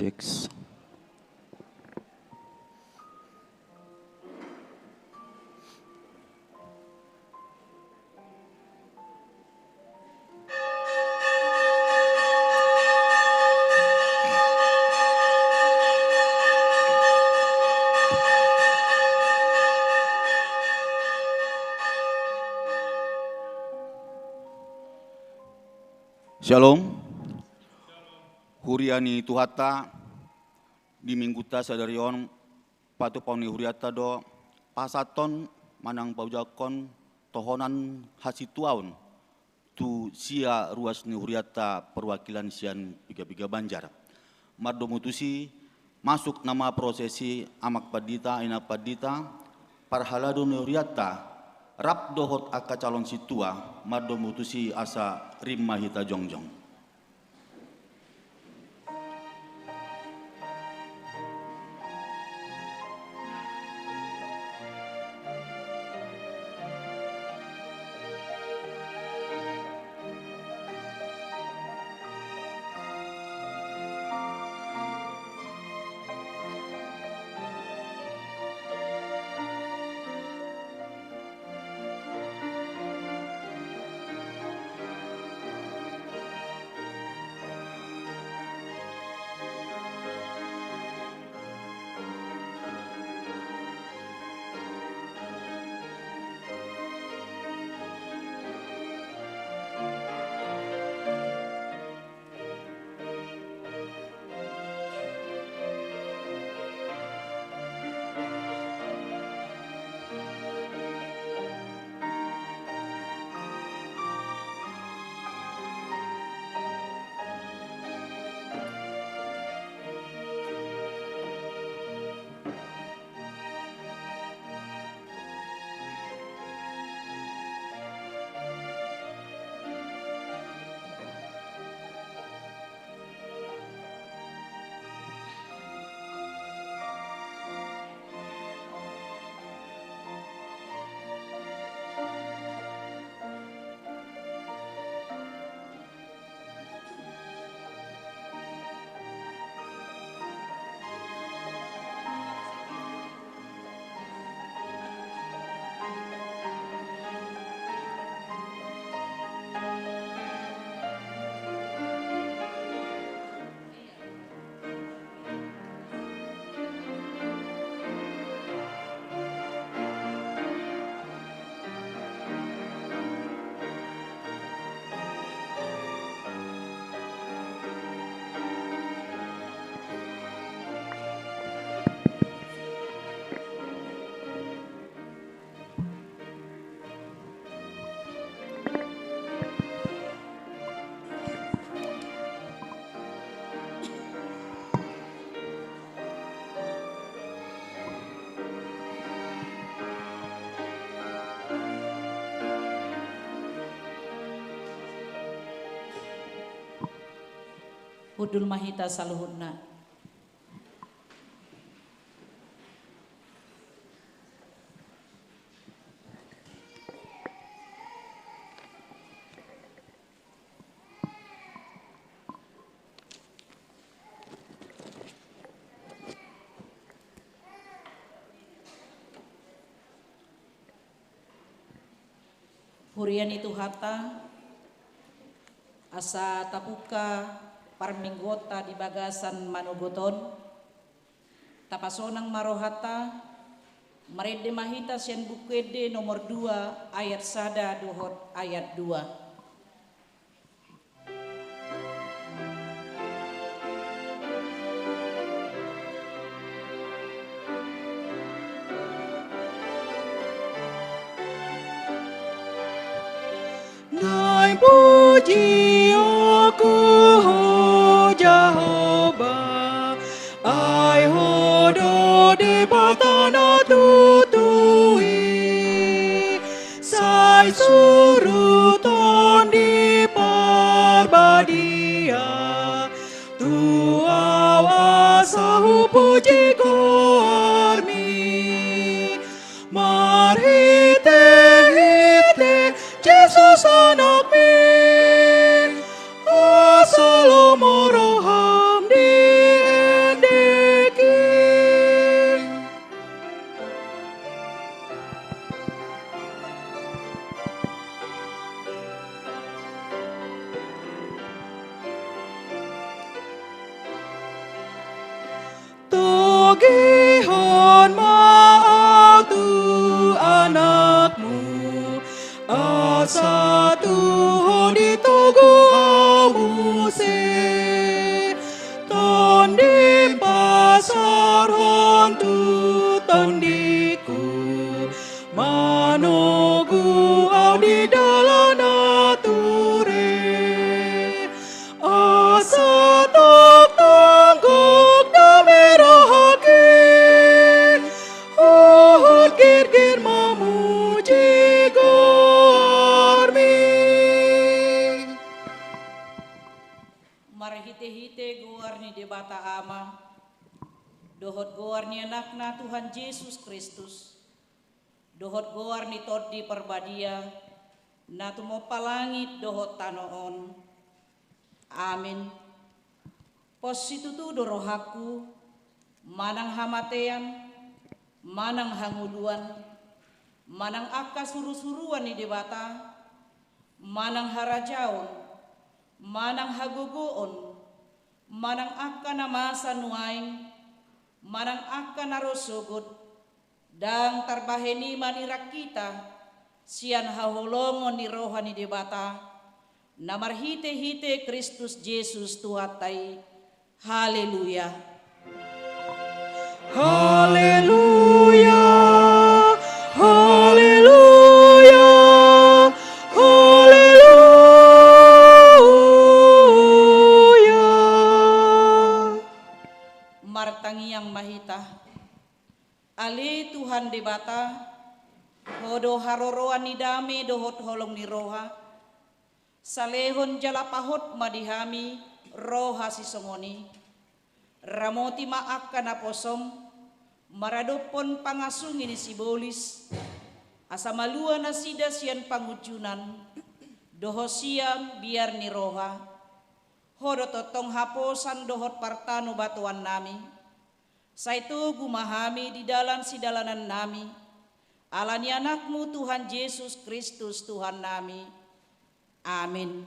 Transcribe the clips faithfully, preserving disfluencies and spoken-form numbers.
Six. Syalom. Huria ni Tuhanta, di minggunta sadari on, patupaon ni hurianta do pasahathon manang paujangkon tohonan hasintuaon tu sia ruas ni hurianta perwakilan sian piga-piga banjar. Mardomu tusi, masuk nama prosesi amak pandita, inang pandita, parhalado ni hurianta, rap dohot angka calon sintua, mardomu tusi asa rim ma hita jongjong. Hundul ma hita saluhutna. Huria ni Tuhanta, asa tapungka parmingguonta di bagasan manogot on, tapasonang ma rohanta, marende ma hita sian Buku Ende nomor dua ayat sada dohot ayat dua. Naeng pujion Ho Jahowa, ai Ho do Debata na tutu i. Sai surut Tondi Parbadia tu ahu asa hupuji goarMi. Marhitehite Jesus AnakMi, asa lomo rohaM di Agihon ma au tu anakmu, asa tu ho ditogu au muse. Tondi pasaorhon tu tondingku, manogu au di dalan na ture. Asa tongtong gok dame rohangki, huhut girgir mamuji goarmi. Marhitehite goar ni Debata Ama, dohot goar ni Anakna Tuhan Jesus Kristus, dohot goar ni Tondi Parbadia, na tumompa langit dohot tano on. Amin. Pos situtu do rohangku, manang hamatean, manang hangoluan, manang angka surusuruan ni Debata, manang harajaon, manang hagogoon, manang angka na masa nuaeng, manang angka na ro sogot, ndang tarbahen i manirang hita sian haholongon ni roha ni Debata, na marhitehite Kristus Jesus Tuhanta i. Haleluya. Haleluya. Haleluya. Haleluya. Martangiang ma hita. Ale Tuhan Debata, Ho do haroroan ni dame dohot holong ni roha. Salehon jala pahot ma di hami roha sisongon i. Ramoti ma angka naposom, maradophon pangasungi ni sibolis, asa malua nasida sian pangunjunan dohot sian biar ni roha. Ho do tongtong haposan dohot partanobatoannami. Sai togu ma hami di dalan sidalanannami, ala ni Anakmu Tuhan Jesus Kristus Tuhannami. Amin.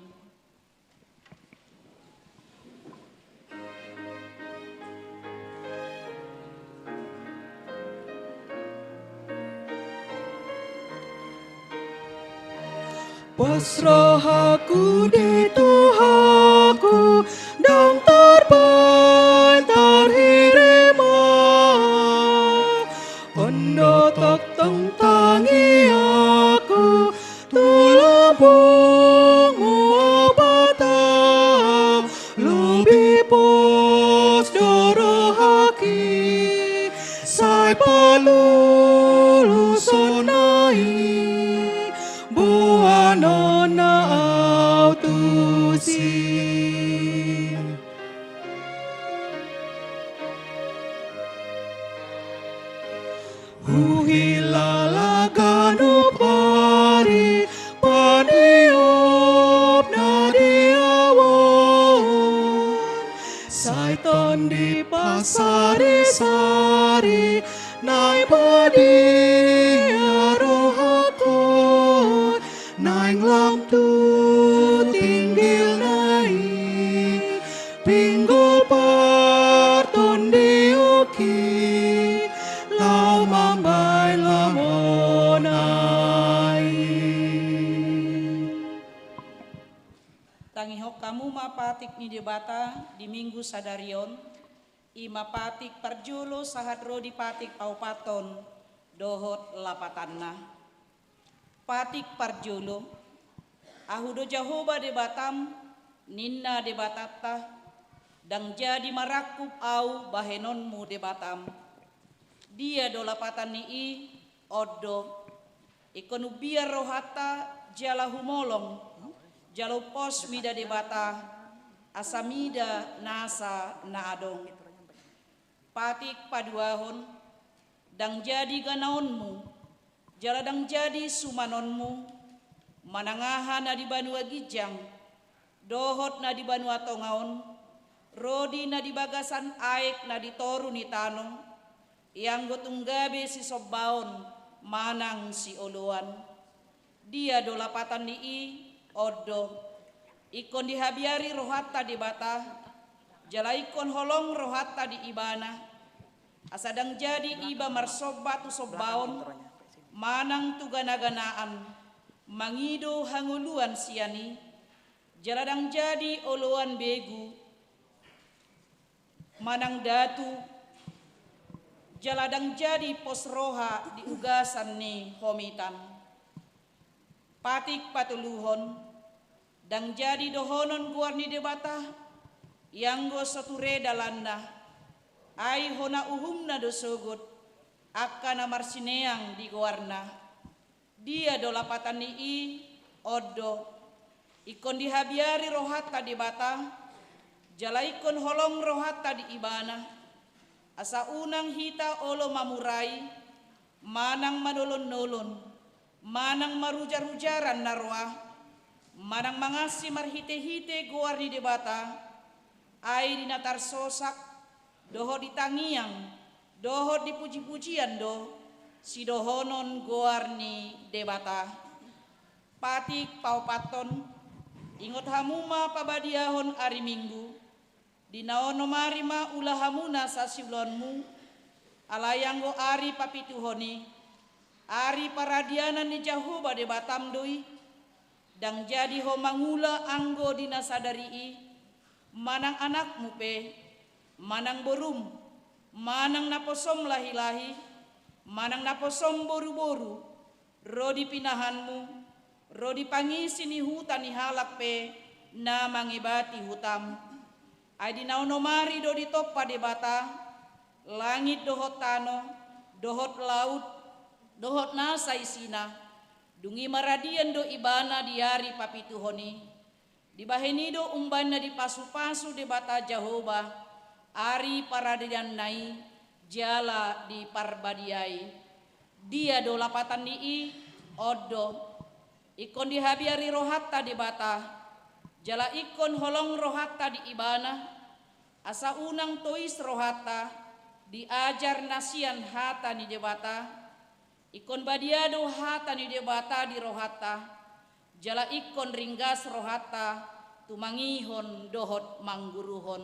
Pos rohangku di Tuhanku, ndang tarbaen tarhirim au. On do tongtong tangiangku tu lambungmu, o Debata. Lobi pos do rohangki, sai palulusonna i, boanonna au tusi. Huhilala ganup ari paniop na di ahu on, sai tondi pasarisari naeng badia rohangkon, naeng lam tu tinggilna i, pinggol partondionki, laho mambahen lam hona i. Tangihon hamu ma patik ni Debata di Minggu sadari on, i ma patik parjolo sahat ro di patik paopathon dohot lapatanna. Patik parjolo. Ahu do Jahowa Debatam, ninna Debatanta, ndang jadi marangkup ahu bahenonmu Debatam. Dia do lapatan ni i? On do. Ingkon umbiar rohanta jala humolong, jala umpos mida Debata, asa mida nasa na adong. Patik paduahon. Ndang jadi ganaonmu, jala ndang jadi sumanonmu, manang aha na di banua ginjang, dohot na di banua tonga on, ro di na di bagasan aek na di toru ni tano, ianggo tung gabe sisombaon manang sioloan. Dia do lapatan ni i? On do. Ingkon dihabiari rohanta Debata, jala ingkon holong rohanta di Ibana, Asa ndang jadi iba marsomba tu sombaon, manang tu ganaganaan, mangido hangoluan sian i, jala ndang jadi oloan begu, manang datu, jala ndang jadi pos roha di ugasan ni homitan. Patik patoluhon, ndang jadi dohonon goar ni Debata, ianggo so ture dalanna, ai hona uhumna do sogot, angka na marsineang di goarna. Dia do lapatan ni i? On do. Ingkon dihabiari rohanta Debata, jala ingkon holong rohanta di Ibana, asa unang hita olo mamurai, manang manolon-nolon, manang marujar-ujaran na roa, manang mangansi marhite-hite goar ni Debata, ai di na tarsosak, dohot di tangiang, dohot di puji-pujian do sidohonon goar ni Debata. Patik paopathon, ingot hamu ma pabadiahon ari Minggu, di na onom ari ma ula hamuna sasiulaonmu, alai anggo ari papituhon i, ari paradianan ni Jahowa Debatam do i, ndang jadi ho mangula anggo di na sadari i, manang anakmu pe, manang borum, manang naposom lahi-lahi, manang naposom boru-boru, ro di pinahanmu, ro di pangisi ni huta ni halak pe na mangebati hutam. Ai di na onom ari do ditompa Debata langit dohot tano, dohot laut, dohot nasa isina, dung i maradian do Ibana di ari papituhon i. Dibahen i do umbahen na dipasu-pasu Debata Jahowa ari paradianna i jala diparbadiai. Dia do lapatan ni i? On do. Ingkon dihabiari rohanta Debata, jala ingkon holong rohanta di Ibana, asa unang tois rohanta di ajar na sian hata ni Debata. Ingkon badia do hata ni Debata di rohanta, jala ingkon ringgas rohanta tumangihon dohot mangguruhon.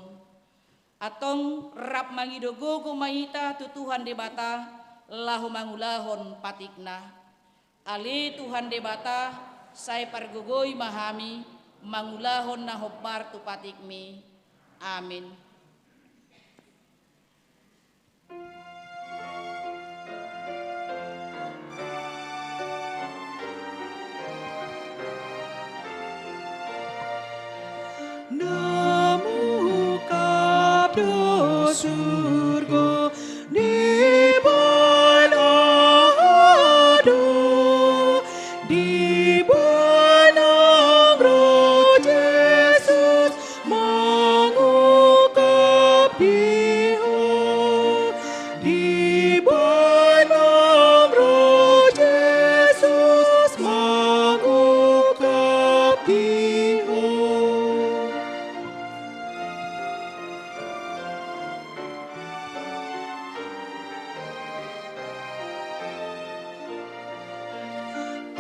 Antong rap mangido gogo ma hita tu Tuhan Debata laho mangulahon patikna. Ale Tuhan Debata, sai pargogoi ma hami mangulahon na hombar tu patikmi. Amin. Na mungkap do surgo, diboan aha do, diboan nang ro Jesus mangungkap di ho, diboan nang ro Jesus mangungkap di ho.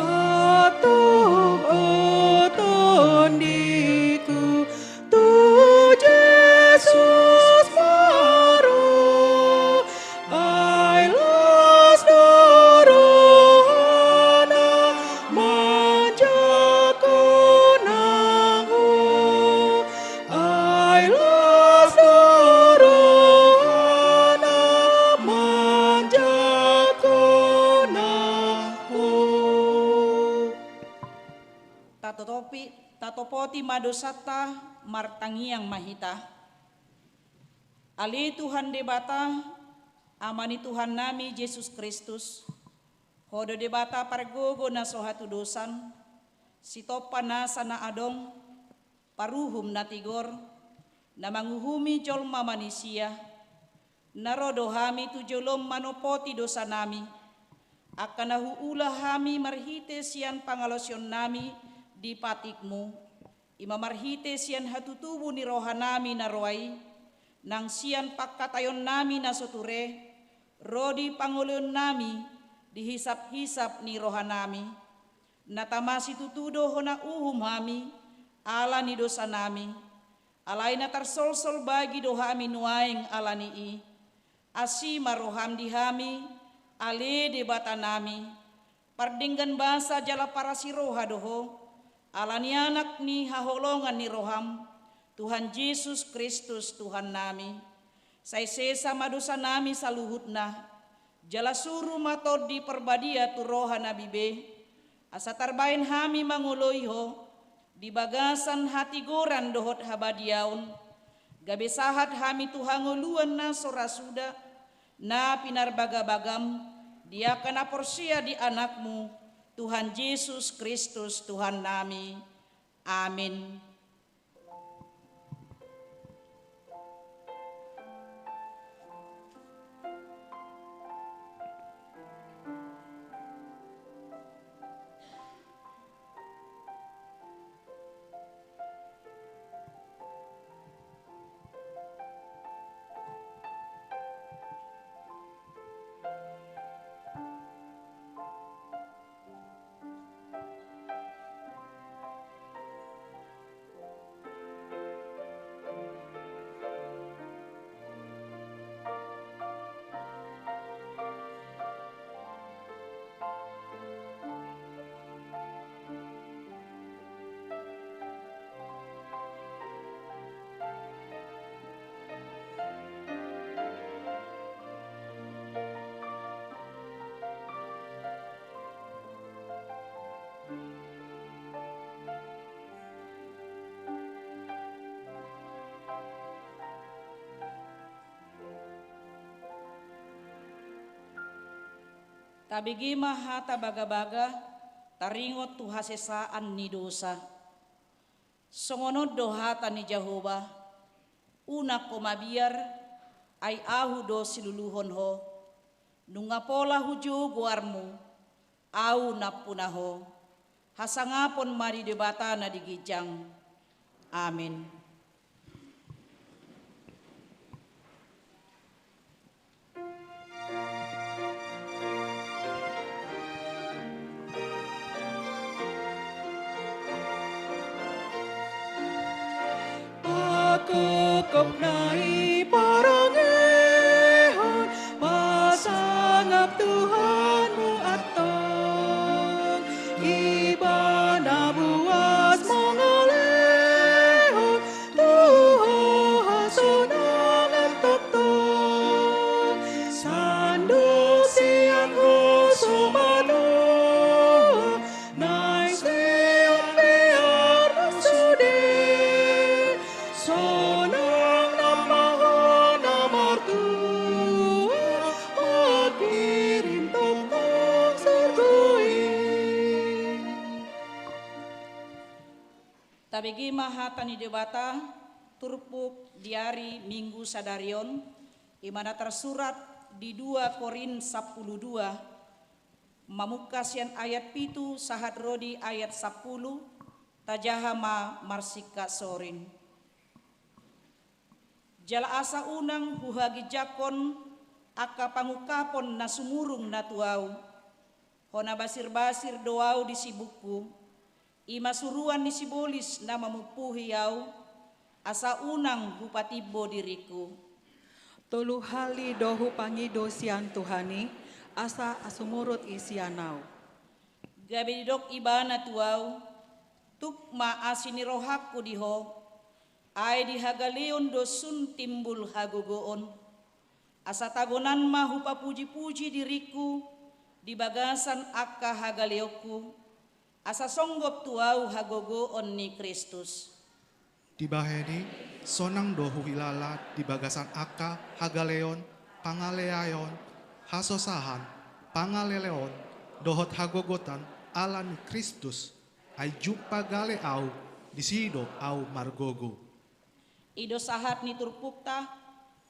Antong o tondiku, tu Jesus ma ro, ai las do rohana manjangkon nang ho. Ai las do rohana manjangkon nang ho. Tatotopi, tatopoti ma dosanta, martangiang ma hita. Ale Tuhan Debata, Ama ni Tuhannami Jesus Kristus, Ho do Debata pargogo na so hatudosan, sitompa nasa na adong, paruhum na tigor, na manguhumi jolma manisia. Na ro do hami tu jolom manompoti dosanami, angka na huula hami marhite sian pangalaosionnami di patikmu, i ma marhite sian hatutubu ni rohanami na roa i, nang sian pangkataionnami na so ture, ro di pangoloionnami di hisap-hisap ni rohanami. Na tama situtu do hona uhum hami ala ni dosanami, alai na tarsolsol bagi do hami nuaeng ala ni i. Asi ma roham di hami, ale Debatanami, pardenggan basa jala parasiroha do Ho, ala ni Anak ni haholongan ni roham, Tuhan Jesus Kristus Tuhannami. Sai sesa ma dosanami saluhutna, jala suru ma Tondi Parbadia tu rohanami be, asa tarbahen hami mangoloi Ho, di bagasan hatigoran dohot habadiaon, gabe sahat hami tu hangoluan na so ra suda, na pinarbagabagam, di angka na porsea di Anakmu, Tuhan Jesus Kristus Tuhannami. Amin. Tabege ma hata bagabaga, taringot tu hasesaan ni dosa. Songon on do hata ni Jahowa: Unang ho mabiar, ai Ahu do siluluhon ho. Nunga pola hujou goarmu, Ahu nampuna ho. Hasangapon ma di Debata na di ginjang. Amin. Pakokop na i parangehon, pasangap Tuhanmu antong, Ibana buas mangalehon tu ho hasonangan tongtong. Sandok sian ho so manoa, naeng sian biar sude. Sonang nama ho na martua, mangkirim tongtong surgo i. Tabege ma hata ni Debata, turpuk di ari Minggu sadari on, i ma na tarsurat di dua Korint sampulu dua, mamungka sian ayat pitu sahat ro di ayat sampulu, tajaha ma marsingkat sorin. Jala asa unang huhaginjangkon angka pangungkapon na sumurung na tu ahu. Hona basirbasir do ahu di sibukku, i ma suruan ni sibolis na mamumpuhi ahu, asa unang hupatimbo diringku. Tolu hali do hupangido sian Tuhan i, asa sumurut i sian ahu. Gabe didok Ibana tu ahu: Tuk ma asi ni rohangku di ho, ai di hagaleon do sun timbul hagogoon. Asa tagonan ma hupapujipuji diringku di bagasan angka hagaleonku, asa songgop tu ahu hagogoon ni Kristus. Dibahen i, sonang do huhilala di bagasan angka hagaleon, pangaleaon, hasosahan, pangaleleon, dohot hagogotan ala ni Kristus, ai jumpa gale ahu, disi do ahu margogo. I do sahat ni turpukta.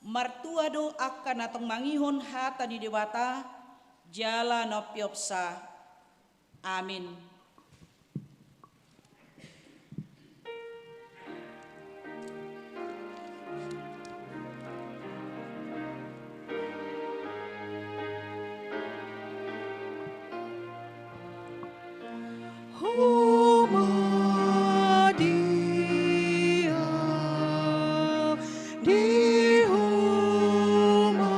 Martua do angka na tongtong mangihon hata ni Debata jala na umpeopsa. Amin. Ho ma di ahu, di ho ma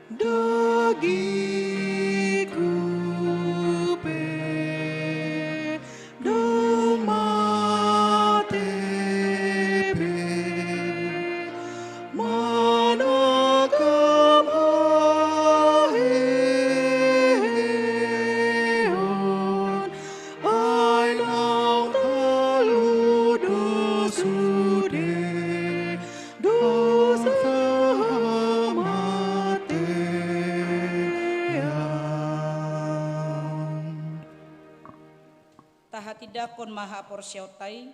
Dagingku pe dang mate be, manangkap haheheon, ai naung talu do sude dosa hamatean. Tahatindangkon ma haporseaonta i,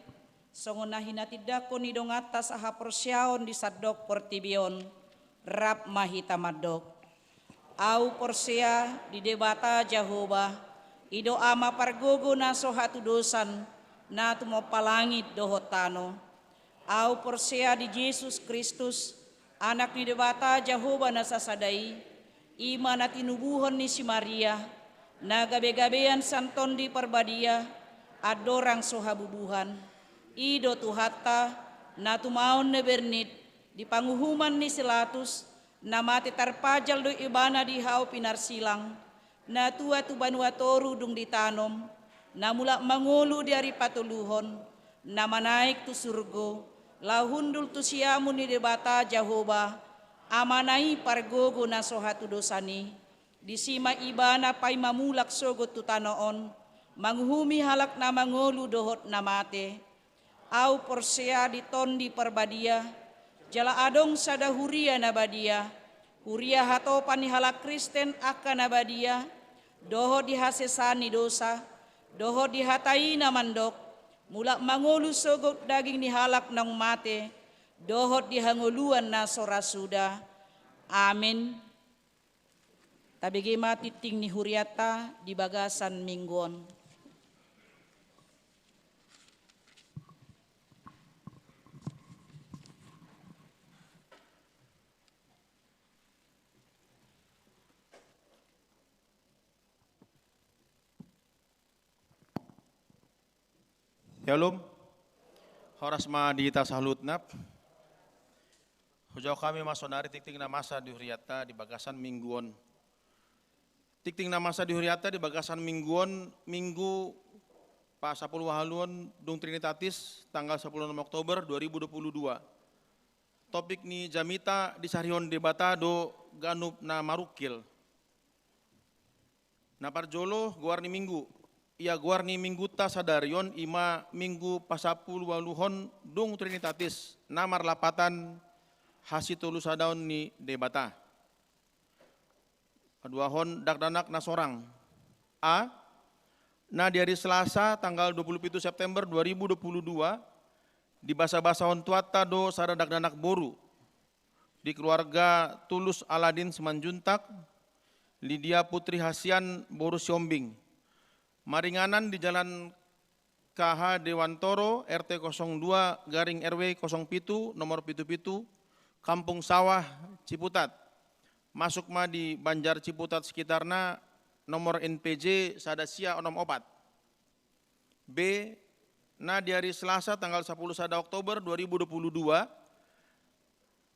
songon na hinatindangkon ni donganta sahaporseaon di sandok portibi on. Rap ma hita mandok. Ahu porsea di Debata Jahowa, i do Ama pargogo na so hatudosan, na tumompa langit dohot tano. Ahu porsea di Jesus Kristus, Anak ni Debata Jahowa na sasada i, i ma na tinubuhon ni si Maria, na gabegabean sian Tondi Parbadia, andorang so habubuhan. I do Tuhanta, na tumaon na bernit, di panguhuman ni si Latus, na mate tarpajal do ibana di hau pinarsilang, na tua tu banua toru dung ditanom, na mulak mangolu di ari patoluhon, na manaek tu surgo, laho hundul tu siamun ni Debata Jahowa, Amana i pargogo na so hatudosan i. Disi ma ibana paima mulak sogot tu tano on, manguhumi halak na mangolu dohot na mate. Ahu porsea di Tondi Parbadia, jala adong sada huria na badia, huria hatopan ni halak Kristen angka na badia, dohot di hasesaan ni dosa, dohot di hata i na mandok, mulak mangolu sogot daging ni halak naung mate, dohot di hangoluan na so ra suda. Amen. Tabege ma tingting ni hurianta di bagasan minggu on. Syalom. Horas ma di hita saluhutna. Hujalo hami ma sonari tingting na masa di hurianta di bagasan minggu on. Tingting na masa di hurianta di bagasan minggu on, Minggu pasapulu ualuhon dung Trinitatis, tanggal sapulu onom Oktober dua ribu dua puluh dua. Topik ni jamita disarihon Debata do ganup na marungkil. Na parjolo, goar ni minggu. Ia goar ni minggunta sadari on i ma Minggu pasapulu ualuhon dung Trinitatis, na marlapatan hasitolusadaon ni Debata. Paduahon, dakdanak na sorang. A. Na di ari Selasa tanggal dua puluh pitu September dua ribu dua puluh dua, dibasabasahon Tuhanta do sada dakdanak boru di keluarga Tulus Aladin Simanjuntak, Lidia Putri Hasian boru Siombing. Maringanan di Jalan K H Dewantoro, R T kosong dua garing R W kosong pitu, nomor pitu pitu, Kampung Sawah, Ciputat. Masuk ma di Banjar Ciputat sekitarna, nomor N P J sada sia onom opat. B. Na di ari Selasa tanggal sapulu sada Oktober dua ribu dua puluh dua,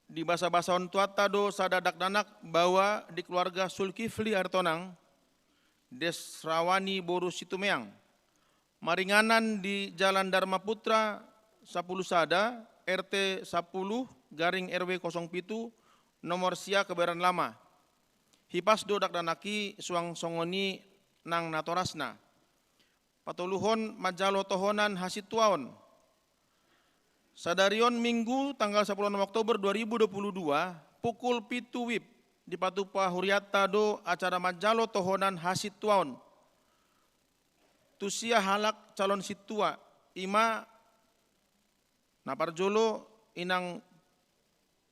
dibasabasahon Tuhanta do sada dakdanak baoa di keluarga Sulkifli Aritonang, Desrawani boru Situmeang. Maringanan di Jalan Dharma Putra sapulu sada, R T sapulu garing R W kosong pitu, nomor sia, Kebayoran Lama. Hipas do dakdanak i, suang songon i nang natorasna. Patoluhon, manjalo tohonan hasintuaon. Sadari on Minggu tanggal sapulu onom Oktober dua ribu dua puluh dua, pukul pitu wib, dipatupa hurianta do acara manjalo tohonan hasintuaon tu sia halak calon sintua, i ma na parjolo, inang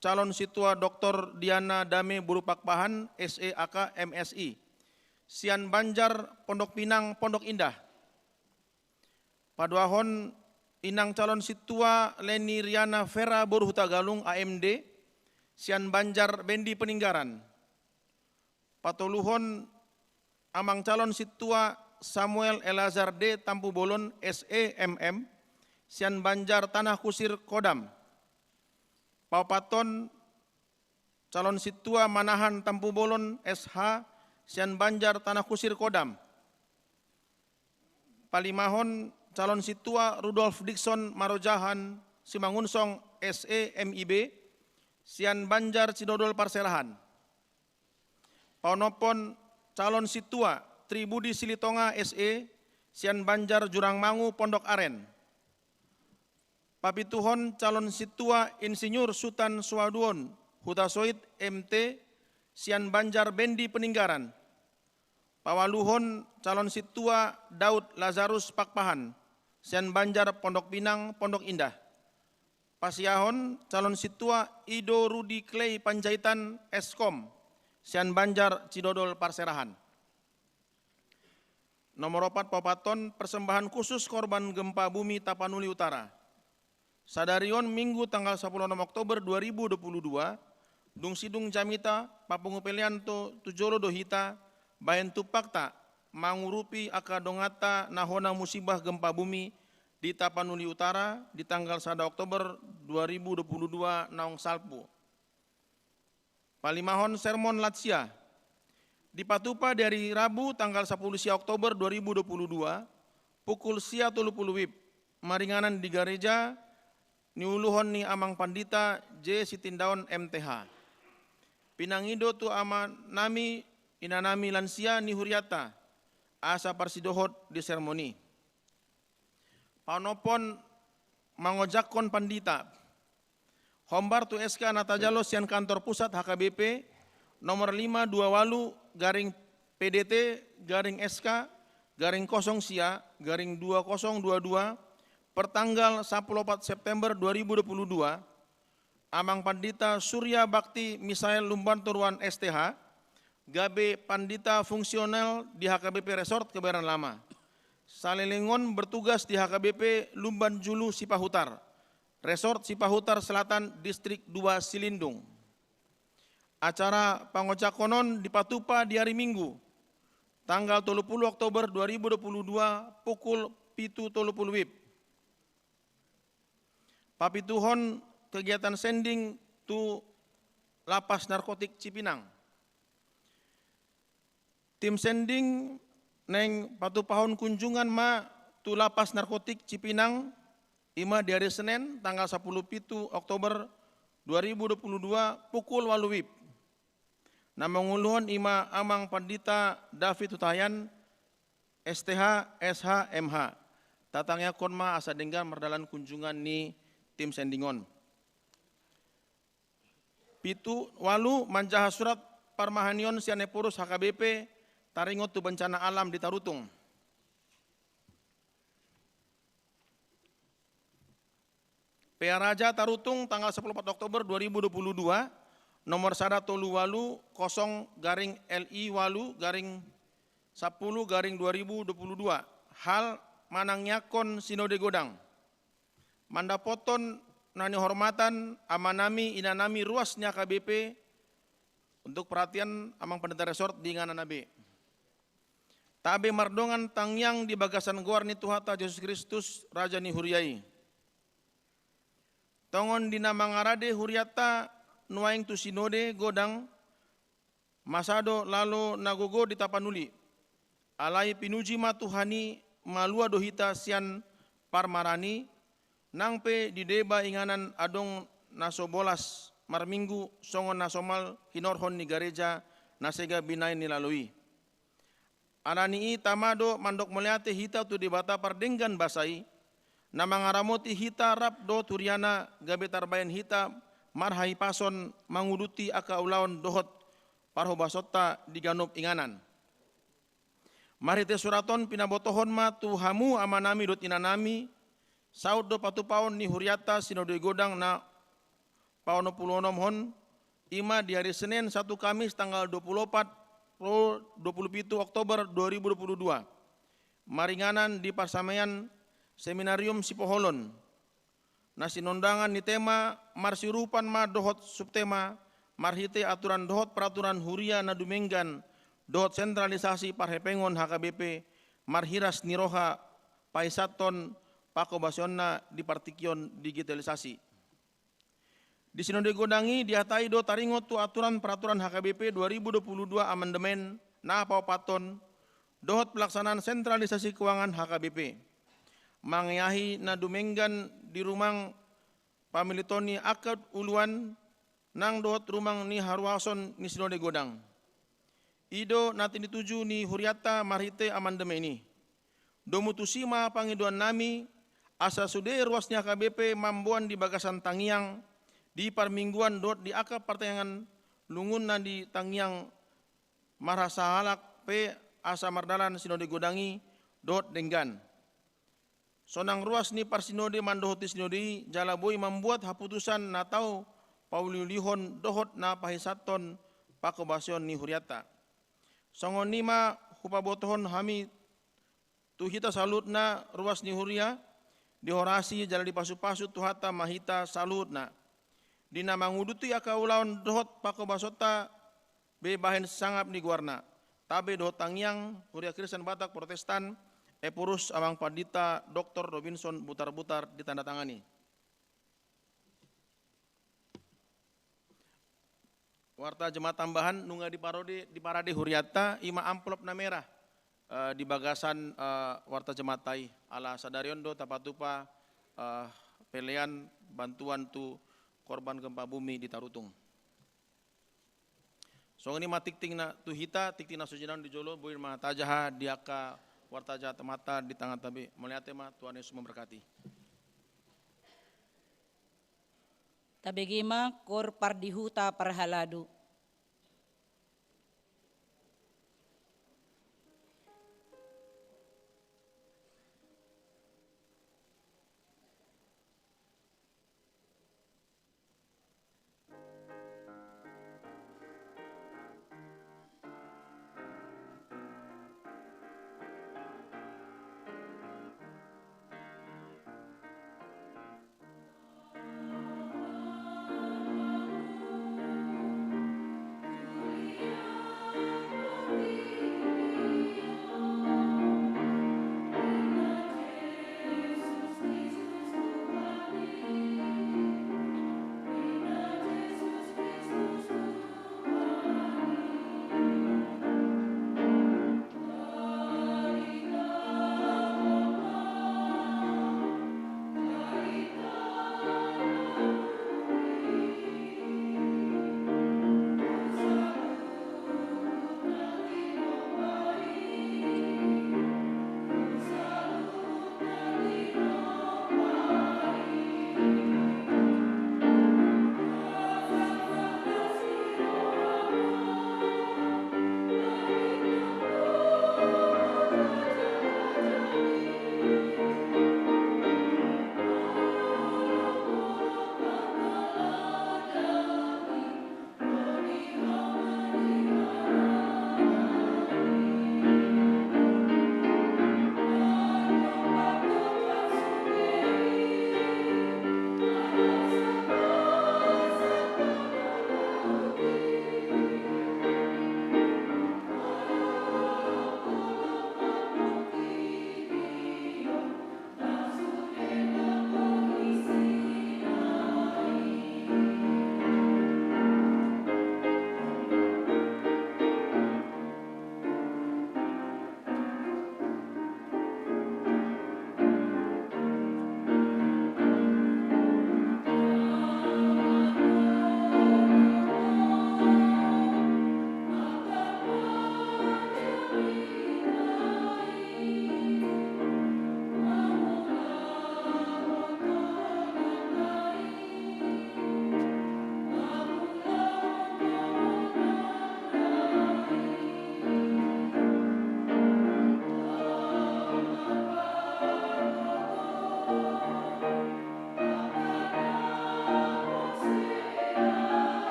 calon sintua Doktor Diana Dame boru Pakpahan, S E, A K, M Si, sian Banjar Pondok Pinang, Pondok Indah. Paduahon, inang calon sintua Leni Riana Vera boru Hutagalung, A M D, sian Banjar Bendi Peninggaran. Patoluhon, amang calon sintua Samuel Elazar D Tampubolon, S E, M M, sian Banjar Tanah Kusir, Kodam. Paopathon, calon sintua Manahan Tampubolon S H, sian Banjar Tanah Kusir Kodam. Palimahon, calon sintua Rudolf Dikson Marojahan Simangunsong S E M I B, sian Banjar Cidodol Parserahan. Paonomhon, calon sintua Tribudi Silitonga S E, sian Banjar Jurangmangu Pondok Aren. Papituhon, calon sintua Insinyur Sutan Suaduon Hutasoit M T, sian Banjar Bendi Peninggaran. Paualuhon, calon sintua Daud Lazarus Pakpahan, sian Banjar Pondok Pinang Pondok Indah. Pasiahon, calon sintua Ido Rudi Clay Panjaitan S Kom, sian Banjar Cidodol Parserahan. Nomor opat, paopathon, persembahan khusus korban gempa bumi Tapanuli Utara. Sadari on, Minggu tanggal sapuluh onom Oktober dua ribu dua puluh dua, dung sidung jamita, papungu pelean tu jolo do hita, bahen tumpakta, mangurupi angka donganta na hona musibah gempa bumi di Tapanuli Utara di tanggal sada Oktober dua ribu dua puluh dua naung salpu. Palimahon, sermon lansia. Dipatupa di ari Rabu tanggal sapuluh sia Oktober dua ribu dua puluh dua, pukul sia tolu pulu WIB, maringanan di gareja, niuluhon ni Amang Pandita J Sitindaon M T H. Pinangido tu amanami, inanami lansia ni hurianta, asa parsidohot di sermon i. Paonomhon, mangojakhon pandita. Hombar tu S K na tajalo sian kantor pusat H K B P, nomor lima dua walu garing P D T garing S K garing kosong sia garing dua kosong dua dua, pertanggal sapuluh opat September dua ribu dua puluh dua, Amang Pandita Surya Bakti Misael Lumban Toruan S T H, gabe pandita fungsional di H K B P Resort Kebayoran Lama. Saleleng on bertugas di H K B P Lumban Julu Sipahutar, Resort Sipahutar Selatan, Distrik dua Silindung. Acara pangojakhon on dipatupa di ari Minggu, tanggal tolu pulu Oktober dua ribu dua puluh dua, pukul pitu tolu pulu WIB. Papituhon, kegiatan sending tu Lapas Narkotik Cipinang. Tim sending naeng patupahon kunjungan ma tu Lapas Narkotik Cipinang, i ma di ari Senen tanggal sapuluh pitu Oktober dua ribu dua puluh dua, pukul walu WIB. Na manguluhon i ma Amang Pandita David Hutahaean, S T H, S H, M H. Tatangiangkon ma asa denggan mardalan kunjungan ni tim sending on. Pitu, walu, manjaha surat parmahanion sian Ephorus H K B P taringot tu bencana alam di Tarutung. P A Raja Tarutung, tanggal sapuluh opat Oktober dua ribu dua puluh dua, nomor sada tolu walu kosong garing L I walu garing sapuluh garing dua ribu dua puluh dua. Hal manangiangkon sinode godang. Mandapothon na nihormatan amanami inanami ruas ni H K B P untuk perhatian Amang Pandita Resort di ingananna be. Tabe mardongan tangiang di bagasan goar ni Tuhanta Jesus Kristus, Raja ni huria i. Tongon di na mangarade hurianta nuaeng tu sinode godang, masa do lalo na gogo di Tapanuli. Alai pinuji ma Tuhan i, malua do hita sian parmaraan i, nang pe di deba inganan adong na so bolas marminggu songon na somal hinorhon ni gareja na sega binaen ni lalo i. Alani i tama do mandok mauliate hita tu Debata pardenggan basa i, na mangaramoti hita rap dohot huriana gabe tarbaen hita marhahipason manguduti angka ulaon dohot parhobasonta di ganup inganan. Marhite surat on pinabotohon ma tu hamu amanami dohot inanami, saut do patupaon ni hurianta sinode godang na paonom pulu onom on, i ma di ari Senen satu Kamis tanggal dua pulu opat ro dua pulu pitu Oktober dua ribu dua pulu dua. Maringanan di parsamean Seminarium Sipoholon. Na sinondangan ni tema marsiurupan ma dohot subtema marhite aturan dohot peraturan huria na dumenggan dohot sentralisasi parhepengon H K B P marhiras ni roha paisathon panghobasiononna di partingkian digitalisasi. Di Sinode Godang i dihatai do taringot tu aturan peraturan H K B P dua ribu dua puluh dua amandemen na paopathon dohot pelaksanaan sentralisasi keuangan H K B P. Mangeahi na dumenggan di rumang pamilithon ni angka uluan nang dohot rumang ni haruason ni Sinode Godang. I do na tinituju ni hurianta marhite amandemen i. Domu tusi ma pangidoannami, asa sude ruas ni H K B P mamboan di bagasan tangiang, di parmingguan dohot di angka partangiangan lungunna di tangiang marhasahalak pe asa mardalan Sinode Godang i dohot denggan. Sonang ruas ni parsinode mandohoti sinode i jala boi mambuat haputusan na tau pauliulihon dohot na pahisathon panghobasion ni hurianta. Songon i ma hupabotohon hami tu hita saluhutna ruas ni huria, dihorasi jala dipasupasu Tuhanta ma hita saluhutna. Di na manguduti angka ulaon dohot panghobasonta be bahen sangap ni goarna. Tabe dohot tangiang, Huria Kristen Batak Protestan, Ephorus Amang Pandita Doktor Robinson Butarbutar, ditandatangani. Warta jemaat tambahan nunga diparode, diparade hurianta, i ma amplop na merah, eh, di bagasan, eh, warta jemaatta i, ala sadari on do tapatupa, eh, pelean bantuan tu korban gempa bumi di Tarutung. Songon i ma tingting na tu hita, tingting na so jinangun di jolo, boi ma tajaha di angka warta jemaat tambahan di tanganta be. Mauliate ma, Tuhan Yesus memberkati. Tabege ma, Koor Pardihuta Parhalado.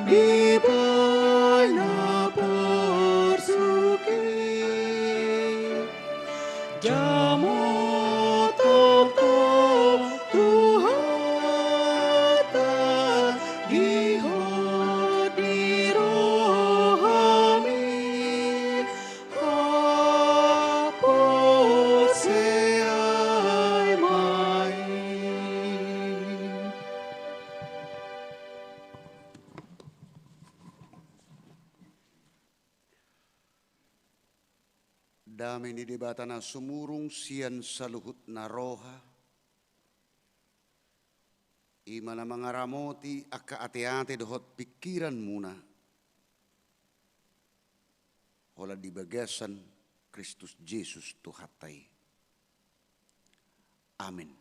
Dibahen na porsuk i, jamo tongtong Tuhanta, dihot ni rohami, haporseai ma i. Dame ni Debata na sumurung sian saluhutna roha, i ma na mangaramoti angka ateate dohot pingkiranmuna, holan di bagasan Kristus Jesus Tuhanta i. Amen.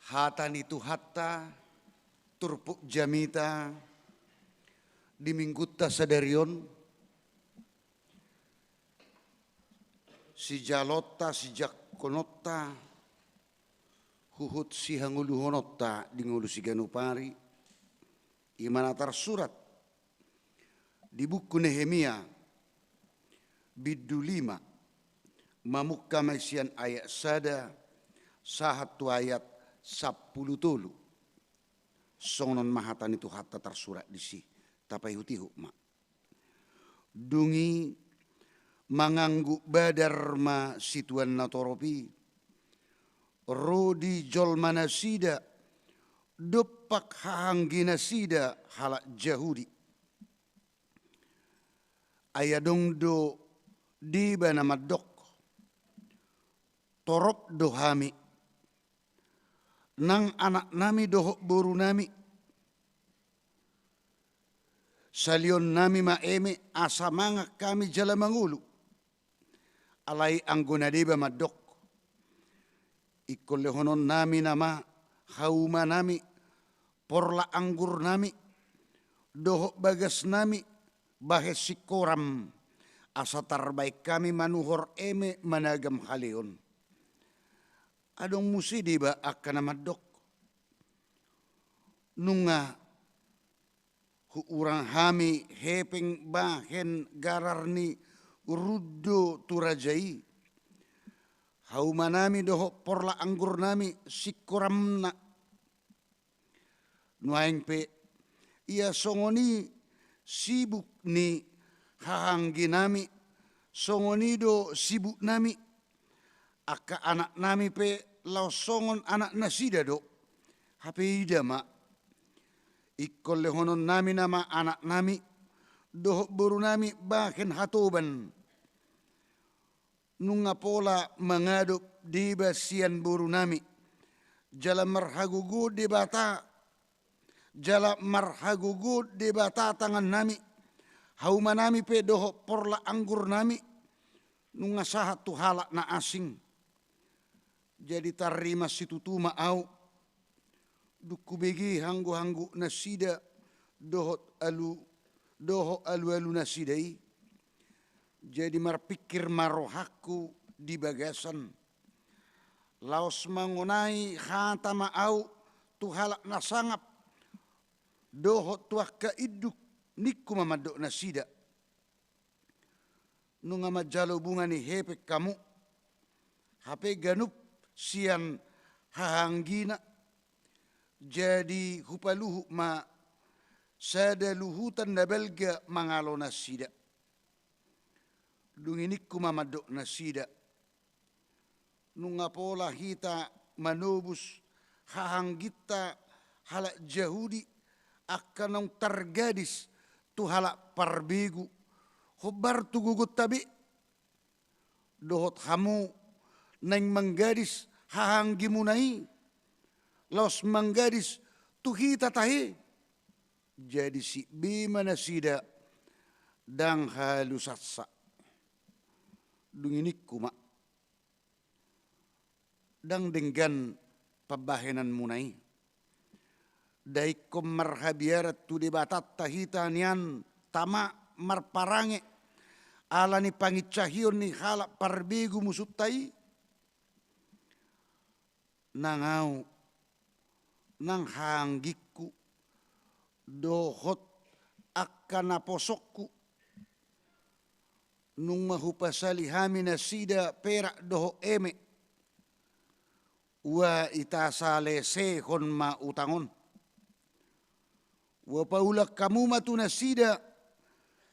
Hata ni Tuhanta, turpuk jamita di Minggunta sadari on, sijalonta, sijangkononta, huhut sihangoluhononta di ngolu siganup ari, i ma na tarsurat di buku Nehemia, bindu lima, mamungka ma i sian ayat sada sahat tu ayat sampulu tolu. Songon on ma hata ni Tuhanta tarsurat disi, tapaihutihut ma. Dung i mangangguk badar ma situan natorop i ro di jolmanasida dompak hahangginasida halak Jahudi. Ai adong do deba na mandok: Torop do hami, nang anaknami dohot borunami, salionnami ma eme asa mangan hami jala mangolu. Alai anggo na deba mandok: Ingkon lehononnami nama haumanami, porlak anggurnami dohot bagasnami bahen singkoram, asa tarbahen hami manuhor eme managam haleon. Adong muse deba angka na mandok: Nunga huurang hami hepeng bahen garar ni rundo tu raja i, haumanami dohot porlak anggurnami singkoramna. Nuaeng pe, ia songon i sibuk ni hahangginami, songon i do sibuknami. Angka anaknami pe laos songon anaknasida do. Hape ida ma, ingkon lehononnami nama anaknami dohot borunami bahen hatoban. Nunga pola mangadop deba sian borunami, jala marhagogoon debata, jala marhagogoon debata tangannami, haumanami pe dohot porlak anggurnami, nunga sahat tu halak na asing. Jadi tarrimas situtu ma ahu, dung hubege hanggoanggoknasida dohot alu, dohot alualunasida i. Jadi marpingkir ma rohangku di bagasan, laos mangonai hata ma ahu tu halak na sangap dohot tu angka induk, ningku ma mandok nasida: Nunga manjalo bunga ni hepeng hamu, hape ganup sian hahaanggina. Jadi hupaluhut ma sada luhutan na balga mangalo nasida. Dung i ningku ma mandok nasida: Nunga pola hita manobus hahaangginta halak Jahudi, angka naung targadis tu halak parbegu, hombar tu gogonta be? Dohot hamu naeng manggadis hahaanggimuna i, laos manggadis tu hita tahe? Jadi sip be ma nasida, ndang halusansa. Dung i ningku ma: Ndang denggan pambahenanmuna i. Nda ingkon marhabiaran tu debatanta hita nian tama marparange ala ni pangincahion ni halak parbegu musunta i? Nang ahu nang haanggingku dohot angka naposongku, nunga hupasali hami nasida perak dohot eme. Ua ita salesehon ma utang on. Ua paulak hamu ma tu nasida,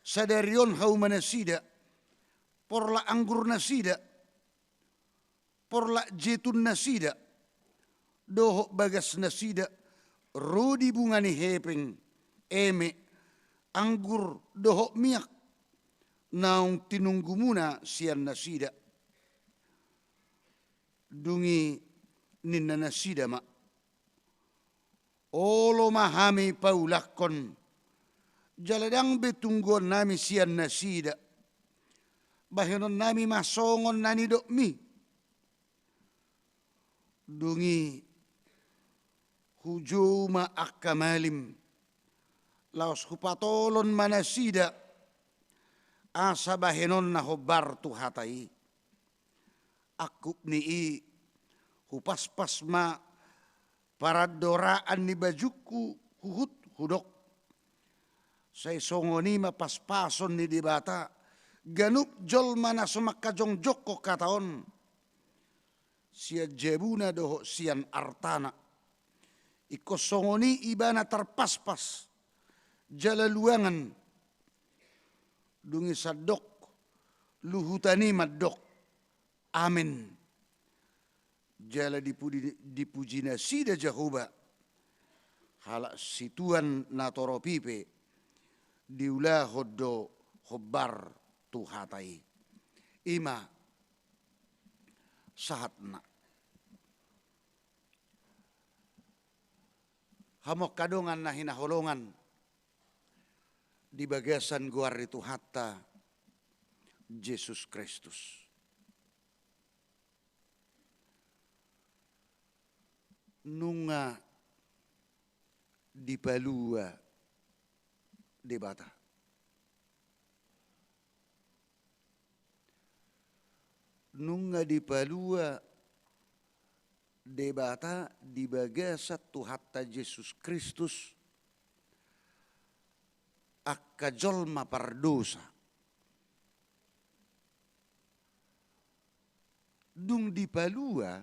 sadari on hauma nasida, porlak anggur nasida, porlak jetun nasida, dohot bagas nasida, ro di bunga ni hepeng, eme, anggur dohot miak, naung tinunggumuna sian nasida. Dung i ninna nasida ma: Olo ma hami paulakkon, jala ndang be tungguonnami sian nasida. Bahenonnami ma songon na nidokmi. Dung i hujou ma angka malim, laos hupatolon ma nasida, asa bahenonna hombar tu hata i. Angkup ni i hupaspas ma parandoraan ni bajungku huhut hudok: Sai songon i ma paspason ni Debata ganup jolma na so mangkajongjonghon hata on sian jabuna dohot sian artana. Ingkon songon i ibana tarpaspas jala luangan. Dung i sandok luhutan i mandok: Amen. Jala dipuji, dipuji nasida Jahowa, halak situan natorop i pe diulahon do hombar tu hata i. I ma sahatna. Hamu angka dongan na hinaholongan di bagasan goar ni Tuhanta Jesus Kristus. Nunga dipalua Debata. Nunga dipalua Debata di bagasan Tuhanta Jesus Kristus angka jolma pardosa. Dung dipalua,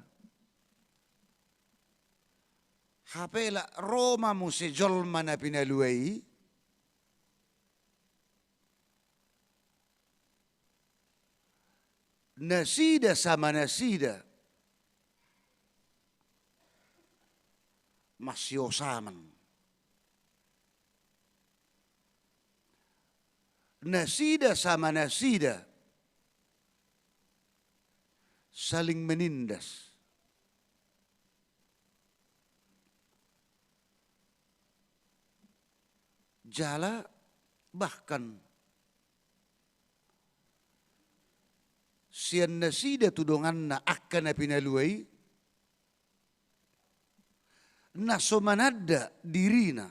hape lak ro ma muse jolma na pinalua i, nasida sama nasida masiosaman. Nasida sama nasida saling menindas. Jala bahkan sian nasida tu donganna angka na pinalua i, na so mananda dirina,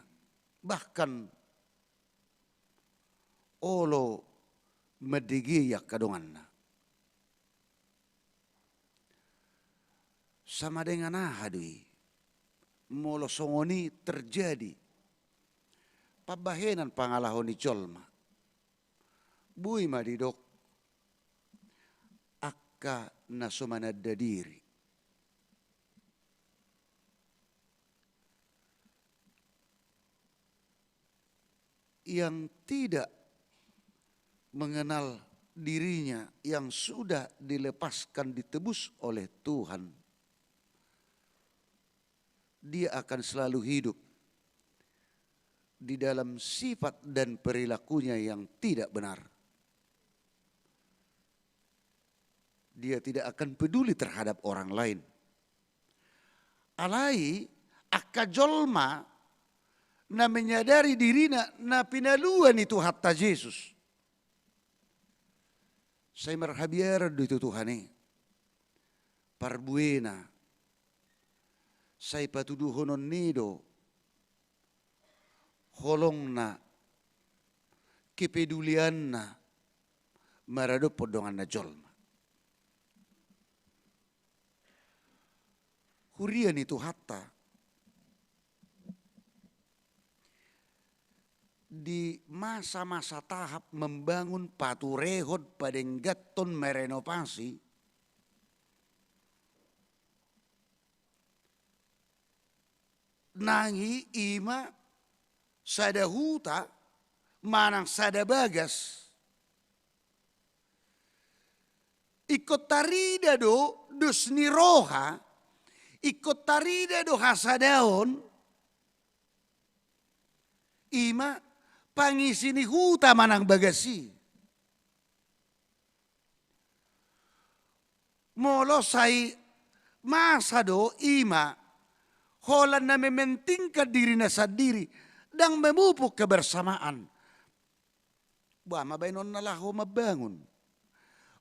bahkan olo mandigeai angka donganna. Sama dengan aha do i molo songon i terjadi pambahenan pangalaho ni jolma? Boi ma didok angka na so mananda diri, yang tidak mengenal dirinya, yang sudah dilepaskan, ditebus oleh Tuhan, dia akan selalu hidup di dalam sifat dan perilakunya yang tidak benar. Dia tidak akan peduli terhadap orang lain. Alai angka jolma na menyadari dirina na pinalua ni Tuhanta Jesus, sai marhabiaran do i tu Tuhan i. Parbuena, sai patuduhonon ni i do holongna, kepedulianna maradophon donganna jolma. Huria ni Tuhanta, di masa-masa tahap membangun, paturehon, padengganhon, merenovasi, nang i ima sada huta manang sada bagas. Ingkon tarida do dos ni roha, ingkon tarida do hasadaon, ima pangisi ni huta manang bagas i. Molo sai masa do ima holan na mementingkan dirina sandiri, ndang mamupuk kebersamaan, boha ma bahenonna laho mambangun?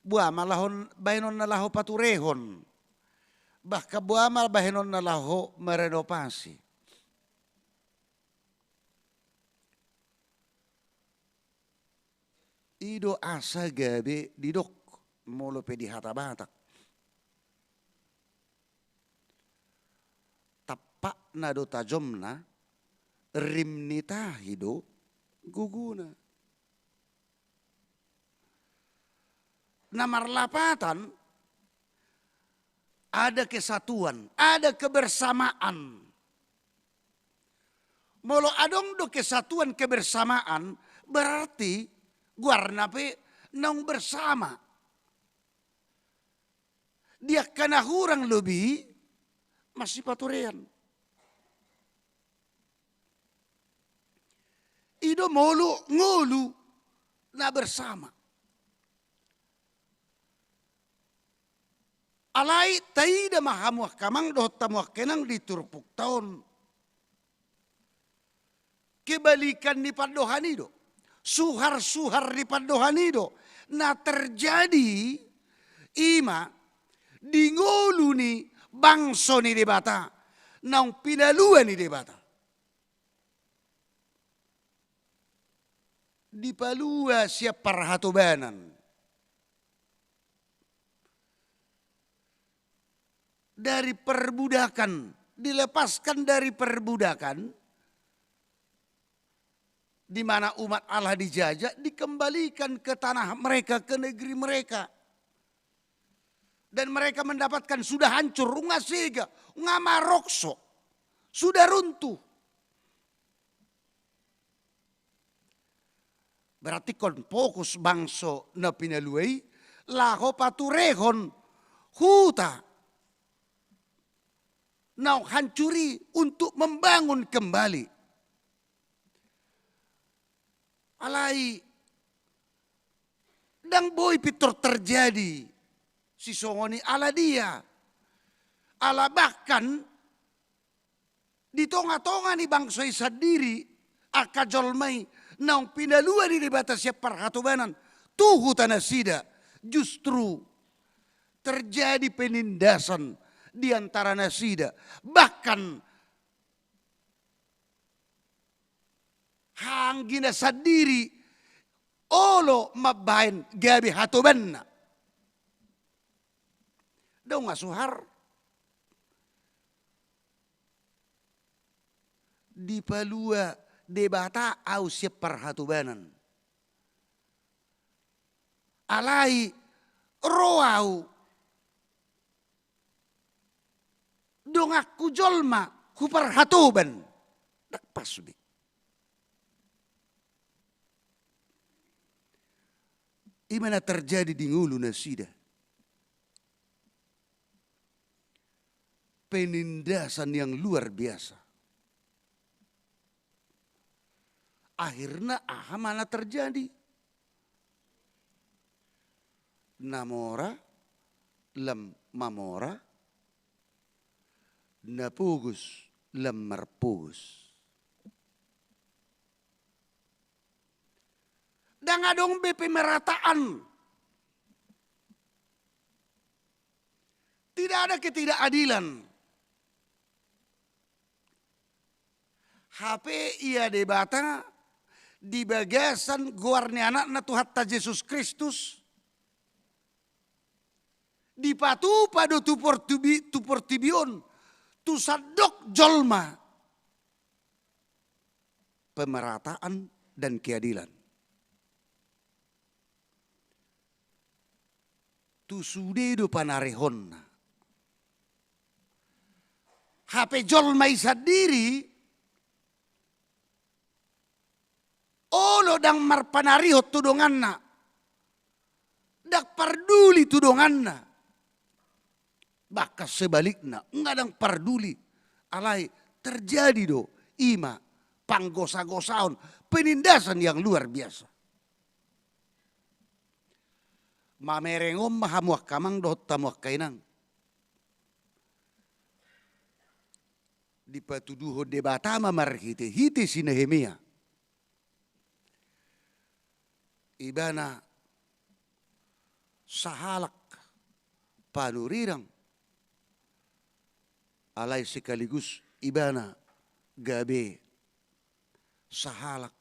Boha ma laho, bahenonna laho paturehon? Bahkan boha ma bahenonna laho merenovasi? I do asa gabe didok, molo pe di hata Batak, tampakna do tajomna, rim ni tahi do gogona. Na marlapatan, ada kesatuan, ada kebersamaan. Molo adong do kesatuan, kebersamaan, berarti goarna pe naung bersama. Di angka na hurang lobi masipaturean. I do molo ngolu na bersama. Alai taida ma hamu angka amang dohot hamu angka inang di turpukta on. Kebalikan ni pandohan i do, suhar-suhar ni pandohan i do na terjadi, ima di ngolu ni bangso ni Debata naung pinalua ni Debata. Dipalua sian parhatobanan. Dari perbudakan, dilepaskan dari perbudakan, di mana umat Allah dijajah, dikembalikan ke tanah mereka, ke negeri mereka. Dan mereka mendapatkan, sudah hancur, nunga sega, nunga marokso, sudah runtuh. Berarti ingkon fokus bangso na pinalua i laho paturehon huta naung hancur i untuk membangun kembali. Alai ndang boi pintor terjadi sisongon i. Ala dia? Ala bahkan di tonga-tonga ni bangso i sandiri, angka jolma i naung pinalua ni Debata sian parhatobanan tu huta nasida, justru terjadi penindasan di antara nasida. Bahkan anggina sandiri olo mambahen gabe hatobanna. Dong, suhar. Dipalua Debata au sian parhatobanan. Alai ro au, donganku jolma, hu parhatoban. Ndang pas be. Ima na terjadi di ngolu nasida. Penindasan yang luar biasa. Akhirna aha ma na terjadi? Na mora lam mamora, na pogos lam marpogos. Ndang adong be pemerataan. Tidak ada ketidakadilan. Hape ia Debata di bagasan goar ni Anakna Tuhanta Jesus Kristus, dipatupa do tu portibi, tu portibi on, tu sandok jolma, pemerataan dan keadilan. Tu sude do panarehonna. Hape jolma i sandiri olo ndang marpanarihon tu donganna, ndang parduli tu donganna. Bahkan sebalikna, nunga ndang parduli. Alai terjadi do ima panggosagosaon, penindasan yang luar biasa. Mamereng on ma hamu angka amang dohot hamu angka inang. Dipatuduhon Debata ma marhitehite si Nehemia. Ibana sahalak panurirang, alai sekaligus ibana gabe sahalak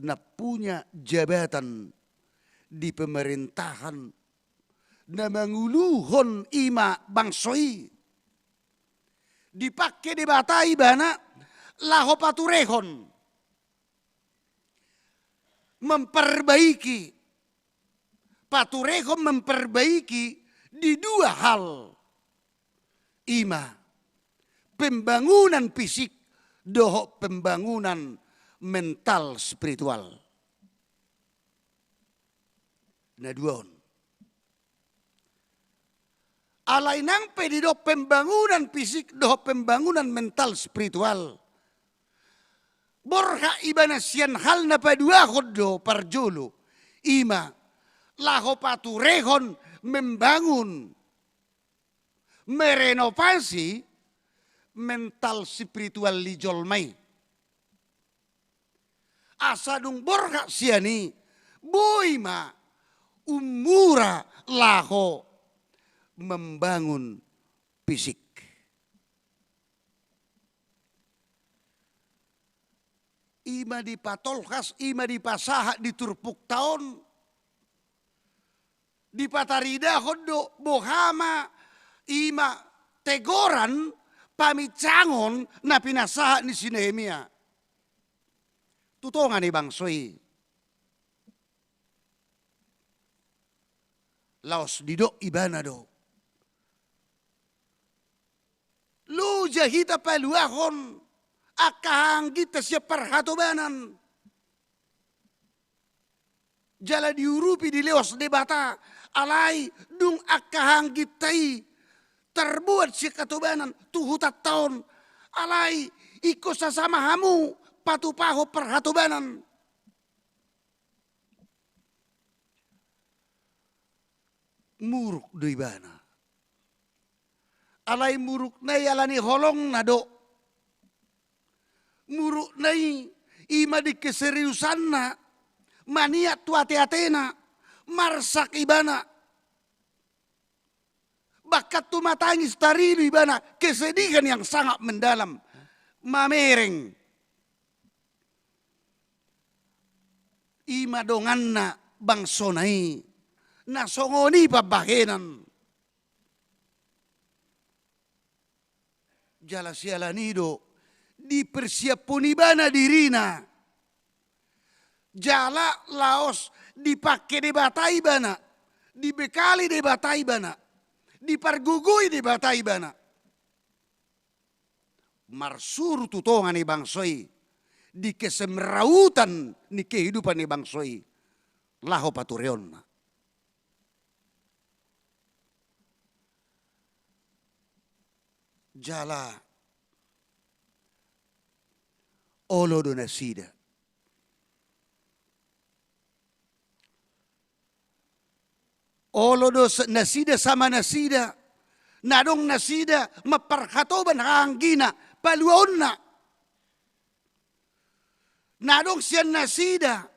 na punya jabatan di pemerintahan, na manguluhon ima bangso i. Dipangke Debata ibana laho paturehon, memperbaiki, paturehon, memperbaiki di dua hal. Ima pembangunan fisik dohot pembangunan mental spiritual. Na dua on. Alai nang pe didok pembangunan fisik dohot pembangunan mental spiritual, borhat ibana sian hal na paduahon do parjolo. Ima laho paturehon, membangun, merenovasi mental spiritual ni jolma i. Asa dung borhat sian i, boi ma ummura laho membangun fisik. Ima dipatolhas, ima dipasahat di turpukta on. Dipataridahon do boha ma ima tegoran, paminsangon na pinasahat ni si Nehemia tu tonga ni bangso i. Laos didok ibana do, loja hita paluahon angka hahaangginta sian parhatobanan. Jala diurupi, dilehon Debata, alai dung angka hahaangginta i tarboan sian hatobanan tu hutanta on, alai ingkon sasama hamu patupahon parhatobanan. Muruk do ibana. Alai murukna i ala ni holongna do. Murukna i ima di keseriusanna maniak tu ateatena, marsak ibana. Bahkan tumatangis, tarilu ibana, kesedihan yang sangat mendalam. Mamereng. Ima donganna bangsona i na songon i pambahenan. Jala siala ni i do dipersiaphon ibana dirina. Jala laos dipangke Debata ibana, dibekali Debata ibana, dipargogoi Debata ibana. Marsuru tu tonga ni bangso i, di kesemrawutan ni kehidupan ni bangso i, laho patureonna. Jala olo do nasida. Olo do sa-, nasida sama nasida, na adong nasida mamparhatoban hahaanggina, paluaonna. Na adong sian nasida,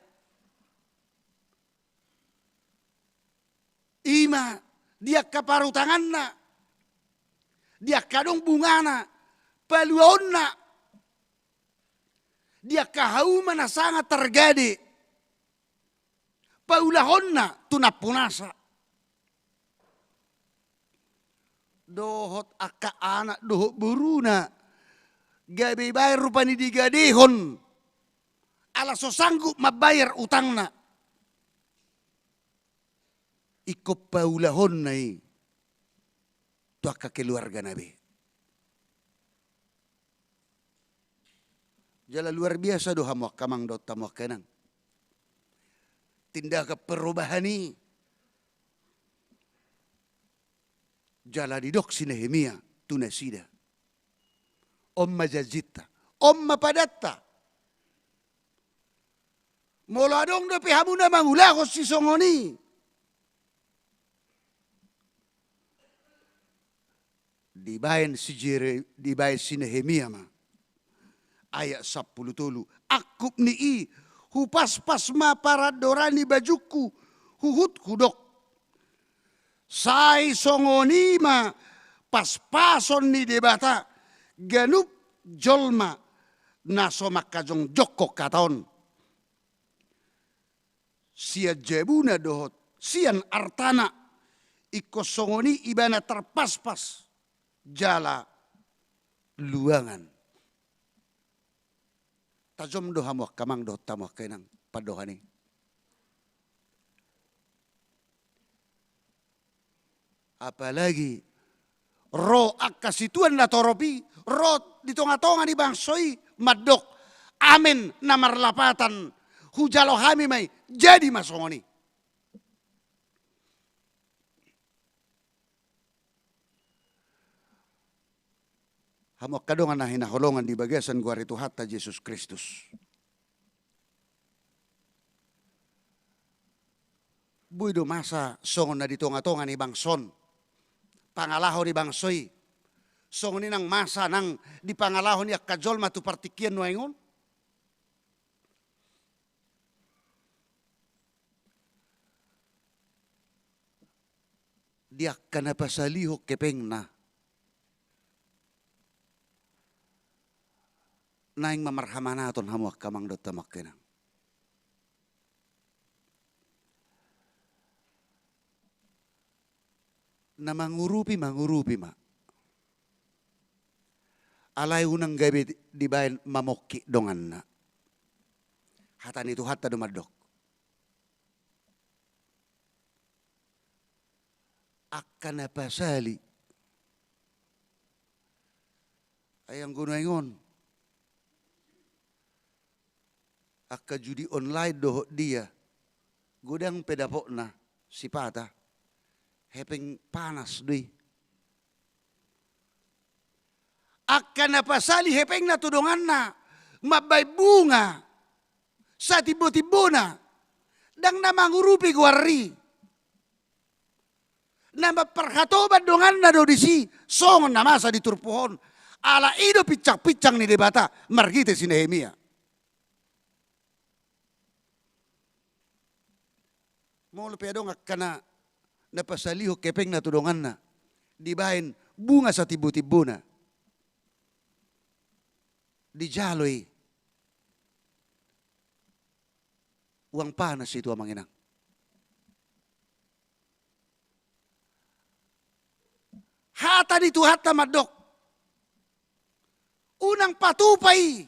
ima di angka parutanganna, di angka adong bungana, paluaonna, di angka hauma na sanga targade, paulahonna tu nampunasa. Dohot angka anak dohot boruna, gabe baen rupani digadehon. jala so sanggup mambayar utangna. Ingkon paulahonna i tu angka keluargana be. Jala luar biasa do hamu angka amang dohot hamu angka inang tindakan perubahan i. Jala didok si Nehemia tu nasida, on ma janjinta, on ma padanta. Molo adong dope hamu na mangulahon sisongon i, dibaen si Jere-, dibaen si Nehemia ma. Ayat sampulu tolu. Angkup ni i, hupaspas ma parandora ni bajungku, huhut hudok, sai songon i ma paspason ni Debata ganup jolma na so mangkajongjonghon hata on. Sian jabuna dohot sian artana, ingkon songon i ibana tarpaspas jala luangan. Tajom do hamu angka amang dohot hamu angka inang pandohan i. Apalagi ro angka situan na torop i, ro di tongatonga ni bangso i, mandok, amen, na marlapatan hujalo hami ma i, jadi ma songon i. Hamu angka dongan na hinaholongan di bagasan goar ni Tuhanta Jesus Kristus. Boi do masa songon na di tongatonga ni bangso on pangalaho ni bangso i, songon i nang masa nang dipangalaho ni angka jolma tu partingkian nuaeng on. Di angka na pasalihon hepengna, naeng ma marhamanaton hamu angka amang dohot hamu angka inang. Na mangurupi, mangurupi ma. Alai unang gabe dibaen mamongkit donganna. Hata ni Tuhanta do mandok. Angka na pasali. Ai anggo nuaeng on, angka judi online dohot dia, godang pe dapotna sipata, hepeng panas do i. Angka na pasali hepengna tu donganna, mambaen bunga satimbotimbona, ndang na mangurupi goar i. Na mamparhatoban donganna do disi, songon na masa di turpuk on. Ala i do pinsangpinsang ni Debata marhite si Nehemia. Molo pe adong angka na, na pasalihon hepengna tu donganna, dibaen bunga satimbotimbona, dijalo i, uang panas i tu amang inang. Hata ni Tuhanta mandok, unang patupa i,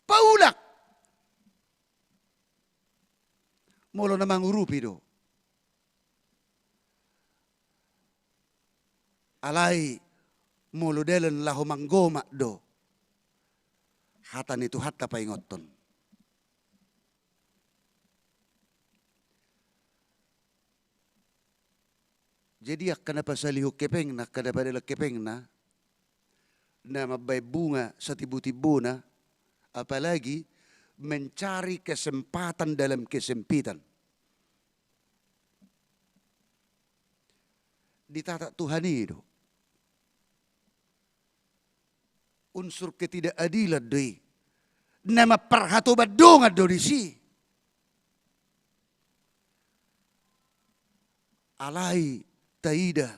paulak. Molo na mangurupi do. Alai molo dalan laho manggomat do, hata ni Tuhanta paingothon. Jadi angka na pasalihon hepengna, angka na padalan hepengna, na mambaen bunga satimbutimbona, apalagi mencari kesempatan dalam kesempitan. Ditata Tuhan i do. Unsur ketidakadilan do i. Na mamparhatoban dongan do disi. Alai taida,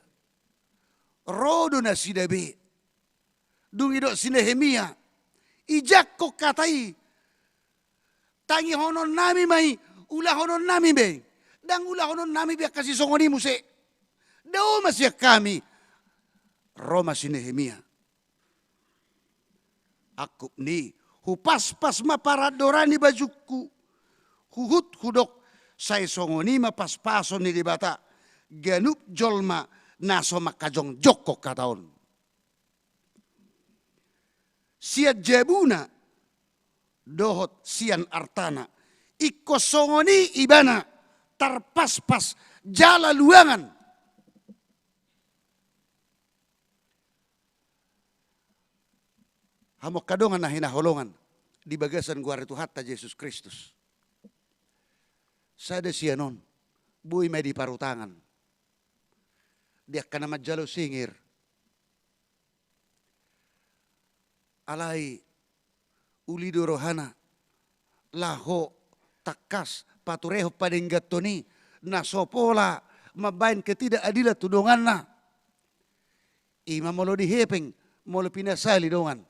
ro do nasida be. Dung didok si Nehemia, ijangkon hata i, tangihononnami ma i, ulahononnami be. Ndang ulahononnami be angka sisongon i muse. Dao ma sian hami. Ro ma si Nehemia. Angkup ni, Hupaspas ma parandora ni bajungku, huhut hudok, sai songon i ma paspason ni Debata ganup jolma na so mangkajongjongkon hata on. Sian jabuna dohot sian artana, ingkon songon i ibana tarpaspas jala luangan. Hamu angka dongan na hinaholongan di bagasan goar ni Tuhanta Jesus Kristus. Sada sian on, boi ma i di parutangan. Di angka na manjalo singir. Alai uli do rohana laho tangkas paturehon padengganhon i na so pola mambahen ketidakadilan tu donganna. Ima molo di hepeng, molo pinasali dongan.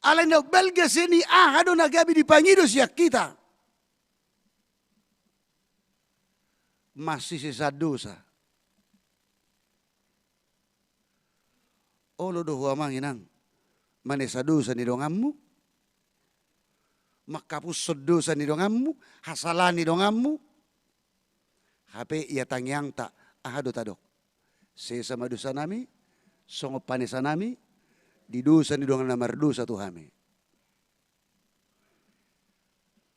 Alai na umbalga sian i aha do na gabe dipangido sian hita? Masisesan dosa. Olo do ho amang inang manesa dosa ni donganmu, manghapushon dosa ni donganmu, hasalahan ni donganmu. Hape ia tangiangta, aha do tadok? Sesa ma dosanami songon panesanami di dosa ni dongan na mardosa tu hami.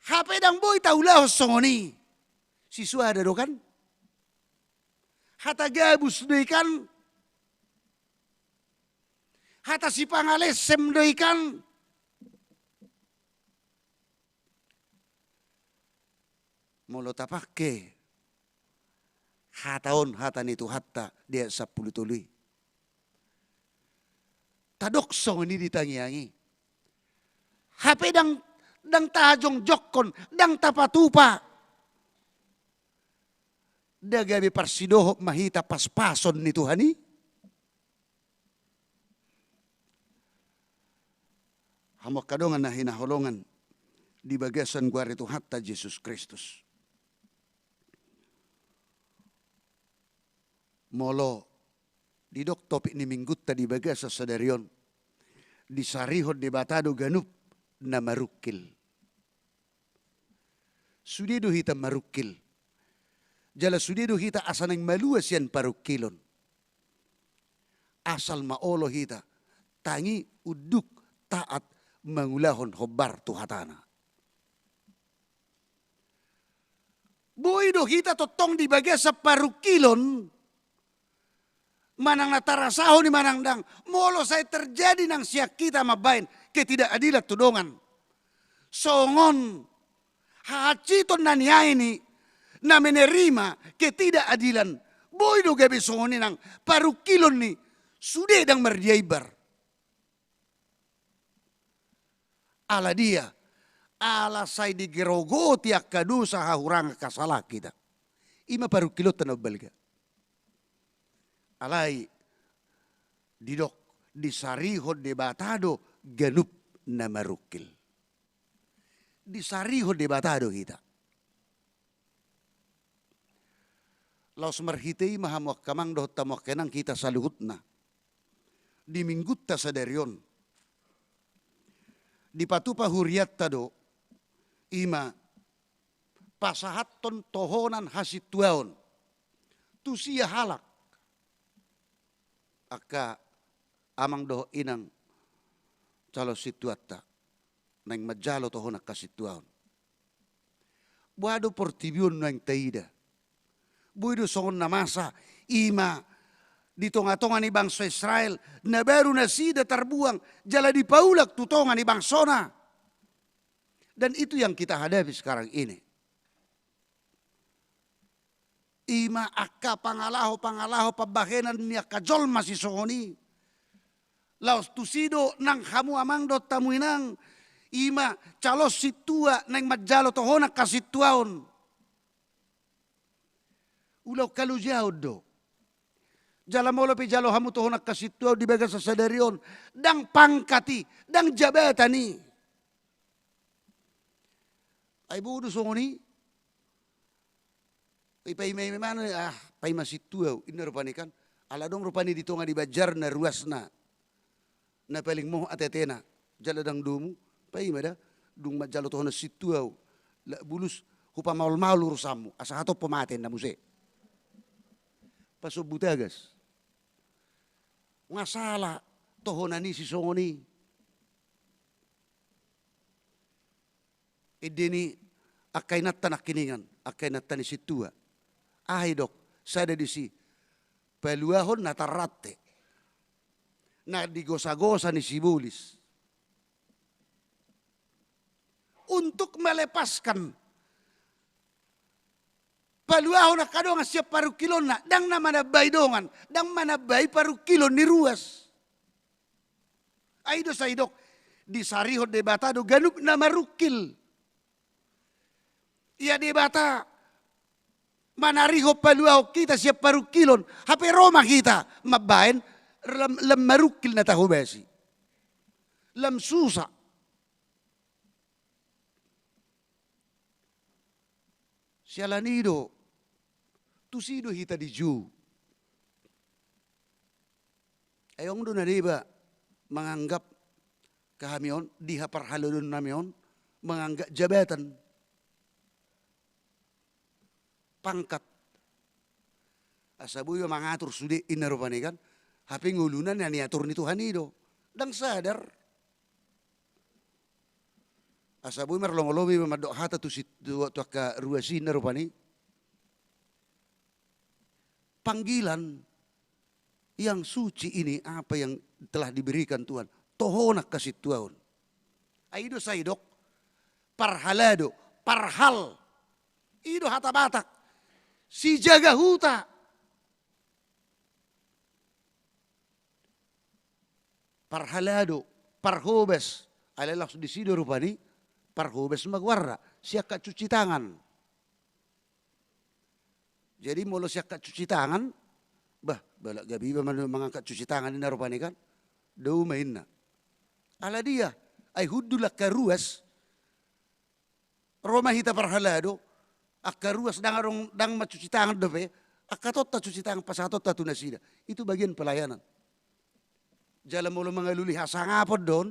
Hape ndang boi taulahon songon i. Sisuada do kan? Hata gabus do i kan? Hata sipangalesem do i kan? Molo tapangke hata on, hata ni Tuhanta di ayat sampulu tolu i. Tadok songon i di tangiang i. Hape ndang, ndang tajongjongkon, ndang tapatupa. Nda gabe parsidohot ma hita paspason ni Tuhan i? Hamu angka dongan na hinaholongan di bagasan goar ni Tuhanta Jesus Kristus. Molo didok topik ni minggunta di bagasan sadari on, disarihon Debata do ganup na marungkil. Sude do hita marungkil. Jala sude do hita asa naeng malua sian parungkilon. Asal ma olo hita tangi, unduk, taat, mangulahon hombar tu hatana. Boi do hita tongtong di bagasan parungkilon, manang na tarasahon i manang ndang, molo sai terjadi nang sian hita mambahen ketidakadilan tu dongan. Songon hahansiton na niain i na menerima ketidakadilan, boi do gabe songon i nang parungkilon ni sude ndang mardia imbar. Ala dia, ala sai digerogoti angka dosa, hahurangan, hasalahan hita. Ima parungkilonta na umbalga. Alai didok, disarihon Debata do ganup na marungkil. Disarihon Debata do hita. Laos marhite i ma hamu angka amang dohot hamu angka inang hita saluhutna. Di minggunta sadari on dipatupa hurianta do, ima pasahathon tohonan hasintuaon tu sia halak angka amang dohot inang calon sintuanta naeng manjalo tohonan hasintuaon. Boha do portibi on naeng taida? Boi do songon na masa, ima di tonga-tonga ni bangso Israel, na baru nasida tarbuang jala dipaulak tu tonga ni bangsona. Dan itu yang kita hadapi sekarang ini. Ima angka pangalaho-pangalaho pambahenan ni angka jolma sisongon i. Laos tusi do nang hamu amang dohot hamu inang, ima calon sintua naeng manjalo tohonan hasintuaon. Ulaon halojaon do. Jala molo pe jalo hamu tohonan hasintuaon di bagasan sadari on, ndang pangkat i, ndang jabatan i. Ai bodo songon i. Ipaima-ima, ah, paima sintua au, inna rupani kan. Ala adong rupani di tonga ni banjar na ruasna, na paling moh atetena. Jala ndang domu, paima da, dung manjalo tohonan sintua ahu, lak bulus, hupamaol-maol urusanmu, asa hatop ho mate ninna muse. Pasombu tagas. Nga sala tohonan i sisongon i. Ende ni angka inanta nangkiningan, angka inanta ni sintua. Aha didok, sada disi, paluahon na tarrante, na digosa-gosa ni sibolis. Untuk melepaskan, paluahon angka dongan sian parungkilonna, ndang na manambai dongan, ndang manambai parungkilon ni ruas. Ai do sai didok, disarihon Debata do ganup na marungkil. Ia Debata manarihon paluahon hita sian parungkilon, hape ro ma hita mambaen lam, lam marungkil na tahobasi. Lam susa. Siala ni i do, tusi do hita dijou. Ai adong do na deba manganggap hami on, di haparhalado nami on, manganggap jabatan, pangkat. Asa boi mangatur sude inna rupani kan, hape ngoluna na niatur ni Tuhan i do. Ndang sadar. Asa boi marlomo-lomo iba mandok hata tu si, tu, tu angka ruas i inna rupani. Panggilan yang suci ini apa yang telah diberikan Tuhan. Toho angka sintua on. Ai do sai didok, parhalado, parhal. I do hata Batak. Sijaga huta. Parhalado, parhobas. Alai laos disi do rupani, parhobas ma goarna, siangkat cuci tangan. Jadi molo siangkat cuci tangan, bah, balak gabe iba man-, mangangkat cuci tangan inna rupani kan. Dao ma inna. Ala dia, ai hundul angka ruas, ro ma hita parhalado, angka ruas ndang adong, ndang mancuci tangan dope, angkatonta cuci tangan pasahatonta tu nasida. Itu bagian pelayanan. Jala molo mangalului hasangapon do on,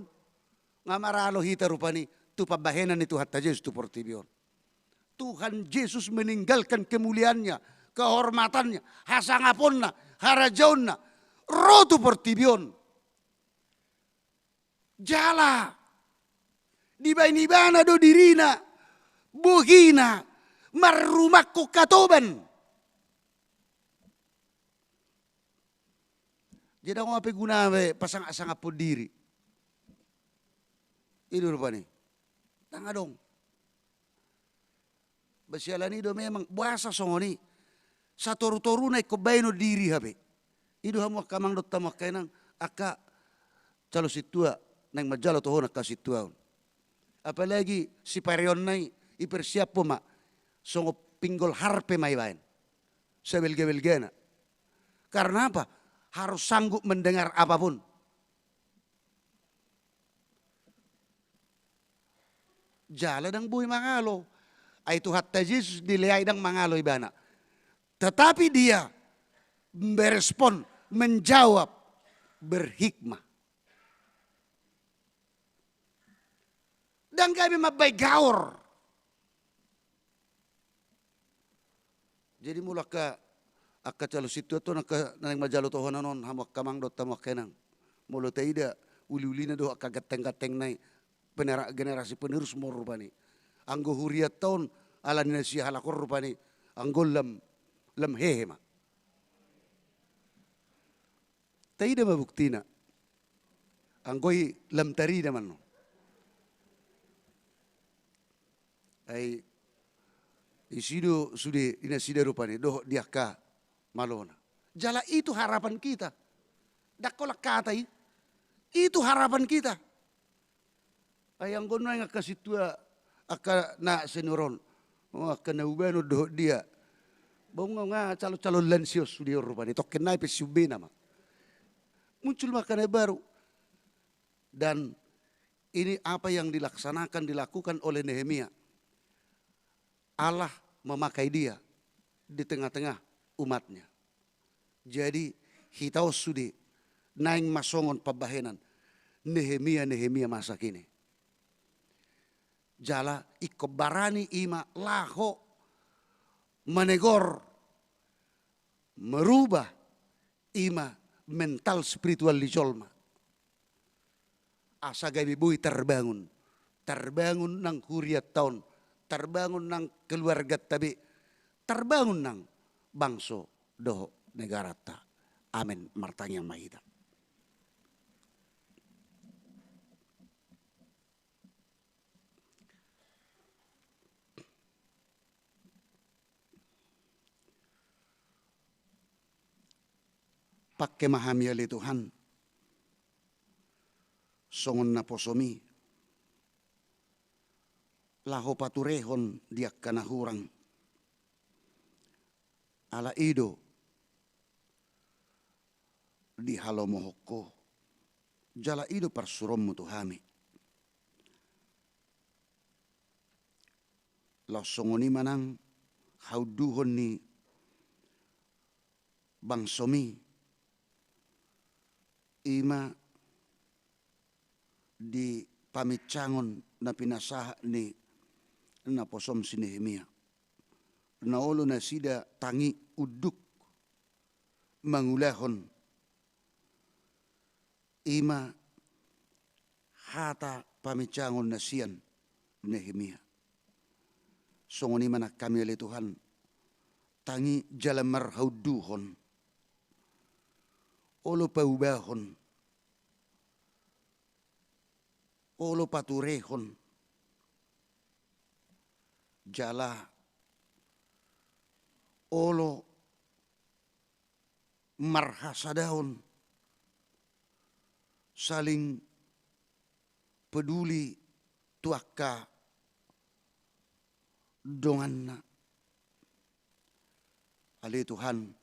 nga maralo hita rupani tu pambahenan ni Tuhanta Jesus tu portibi on. Tuhan Yesus meninggalkan kemuliaannya, kehormatannya, hasangaponna, harajaonna, ro tu portibi on. Jala dibaen ibana do dirina, bohina, marrumangkon hatoban. Jadi ndang adong hape guna be pasangap-sangaphon diri. I do rupani. Ndang adong. Bah siala ni i do memang, boasa songon i, satoru-toruna ingkon baenon diri hape. I do hamu angka amang dohot hamu angka inang, angka calon sintua, naeng manjalo tohonan angka sintua on. Apalagi sipareonna i, ipersiaphon ma, songon pinggol harpe ma ibaen. Sabelga-belgana. Karena apa? Harus sanggup mendengar apapun. Jala ndang boi mangalo. Ai Tuhanta Jesus dileai ndang mangalo ibana. Tetapi dia merespon, menjawab, berhikmah. Ndang gabe mambaen gaor. Jadi molo angka, angka calon sintua on, angka naeng manjalo tohonan on, hamu angka amang dohot hamu angka inang. Molo taida uli-ulina dohot angka ganteng-gantengna i, penera-, generasi penerus ma on rupani. Anggo hurianta on, ala ni na sihalak on rupani, anggo lam, lam hehe ma. Taida ma buktina. Anggo i lam tarida ma annon. Ai disi do sude di nasida rupani, dohot di angka malona. Jala itu harapan kita. Ndang holan hata i. Itu harapan kita. Ai anggo nuaeng angka sintua, angka na senior on, oh, angka na ubanon dohot dia, bung nga calon-calon lansia on sude on rupani, tongkin nai pensiun be nama. Muncul ma angka na baru. Dan ini apa yang dilaksanakan, dilakukan oleh Nehemia. Allah memakai dia di tengah-tengah umatnya. Jadi hita on sude naeng ma songon pambahenan. Nehemia, Nehemia masa kini. Jala ingkon barani i ma laho manegor, merubah i ma mental spiritual ni jolma. Asa gabe boi tarbangun, tarbangun nang hurianta on, tarbangun nang keluarganta be, tarbangun nang bangso dohot negaranta. Amen. Martangiang ma hita. Pangke ma hami ale Tuhan, songon naposomi, laho paturehon di angka na hurang. Ala i do dihalomohon Ho, jala i do parsuruonMu tu hami. Laos songon i ma nang haunduhon ni bangsoMi, i ma di paminsangon na pinasahat ni naposoM si Nehemia. Na olo nasida tangi unduk mangulahon i ma hata paminsangon na sian Nehemia. Songon i ma nang hami ale Tuhan, tangi jala marhaunduhon. Olo paubahon, olo paturehon, jala olo marhasadaon, saling peduli tu angka donganna. Ale Tuhan,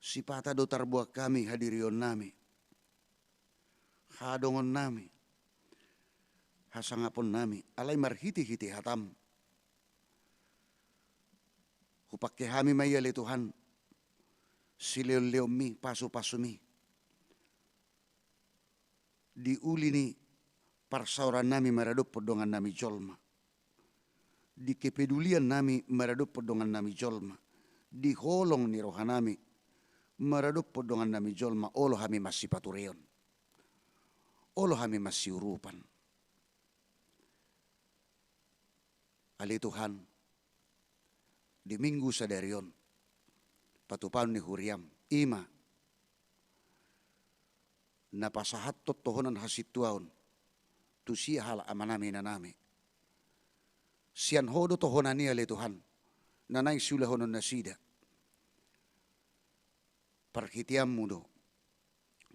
sipata do tarboan hami hadirionnami, hadongannami, hasangaponnami, alai marhitehite hataM. Hupangke hami ma i ale Tuhan, sileonleonMi, pasupasuMi, di uli ni parsaorannami maradophon dongannami jolma, di kepeduliannami maradophon dongannami jolma, di holong ni rohanami maradophon dongannami jolma, olo hami masipatureon, olo hami masiurupan. Ale Tuhan, di Minggu sadari on, patupaon ni huriaM, i ma na pasahathon tohonan hasintuaon tu sia halak amanami inanami. Sian Ho do tohonan i ale Tuhan, na naeng siulahonon nasida. ParhiteanMu do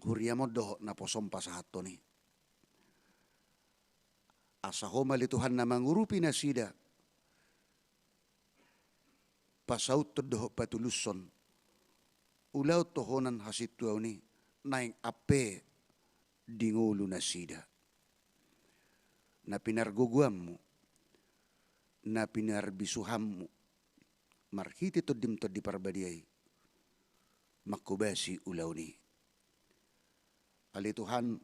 huriaM on dohot naposoM pasahathon i. Asa Ho ma ale Tuhan na mangurupi nasida, pasauthon dohot patulushon ulaon tohonan hasintuaon i naeng ampe di ngolu nasida. Na pinargogoanMu, na pinarbisuhanMu, marhite TondiM Tondi Parbadia i, manghobasi ulaon i. Ale Tuhan,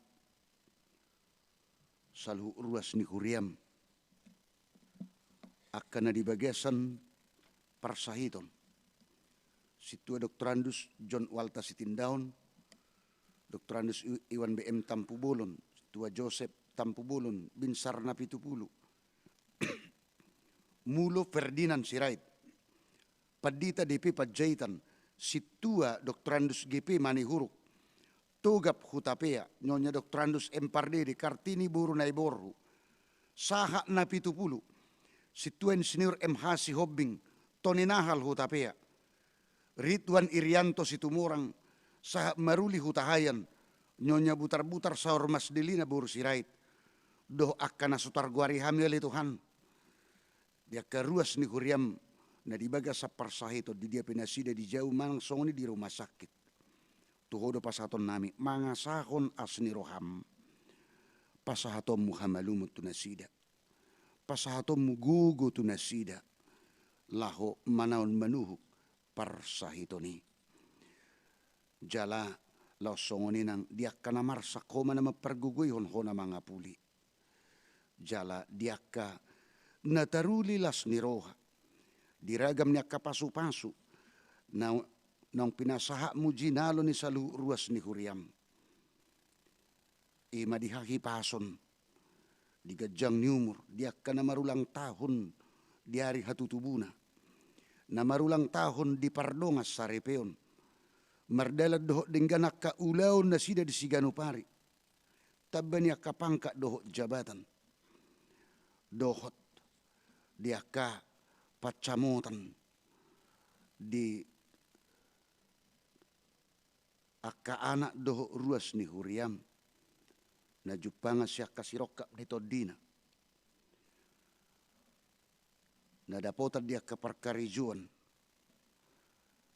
saluhut ruas ni huriaM, angka na di bagasan parsahiton, Sintua Doktorandus John Walta Sitindaon, Doktorandus I-, Iwan B M Tampubolon, Sintua Josep Tampubolon, Binsar Napitupulu, Mulo Ferdinand Sirait, Pandita D P Panjaitan, Sintua Doktorandus G P Manihuruk, Togab Hutapea, Nyonya Doktorandus M Pardede, Kartini boru Naiborhu, sahat Napitupulu, Sintua Insinyur M H Sihombing, Toni Nahal Hutapea, Ridwan Irianto Situmorang, sahat Maruli Hutahaean, Nyonya Butarbutar saur Mas Delina boru Sirait, dohot angka na so targoari hami ale Tuhan, di angka ruas ni huriaM na di bagasan parsahiton, di dia pe nasida di jabu manang songon i di rumah sakit. Tu Ho do pasahatonnami, mangasahon asi ni rohaM, pasahatonMu hamalumon tu nasida, pasahatonMu gogo tu nasida, laho manaon manuhuk parsahiton i. Jala Laos songon i nang di angka na marsak, Ho ma na mampargogoihon, Ho na mangapuli. Jala di angka na taruli las ni roha, di ragam ni angka pasupasu na, naung pinasahatmu jinalo ni saluhut ruas ni huriam, i ma di hahipason, di ganjang ni umur, di angka na marulang tahun di ari hatutubuna, na marulang tahun di pardongansaripeon, mardalan dohot denggan angka ulaon nasida di siganup ari, tamba ni angka pangkat dohot jabatan, dohot di angka pansamotan di angka anak dohot ruas ni huriam, na jumpangan sian angka sirongkap ni tondina, na dapotan di angka parkarejoan,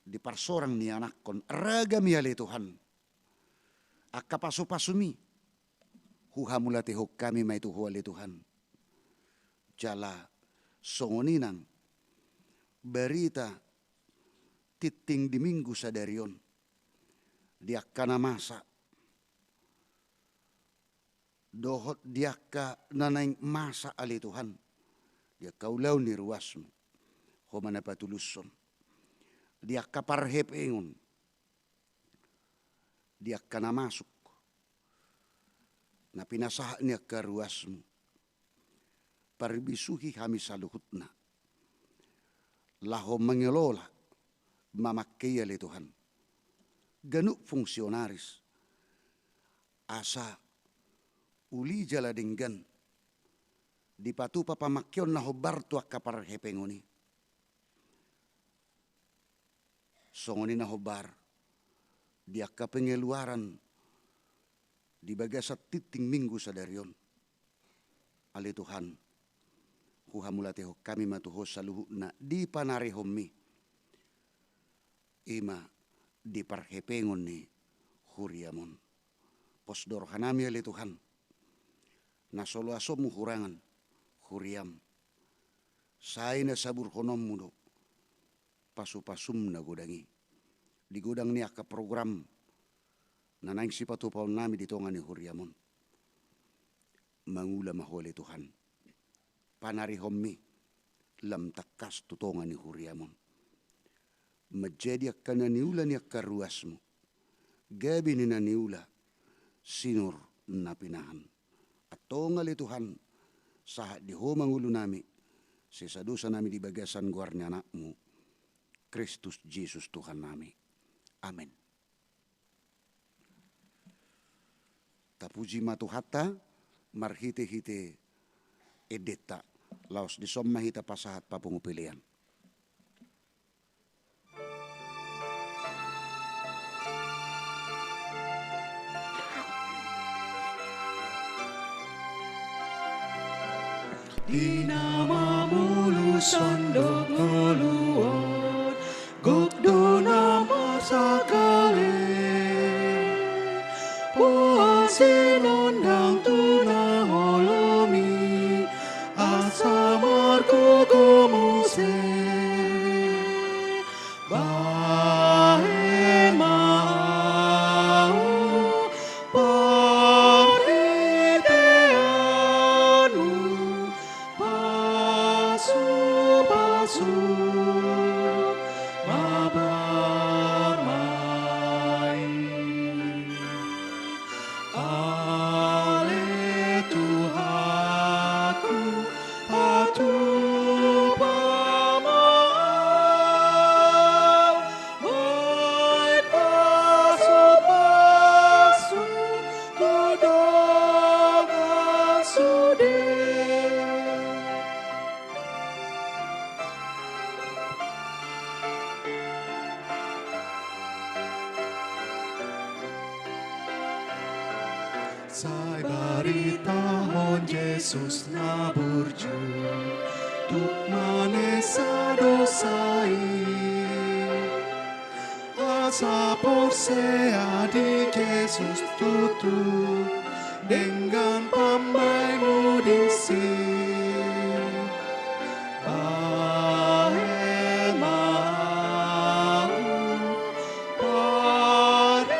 di parsorang ni anakkon, ragam i ale Tuhan, angka pasupasumi, huhamauliatehon hami ma i tu Ho ale Tuhan. Jala songon i nang barita tintin di Minggu sadari on, di angka na masa dohot di angka na naeng masa ale Tuhan, di angka ulaon ni ruasmu, Ho ma na patulushon, di angka parhepengon, di angka na masuk, na pinasahat ni angka ruasmu, parbisuhi hami saluhutna, laho mangelola, mamangke i ale Tuhan, ganup fungsionaris, asa uli jala denggan dipatupa pamangkeon na hombar tu angka parhepengon i. Songon i na hombar di angka pengeluaran di bagasan tintin Minggu sadari on. Ale Tuhan, huhamauliatehon hami ma tu Ho saluhutna di panarihonmi, i ma di parhepengon ni huriam on. Pos do rohanami ale Tuhan, na so loasonmu hurangan huriam, sai na saburhononmu do pasupasum na godang i, di godang ni angka program na naeng sipatupaonnami di tonga ni huriam on. Mangula ma Ho ale Tuhan, panarihonmi lam tangkas tu tonga ni huriam on, manjadi angka na niula ni angka ruasmu, gabe ni na niula sinur na pinahan. Antong ale Tuhan, sahat di Ho ma ngolunami, sesa dosanami di bagasan goar ni Anakmu, Kristus Jesus Tuhannami. Amen. Tapuji ma Tuhanta marhitehite endenta, laos dison ma hita pasahat papungu pelean. Di na mamolus on dohot ngolu on, gok do na marsangkali. Boan sinondang tu na holom i, asa margogo muse. Bahen ma ahu parhiteanmu, pasupasu ma barmain. Ale Tuhanku, patupa ma ahu, bahen pasupasu tu dongan sude. Sai baritahon Jesus na burju, tuk manesa dosa i. Asa porsea di Jesus tutu, denggan pambahenmu disi. Bahen ma ahu, parhite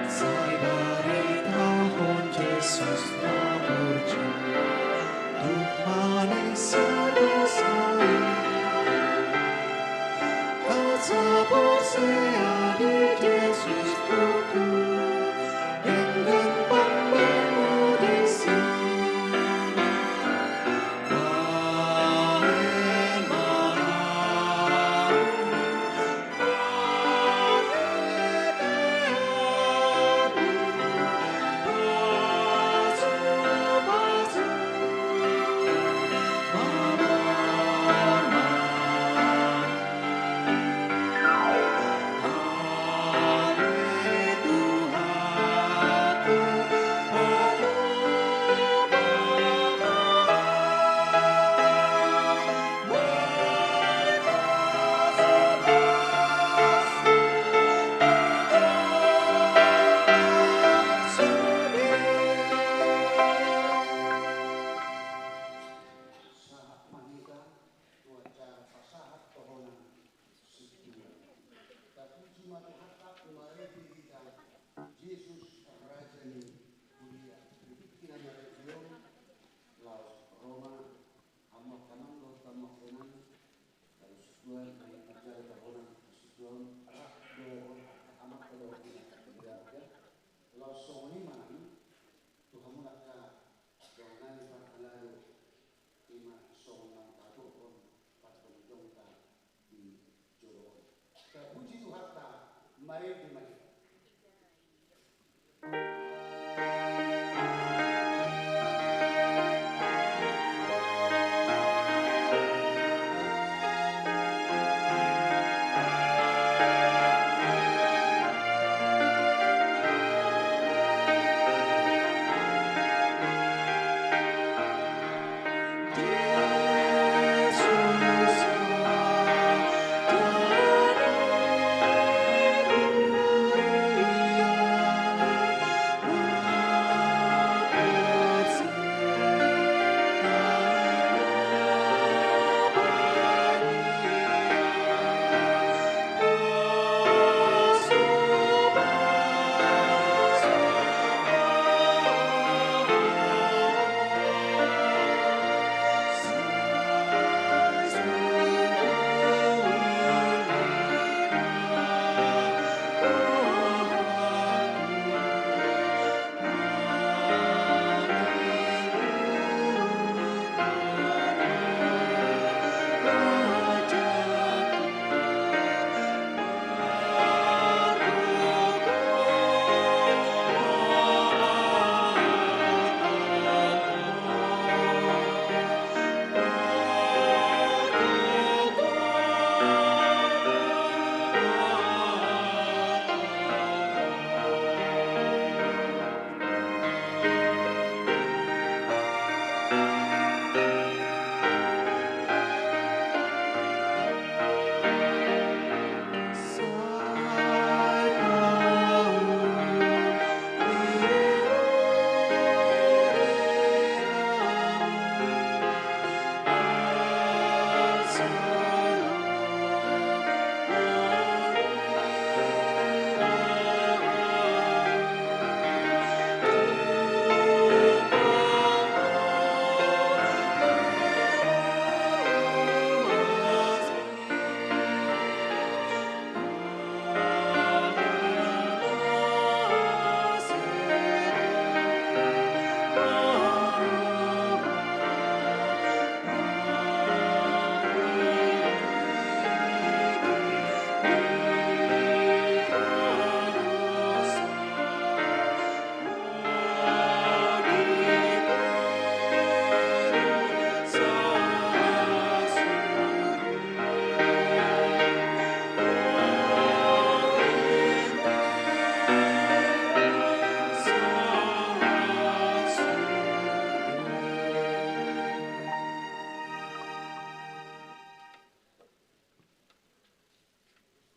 Sai baritahon Jesus na burju, tung manis sada sai. Asa porsea di Jesus tutu, denggan pambahenmu disi. Tuhanta marende hita, Jesus raja ni huria. Di tingki na marende on, laos ro ma hamu angka amang dohot hamu angka inang, laos tua na manjalo tahonan, laos tua rap dohot angka amang dohot inang. Laos songon i ma nang tu hamu angka dongan nami parhalado, ima songon naung taturhon partondion ta di jolo on. Tapuji Tuhanta, marende ma hita.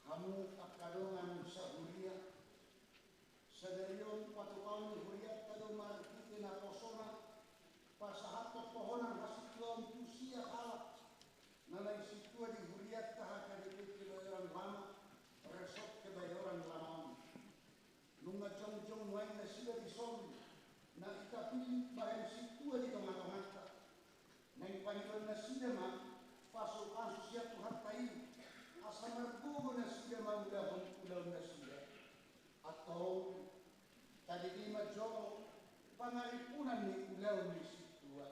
Hamu angka dongan sahuria, sadari on patupaon ni hurianta do marhite naposona pasahathon tohonan hasintuaon tu sia halak na naeng sintua di hurianta H K B P Kebayoran Lama, Resort Kebayoran Lama on. Nunga jongjong nuaeng nasida dison, na ita pillit bahen sintua di tongatonganta. Naeng pangidoan nasida ma pasupasu sian Tuhanta i, asa margogo nasida mangulahon ulaon nasida. Antong, tadidi ma jolo pangarimpunan ni ulaon ni sintua.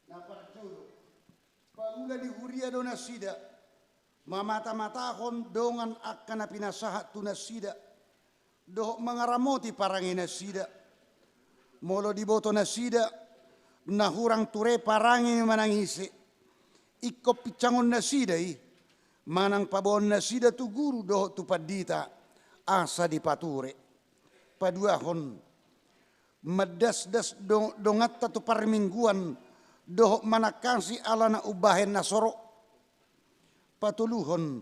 Na parjolo, pangula ni huria do nasida, mamatamatahon dongan angka na pinasahat tu nasida, dohot mangaramoti parange nasida. Molo diboto nasida na hurang ture parange manang ise, ingkon pinsangon nasida i, manang paboaon nasida tu guru dohot tu pandita, asa dipature. Paduahon, mandasdas do-, donganta tu parmingguan, dohot manangkasi alana umbahen na so ro. Patoluhon,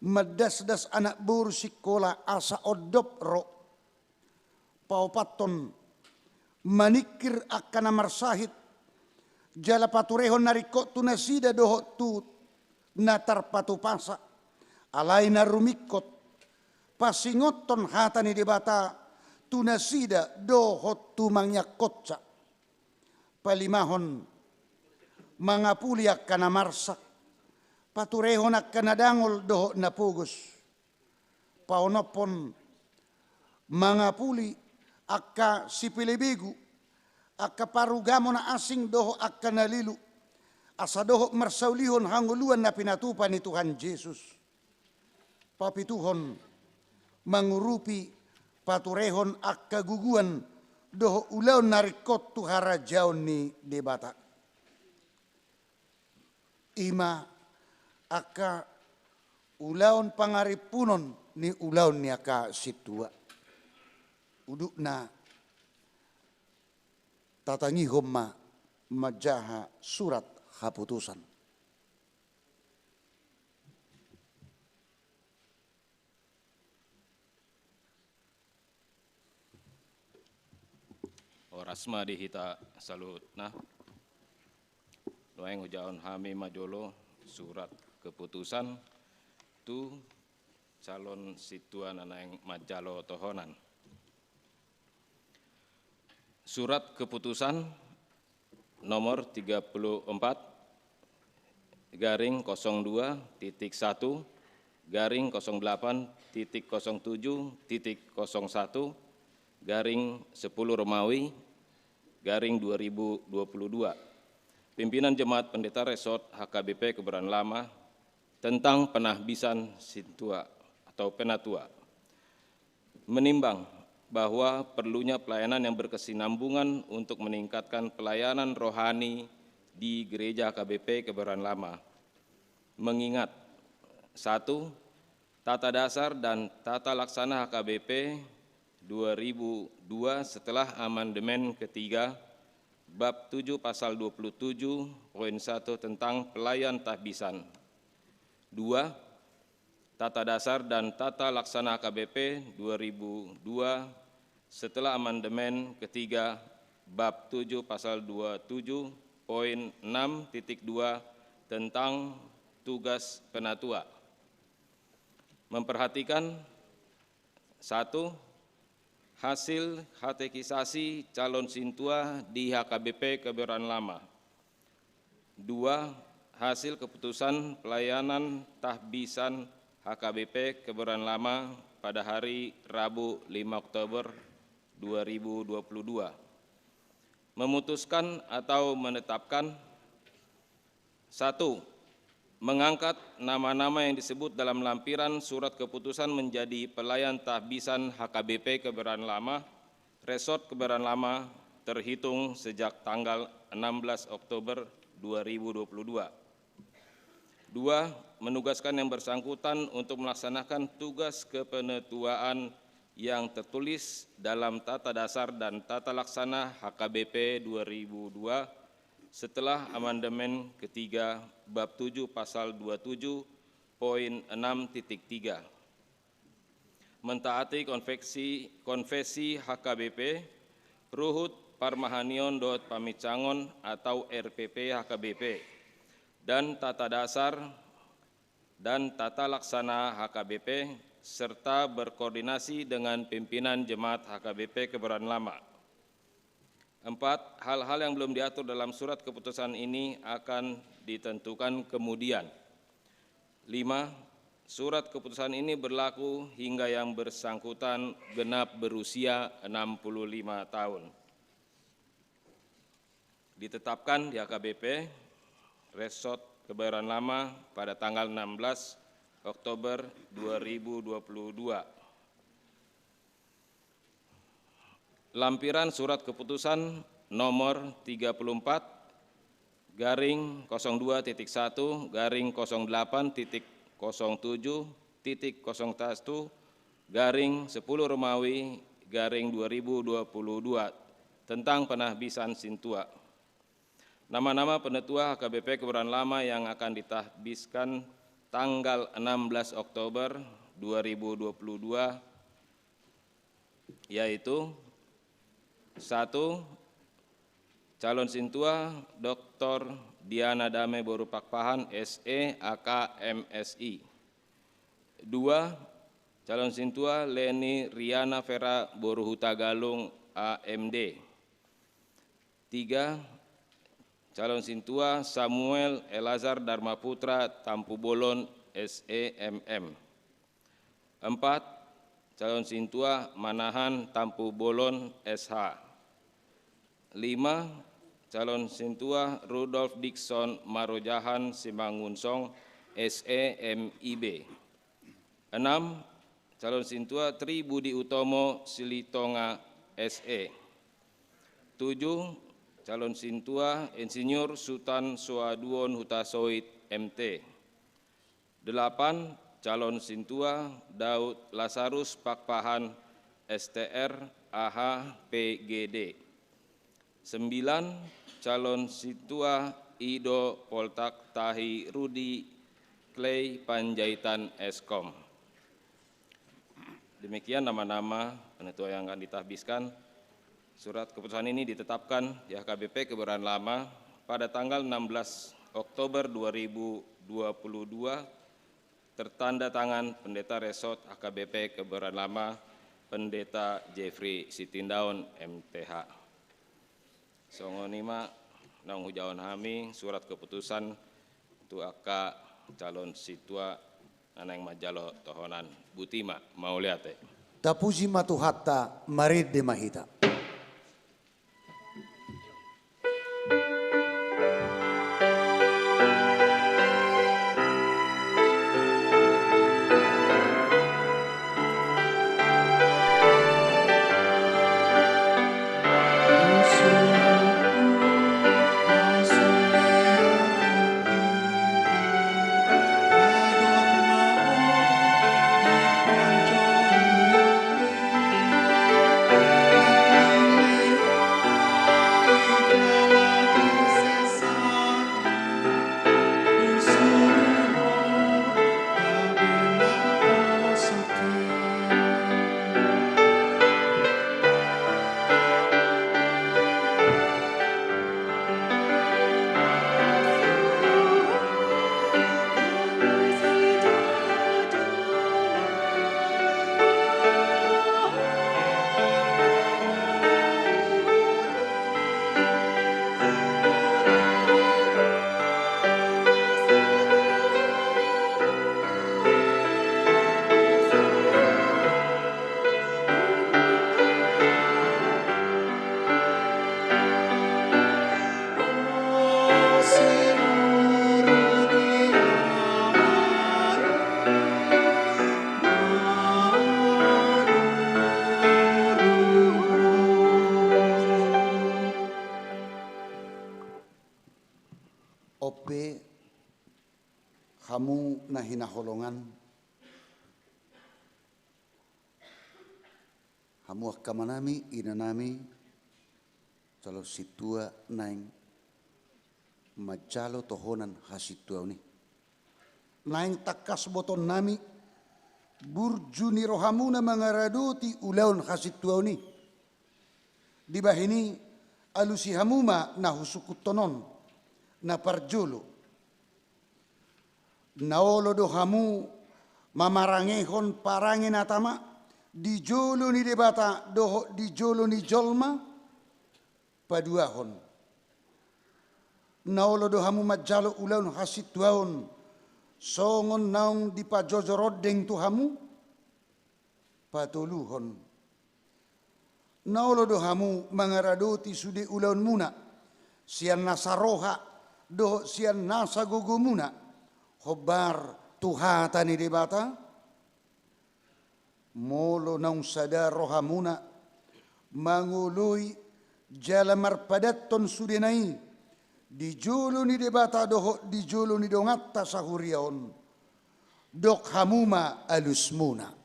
mandasdas anak boru sikola asa ondop ro. Paopathon, maningkir angka na marsahit, jala paturehon na ringkot tu nasida dohot tu na tarpatupasa. Alai na rumingkot, pasingothon hata ni Debata tu nasida dohot tu mangiangkonsa. Palimahon mangapuli angka na marsak, paturehon angka na dangol dohot na pogos. Paonomhon mangapuli angka sipelebegu, angka parugamo na asing dohot angka na lilu, asa dohot marsaulihon hangoluan na pinatupa ni Tuhan Jesus. Papituhon, mangurupi, paturehon angka guguan dohot ulaon na ringkot tu harajaon ni Debata. I ma angka ulaon pangarimpunon ni ulaon ni angka sintua. Udutna, tatangihon ma manjaha surat haputusan. Horas ma di hita saluhutna. Nuaeng hujahahon hami ma jolo surat keputusan tu calon sintua na naeng manjalo tohonan. Surat keputusan nomor tiga puluh empat garing kosong dua titik satu garing kosong delapan titik kosong tujuh titik kosong satu garing sepuluh Romawi garing dua ribu dua puluh dua. Pimpinan Jemaat Pendeta Resort H K B P Kebayoran Lama tentang penahbisan sintua atau penatua. Menimbang bahwa perlunya pelayanan yang berkesinambungan untuk meningkatkan pelayanan rohani di Gereja H K B P Kebayoran Lama. Mengingat, satu, tata dasar dan tata laksana H K B P dua ribu dua setelah amandemen ketiga, bab tujuh pasal dua puluh tujuh poin satu tentang pelayan tahbisan. Dua, tata dasar dan tata laksana H K B P dua ribu dua setelah amandemen ketiga bab tujuh pasal dua tujuh poin enam titik dua tentang tugas penatua. Memperhatikan, satu, hasil katekisasi calon sintua di H K B P Kebayoran Lama. Dua, hasil keputusan pelayanan tahbisan H K B P Kebayoran Lama pada hari Rabu lima Oktober dua ribu dua puluh dua. Memutuskan atau menetapkan, satu, mengangkat nama-nama yang disebut dalam lampiran surat keputusan menjadi pelayan tahbisan H K B P Kebayoran Lama, Resort Kebayoran Lama, terhitung sejak tanggal enam belas Oktober dua ribu dua puluh dua. Dua, menugaskan yang bersangkutan untuk melaksanakan tugas kepenetuaan yang tertulis dalam Tata Dasar dan Tata Laksana H K B P dua ribu dua setelah amandemen ketiga bab tujuh pasal dua tujuh poin enam titik tiga. Mentaati konveksi, konvensi H K B P, ruhut parmahanion dohot paminsangon atau R P P H K B P, dan tata dasar dan tata laksana H K B P, serta berkoordinasi dengan pimpinan jemaat H K B P Kebayoran Lama. Empat, hal-hal yang belum diatur dalam surat keputusan ini akan ditentukan kemudian. Lima, surat keputusan ini berlaku hingga yang bersangkutan genap berusia enam puluh lima tahun. Ditetapkan di H K B P Resort Kebayoran Lama pada tanggal enam belas Oktober dua ribu dua puluh dua. Lampiran surat keputusan nomor tiga puluh empat garing kosong dua titik satu garing kosong delapan titik kosong tujuh titik kosong satu garing sepuluh Romawi garing dua ribu dua puluh dua tentang penahbisan sintua. Nama-nama penetua H K B P Kebayoran Lama yang akan ditahbiskan tanggal enam belas Oktober dua ribu dua puluh dua, yaitu, satu, calon sintua Doktor Diana Dame boru Pakpahan, S E, A K, M Si. Dua, calon sintua Leni Riana Vera boru Hutagalung, A M D. Tiga, calon sintua Samuel Elazar Darmaputra Tampubolon, S E M M. Empat, calon sintua Manahan Tampubolon, S H. Lima, calon sintua Rudolf Dikson Marojahan Simangunsong, S E M I B. Enam, calon sintua Tri Budi Utomo Silitonga, S E. Tujuh, calon sintua Insinyur Sutan Soaduon Hutasoit, M T. Delapan, calon sintua Daud Lasarus Pakpahan, S T R, A H, P G D. Sembilan, calon sintua Ido Poltak Tahi Rudi Klei Panjaitan, S Kom. Demikian nama-nama penentuan yang akan ditahbiskan. Surat keputusan ini ditetapkan di H K B P Kebayoran Lama pada tanggal enam belas Oktober dua ribu dua puluh dua, tertanda tangan Pendeta Resort H K B P Kebayoran Lama, Pendeta Jeffrey Sitindaon, M T H. Songon i ma naung hujahahon hami surat keputusan tu angka calon sintua na naeng manjalo tohonan. Botima, mauliate. Tapuji ma Tuhanta, marende ma hita. Ope, hamu na hinaholongan, hamu angka amanami, inanami, calon sintua naeng manjalo tohonan hasintuaon i. Naeng tangkas botonnami, burju ni rohamuna mangaradoti ulaon hasintuaon i. Dibahen i, alusi hamu ma na husungkunhon on, na parjolo. Na olo do hamu mamarangehon parange na tama di jolo ni Debata dohot di jolo ni jolma? Paduahon, na olo do hamu manjalo ulaon hasintuaon songon naung dipajojo rondeng tu hamu? Patoluhon, na olo do hamu mangaradoti sude ulaonmuna sian nasa roha dohot sian nasa gogomuna, hombar tu hata ni Debata? Molo naung sada rohamuna mangoloi jala marpadathon sudena i di jolo ni Debata dohot di jolo ni donganta sahuria on, dok hamu ma alusmuna.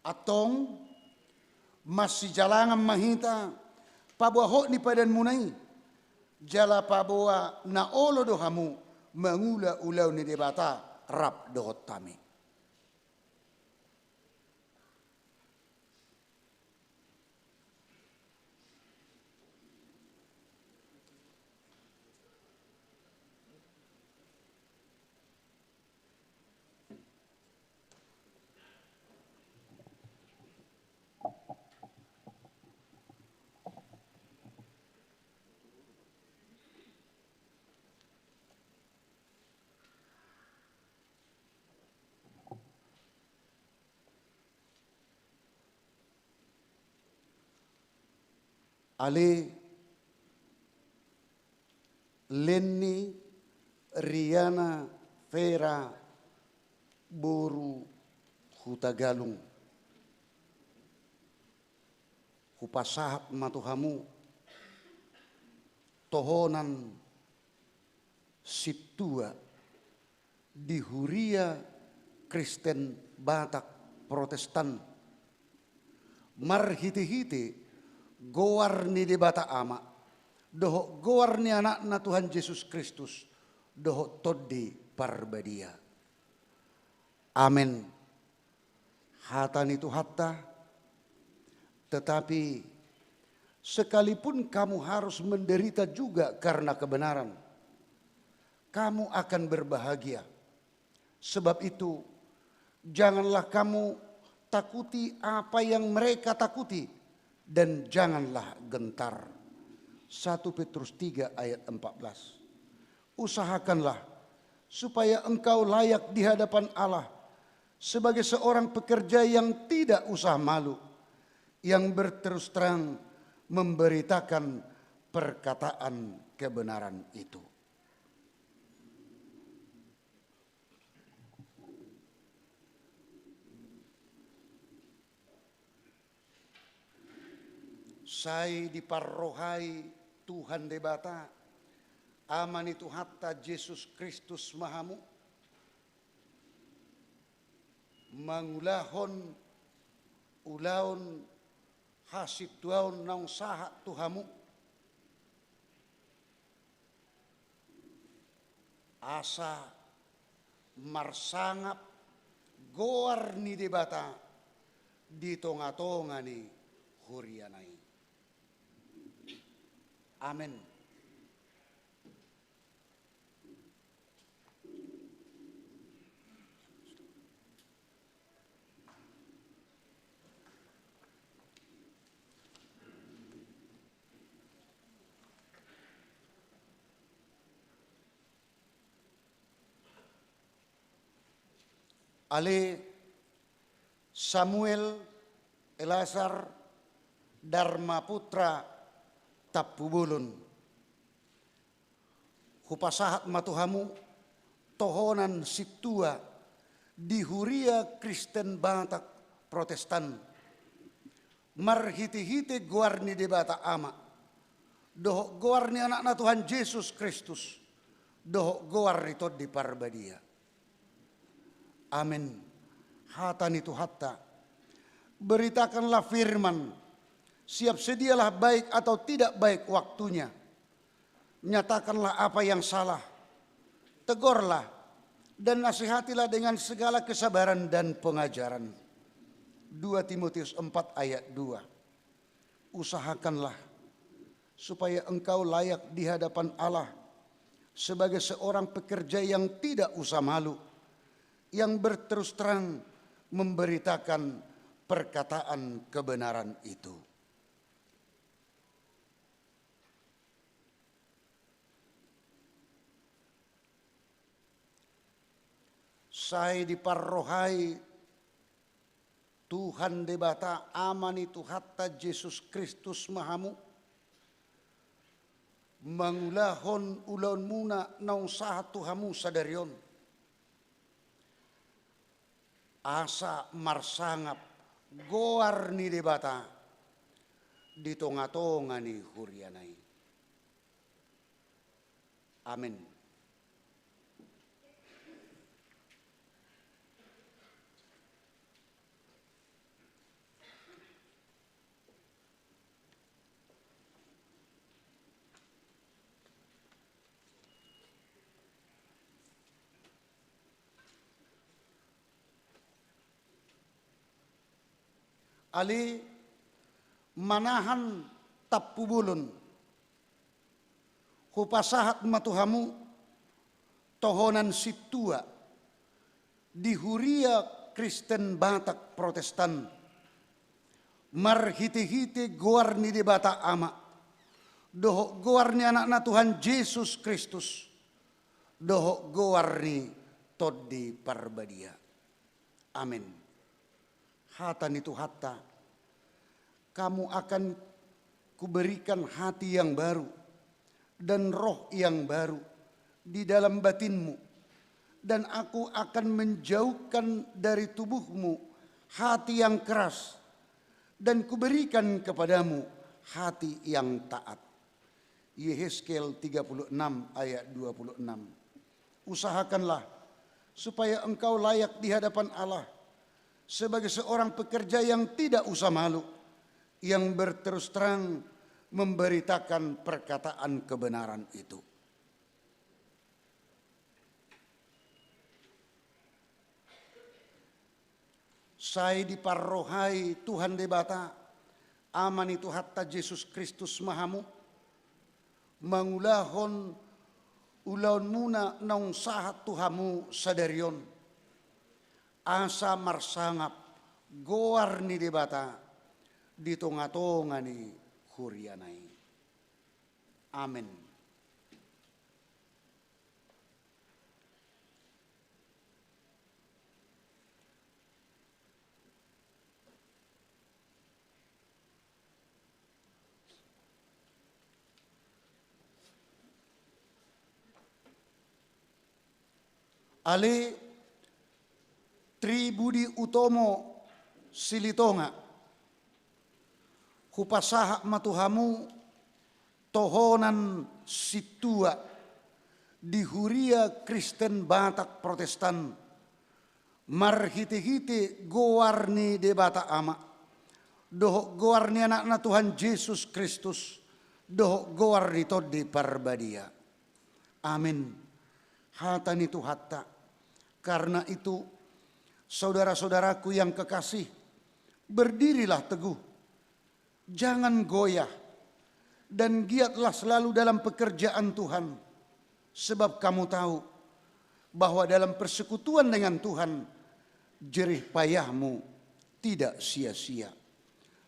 Antong, masijalangan ma hita paboa hot ni padanmuna i, jala paboa na olo do hamu mangula ulaon ni Debata rap dohot hami. Ale Lenny Riana Vera boru Hutagalung, hupasahat ma tu hamu tohonan sintua di Huria Kristen Batak Protestan, marhitehite goar ni Debata Ama dohot goar ni Anakna Tuhan Jesus Kristus dohot Tondi Parbadia. Amen. Hata ni Tuhanta. Tetapi sekalipun kamu harus menderita juga karena kebenaran, kamu akan berbahagia. Sebab itu, janganlah kamu takuti apa yang mereka takuti, dan janganlah gentar. Satu Petrus tiga ayat empat belas. Usahakanlah supaya engkau layak di hadapan Allah sebagai seorang pekerja yang tidak usah malu, yang berterus terang memberitakan perkataan kebenaran itu. Sai diparrohai Tuhan Debata, Ama ni Tuhanta Jesus Kristus ma hamu, mangulahon ulaon hasintuaon naung sahat tu hamu, asa marsangap goar ni Debata di tonga-tonga ni huriana i. Amen. Ale Samuel Eleazar Darma Putra Tampubolon, hupasahat ma tu hamu tohonan sintua di Huria Kristen Batak Protestan, marhitehite goar ni Debata Ama dohot goar ni Anakna Tuhan Jesus Kristus dohot goar ni Tondi Parbadia. Amen. Hata ni Tuhanta. Beritakanlah firman, siap sedialah baik atau tidak baik waktunya. Nyatakanlah apa yang salah, tegurlah, dan nasihatilah dengan segala kesabaran dan pengajaran. Dua Timotius empat ayat dua. Usahakanlah supaya engkau layak di hadapan Allah sebagai seorang pekerja yang tidak usah malu, yang berterus terang memberitakan perkataan kebenaran itu. Sai diparrohai Tuhan Debata, Ama ni Tuhanta Jesus Kristus ma hamu, mangulahon ulaonmuna naung sahat tu hamu sadari on, asa marsangap goar ni Debata di tonga-tonga ni huriana i. Amen. Ale Manahan Tampubolon, hupasahat ma tu hamu tohonan sintua di Huria Kristen Batak Protestan, marhitehite goar ni Debata Ama dohot goar ni Anakna Tuhan Jesus Kristus dohot goar ni Tondi Parbadia. Amen. Hata ni Tuhanta. Kamu akan Kuberikan hati yang baru dan roh yang baru di dalam batinmu, dan Aku akan menjauhkan dari tubuhmu hati yang keras, dan Kuberikan kepadamu hati yang taat. Yehezkiel tiga puluh enam ayat dua puluh enam. Usahakanlah supaya engkau layak di hadapan Allah sebagai seorang pekerja yang tidak usah malu, yang berterus terang memberitakan perkataan kebenaran itu. Sai diparrohai Tuhan Debata, Ama ni Tuhanta Jesus Kristus ma hamu, mangulahon ulaonmuna naung sahat tu hamu sadari on, asa marsangap goar ni Debata di tonga-tonga ni huriana i. Amen. Ale Tribudi Utomo Silitonga, hupasahat ma tu hamu tohonan sintua di Huria Kristen Batak Protestan, marhite-hite goar ni Debata Ama, dohot goar ni Anakna Tuhan Jesus Kristus, dohot goar ni Tondi Parbadia. Amin. Hata ni Tuhanta. Karena itu, saudara-saudaraku yang kekasih, berdirilah teguh. Jangan goyah, dan giatlah selalu dalam pekerjaan Tuhan, sebab kamu tahu bahwa dalam persekutuan dengan Tuhan, jerih payahmu tidak sia-sia.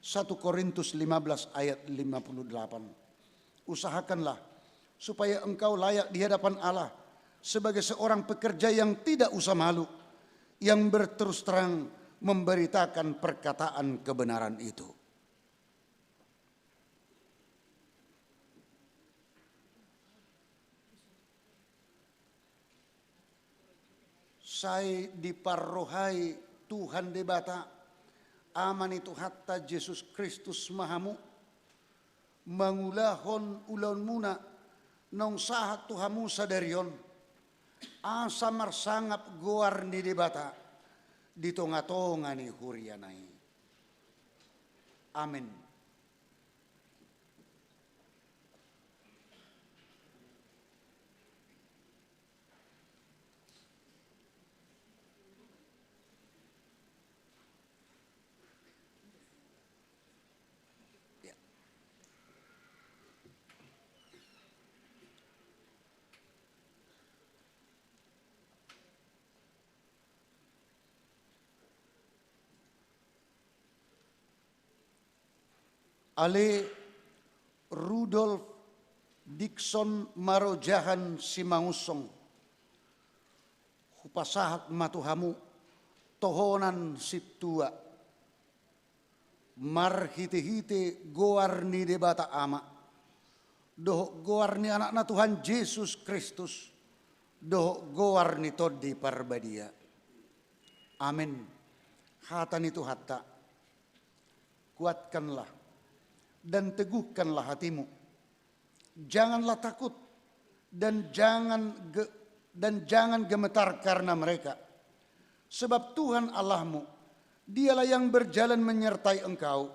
Satu Korintus lima belas ayat lima puluh delapan. Usahakanlah supaya engkau layak di hadapan Allah sebagai seorang pekerja yang tidak usah malu, yang berterus terang memberitakan perkataan kebenaran itu. Sai diparrohai Tuhan Debata, Ama ni Tuhanta Jesus Kristus ma hamu, mangulahon ulaonmuna naung sahat tu hamu sadari on, asa marsangap goar ni Debata di tonga-tonga ni huriana i. Amin. Ya. Ale Rudolf Dikson Marojahan Simangunsong, hupasahat ma tu hamu tohonan sintua, marhite-hite goar ni Debata Ama, dohot goar ni Anakna Tuhan Jesus Kristus, dohot goar ni Tondi Parbadia. Amin. Hata ni Tuhanta. Kuatkanlah dan teguhkanlah hatimu. Janganlah takut dan jangan ge-, dan jangan gemetar karena mereka. Sebab Tuhan Allahmu, Dialah yang berjalan menyertai engkau.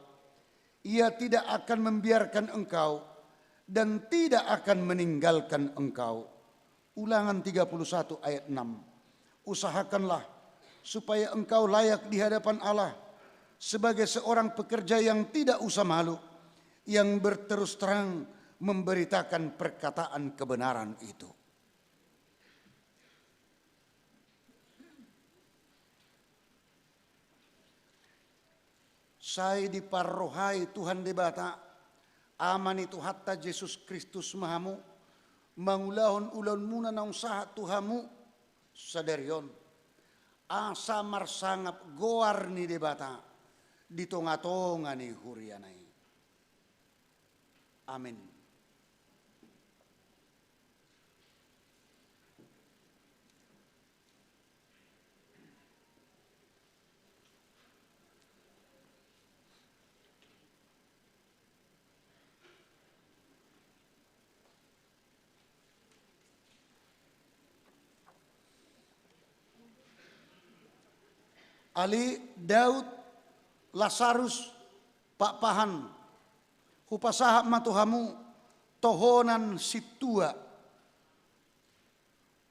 Ia tidak akan membiarkan engkau dan tidak akan meninggalkan engkau. Ulangan tiga puluh satu ayat enam. Usahakanlah supaya engkau layak di hadapan Allah sebagai seorang pekerja yang tidak usah malu, yang berterus terang memberitakan perkataan kebenaran itu. Sai diparrohai Tuhan Debata, Ama ni Tuhanta Jesus Kristus ma hamu, mangulahon ulaonmuna naung sahat tu hamu sadari on, asa marsangap goar ni Debata di tonga-tonga ni huriana i. Amin. Ale Daud, Lasarus, Pakpahan, hupasahat ma tu hamu tohonan sintua,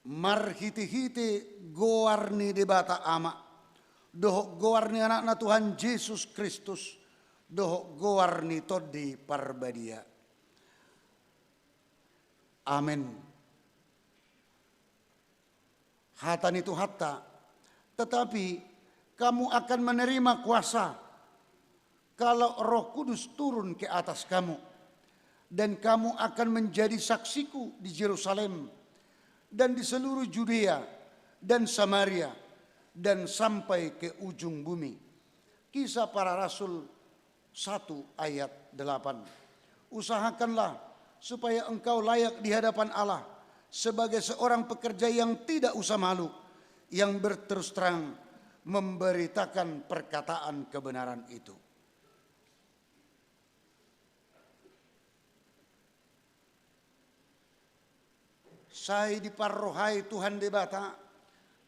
marhitehite goar ni Debata Ama, dohot goar ni Anakna Tuhan Jesus Kristus, dohot goar ni Tondi Parbadia. Amen. Hata ni Tuhanta, tetapi kamu akan menerima kuasa kalau Roh Kudus turun ke atas kamu, dan kamu akan menjadi saksiku di Jerusalem dan di seluruh Judea dan Samaria dan sampai ke ujung bumi. Kisah Para Rasul satu ayat delapan. Usahakanlah supaya engkau layak di hadapan Allah sebagai seorang pekerja yang tidak usah malu, yang berterus terang memberitakan perkataan kebenaran itu. Sai diparrohai Tuhan Debata,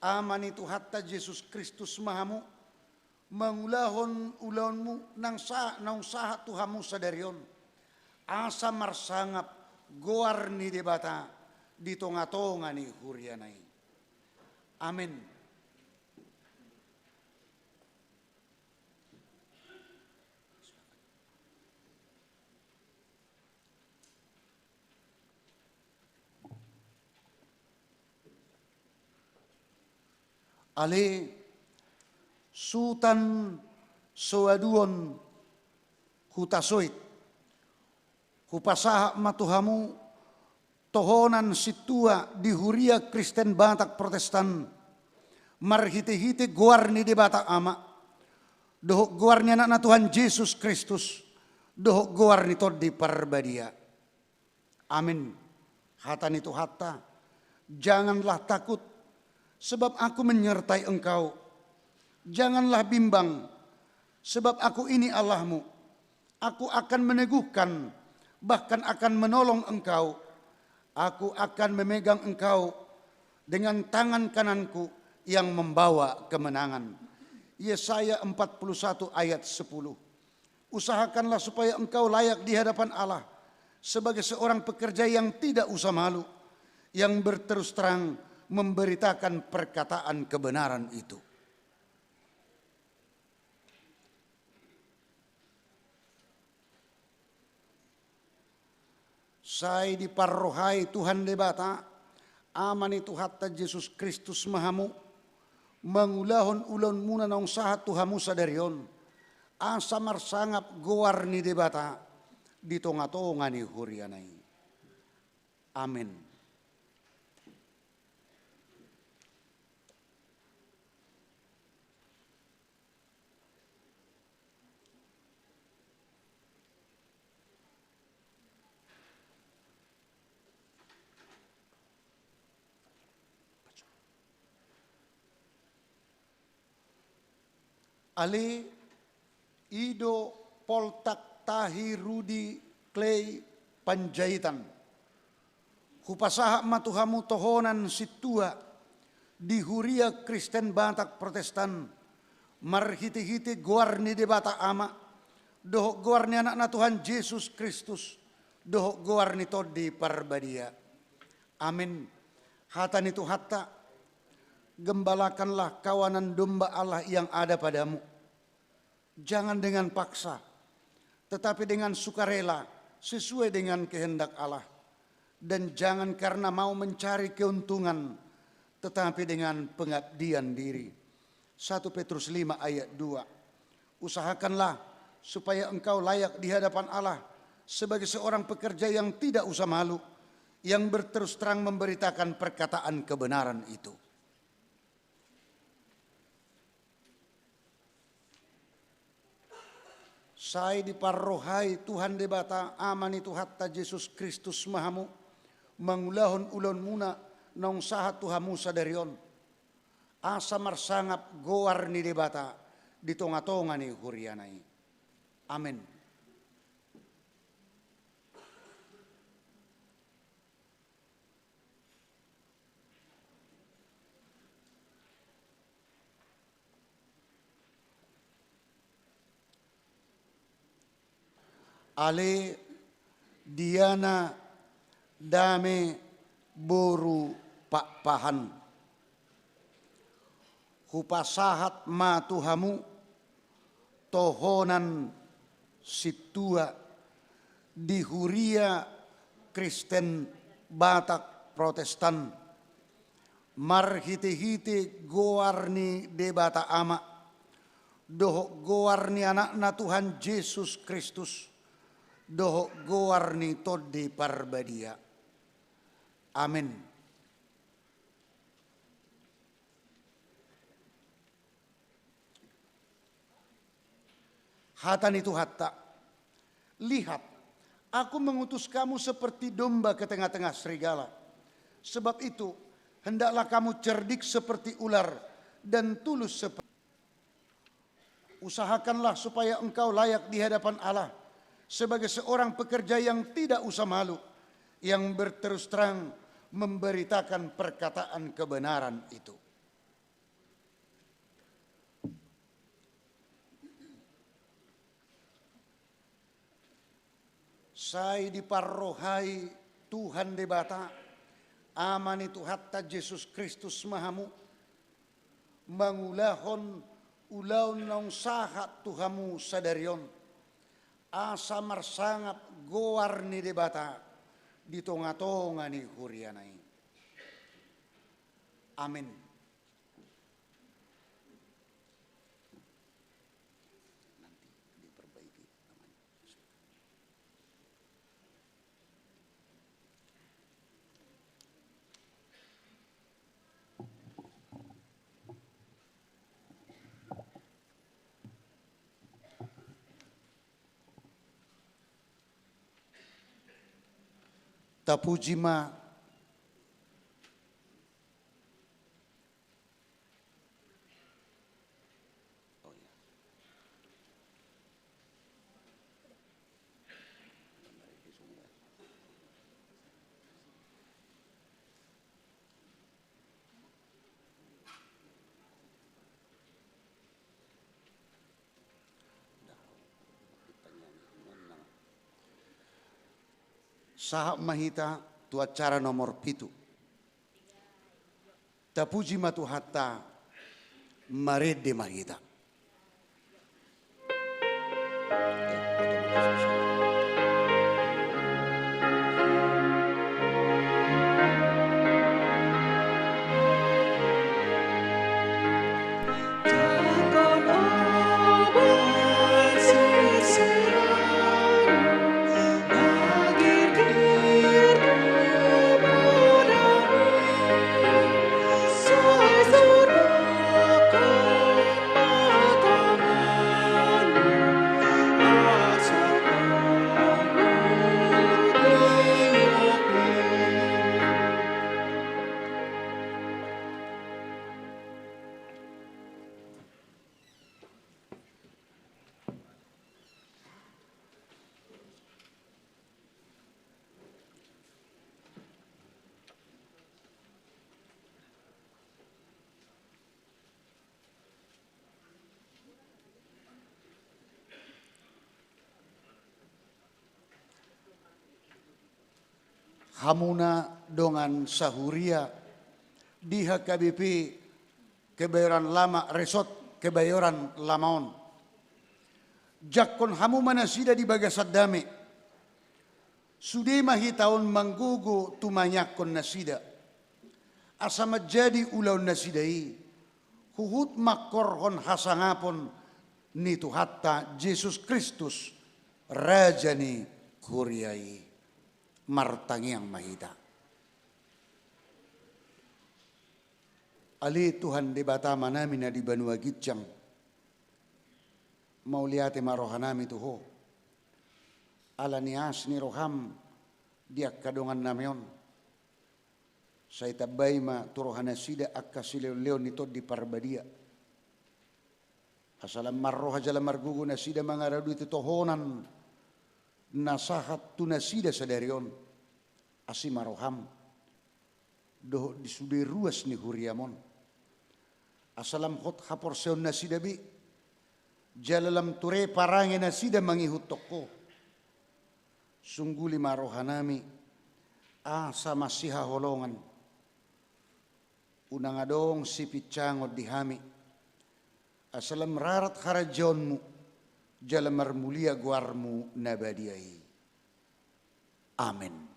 Ama ni Tuhanta Jesus Kristus ma hamu, mangulahon ulaonmu nang sa-, naung sahat tu hamu sadari on, asa marsangap goar ni Debata di tonga-tonga ni huriana i. Amen. Ale sutan soaduon hutasoit, hupasahat ma tu hamu tohonan sintua di Huria Kristen Batak Protestan, marhitehite goar ni Debata Ama, dohot goar ni Anakna Tuhan Jesus Kristus, dohot goar ni Tondi Parbadia. Amin. Hata ni Tuhanta, janganlah takut, sebab Aku menyertai engkau. Janganlah bimbang, sebab Aku ini Allahmu. Aku akan meneguhkan, bahkan akan menolong engkau. Aku akan memegang engkau dengan tangan kanan-Ku yang membawa kemenangan. Yesaya empat puluh satu ayat sepuluh. Usahakanlah supaya engkau layak di hadapan Allah sebagai seorang pekerja yang tidak usah malu, yang berterus terang memberitakan perkataan kebenaran itu. Sai diparrohai Tuhan Debata, Ama ni Tuhanta Jesus Kristus ma hamu, mangulahon ulaonmuna naung sahat tu hamu sadari on, asa marsangap goar ni Debata di tonga-tonga ni huriana i. Amen. Ale i do Poltak Tahi Rudi Clay Panjaitan. Hupasahat ma tu hamu tohonan sintua di Huria Kristen Batak Protestan, marhitehite goar ni Debata Ama, dohot goar ni Anakna Tuhan Jesus Kristus, dohot goar ni Tondi Parbadia. Amin. Hata ni Tuhanta, gembalakanlah kawanan domba Allah yang ada padamu. Jangan dengan paksa, tetapi dengan sukarela, sesuai dengan kehendak Allah. Dan jangan karena mau mencari keuntungan, tetapi dengan pengabdian diri. Satu Petrus lima ayat dua. Usahakanlah supaya engkau layak di hadapan Allah sebagai seorang pekerja yang tidak usah malu, yang berterus terang memberitakan perkataan kebenaran itu. Sai diparrohai Tuhan Debata, Ama ni Tuhanta Jesus Kristus ma hamu, mangulahon ulaonmuna naung sahat tu hamu sadari on, asa marsangap goar ni Debata di tongatonga ni huriana i. Amen. Ale Diana Dame boru Pakpahan, hupasahat ma tu hamu tohonan sintua di Huria Kristen Batak Protestan, marhitehite goar ni Debata Ama, dohot goar ni Anakna Tuhan Jesus Kristus, dohot goar ni Tondi Parbadia. Amen. Hata ni Tuhanta: Lihat, Aku mengutus kamu seperti domba ke tengah-tengah serigala. Sebab itu, hendaklah kamu cerdik seperti ular dan tulus seperti. Usahakanlah supaya engkau layak di hadapan Allah sebagai seorang pekerja yang tidak usah malu, yang berterus terang memberitakan perkataan kebenaran itu. Sai diparrohai Tuhan Debata, Ama ni Tuhanta Jesus Kristus ma hamu, mangulahon ulaon naung sahat tu hamu sadari on, asa marsangap goar ni Debata di tongatonga ni huriana i. Amen. Nanti diperbaiki namanya. Tapuji ma. Sahat ma hita tu acara nomor pitu. Tapuji ma Tuhanta, marende ma hita. Hamuna dongan sahuria di H K B P Kebayoran Lama, Resort Kebayoran Lama on. Jangkon hamu ma nasida di bagasan dame. Sude ma hita on manggogo tumangihon nasida, asa manjadi ulaon nasida i huhut mangkorhon hasangapon ni Tuhanta Jesus Kristus, Raja ni huria i. Martangiang ma hita. Ale Tuhan Debata Amanami na di banua ginjang, Mauliate ma rohanami tu Ho ala ni asi ni roham di angka dongannami on. Sai tambai ma tu rohanasida angka silehonlehon ni Tondi Parbadia, asa lam marroha jala margogo nasida mangaradoti tohonan na sahat tu nasida sadari on. Asi ma roham dohot di sude ruas ni huriam on, asa lam hot haporseaonnasida be jala lam ture parangenasida mangihuthon Ho. Sungguli ma rohanami asa masihaholongan, unang adong sipinsangon di hami, asa lam rarat harajaonmu jala marmulia goarmu na badia i. Amen.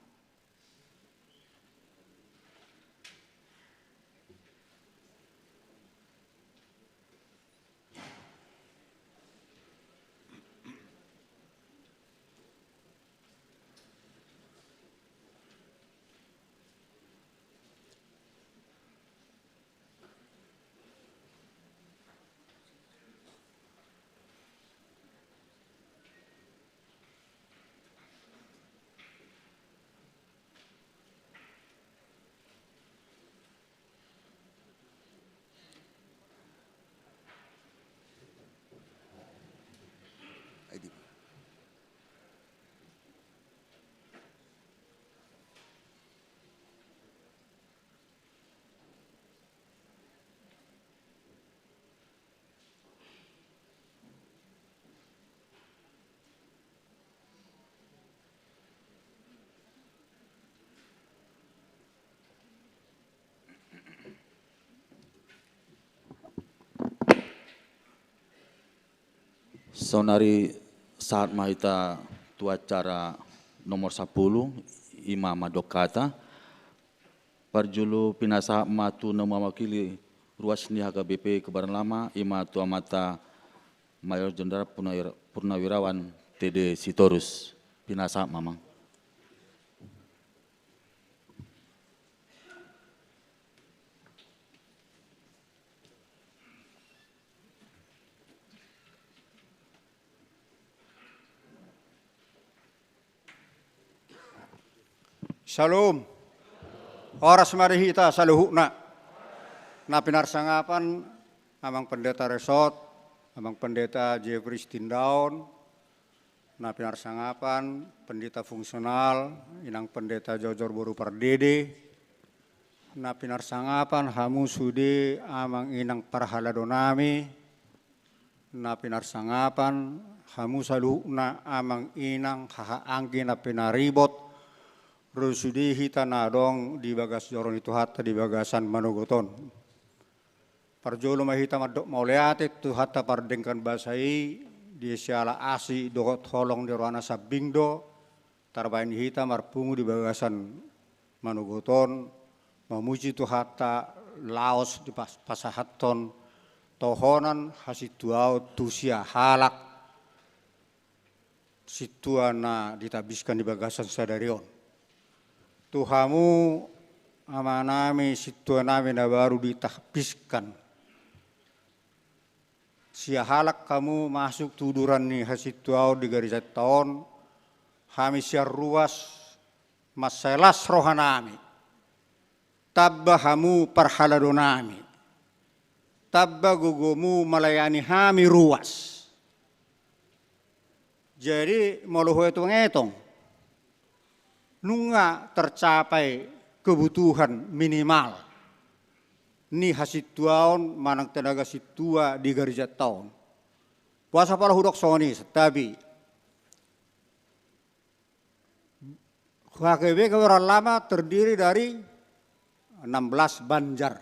Saonari sahat ma hita tu acara nomor sampulu, i ma mandok hata. Parjolo pinasahat ma tu na mewakili ruas ni H K B P Kebayoran Lama, i ma tu Amanta Mayor Jenderal Purnawira-, Purnawirawan T D Sitorus. Pinasahat ma, Amang. Syalom. Horas ma di hita saluhutna. Na pinarsangapan Amang Pendeta Resort, Amang Pendeta Jeffrey Sitindaon, na pinarsangapan Pendeta Fungsional, Inang Pendeta Jojor boru Pardede, na pinarsangapan hamu sude amang inang parhaladonami, na pinarsangapan hamu saluhutna amang inang haha anggi na pinaribot, ro sude hita na adong di bagas joro ni Tuhanta di bagasan manogot on. Parjolo ma hita mandok mauliate tu Tuhanta pardenggan basa i, di siala asi dohot holong ni rohana sambing do tarbahen hita marpungu di bagasan manogot on, mamuji Tuhanta laos dipas-, pasahathon tohonan hasintuaon tu siahalak sintua na ditambiskan di bagasan sadari on. Tu hamu amanami sintuanami na baru ditambiskan, siahalak hamu masuk tu uduran ni hasintuaon di garejanta on, hami sian ruas mansai las rohanami. Tamba hamu parhaladonami. Tamba gogomu malayani hami ruas. Jadi molo huetong-etong, nunga tercapai kebutuhan minimal ni hasintuaon manang tenaga sintua di garejanta on. Boasa pola hudok songon i, santabi. H K B Kebayoran Lama terdiri dari enam belas banjar.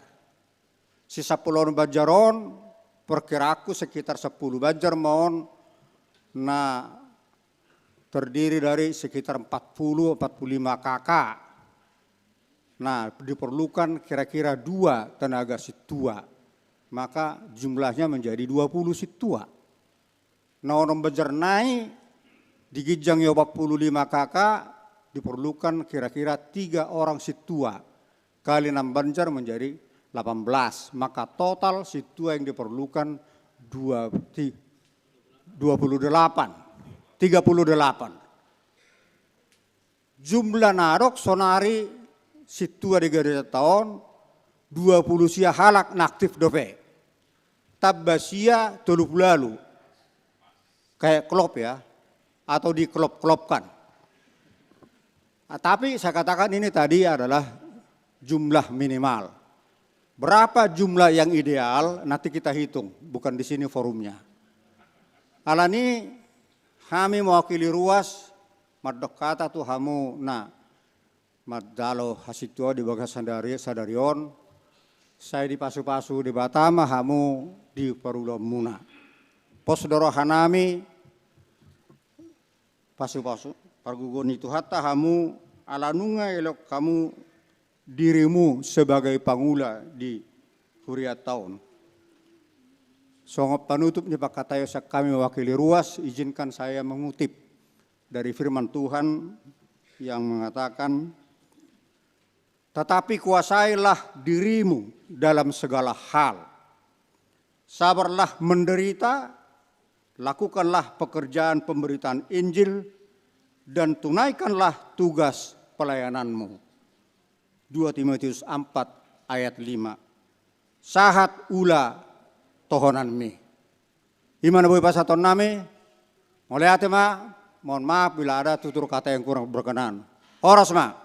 Sisampulu banjar on, perkiraanku sekitar sepuluh banjar ma on, na terdiri dari sekitar empat puluh, empat puluh lima K K. Nah, diperlukan kira-kira dua tenaga sintua, maka jumlahnya menjadi dua puluh sintua. Na onom banjar nai, di ginjang i opat puluh lima K K, diperlukan kira-kira tiga orang sintua. Kali enam banjar menjadi delapan belas. Maka total sintua yang diperlukan dua, ti-, Dua puluh delapan, tiga puluh delapan. Jumlah na adong sonari sintua di gerejanta on, dua puluh sia halak na aktif dope. Tamba sia tolu puluh ualu. Kayak klop ya, atau diklop-klopkan. Nah, tapi saya katakan ini tadi adalah jumlah minimal. Berapa jumlah yang ideal, nanti kita hitung, bukan di sini forumnya. Alani, hami mewakili ruas, mandok hata tu hamu na manjalo hasintuaon di bagasan sadari, sadari on, sai dipasu-pasu Debata ma hamu di parulaonmuna. Pos do rohanami, pasu-pasu, pargogo ni Tuhanta hamu, ala nunga elok hamu dirimu sebagai pangula di hurianta on. Songon panutup ni panghataion sian hami mewakili ruas, izinkan saya mengutip dari firman Tuhan yang mengatakan, "Tetapi kuasailah dirimu dalam segala hal. Sabarlah menderita, lakukanlah pekerjaan pemberitaan Injil, dan tunaikanlah tugas pelayananmu." Dua Timotius empat ayat lima. Sahat ula tohonanmi. I ma na boi pasahatonnami, mauliate ma, mohon maaf bila ada tutur kata yang kurang berkenan. Horas ma.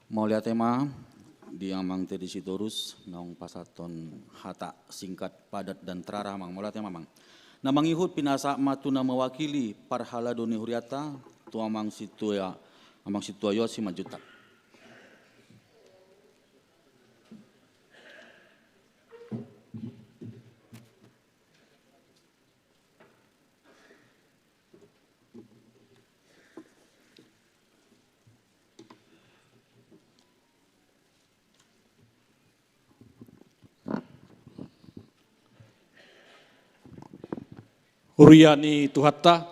Mauliate ma di Amang Teddy Sitorus, naung pasahathon hata singkat, padat, dan terarah, Amang. Mauliate ma, Amang. Na mangihut pinasahat ma tu na mewakili parhalado ni hurianta, tu Amang Sintua, Amang Sintua Yosi Manjuntak. Huria ni Tuhanta,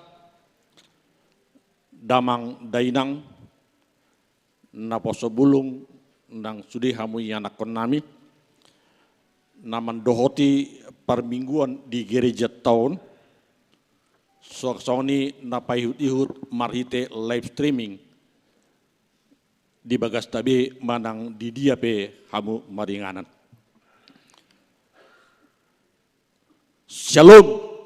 damang dainang, naposo bulung nang sude hamu ianakkonnami, na mandohoti parmingguan di gerejanta on, suang songon i na paihut-ihut marhite live streaming di bagasta be manang di dia pe hamu maringanan. Syalom.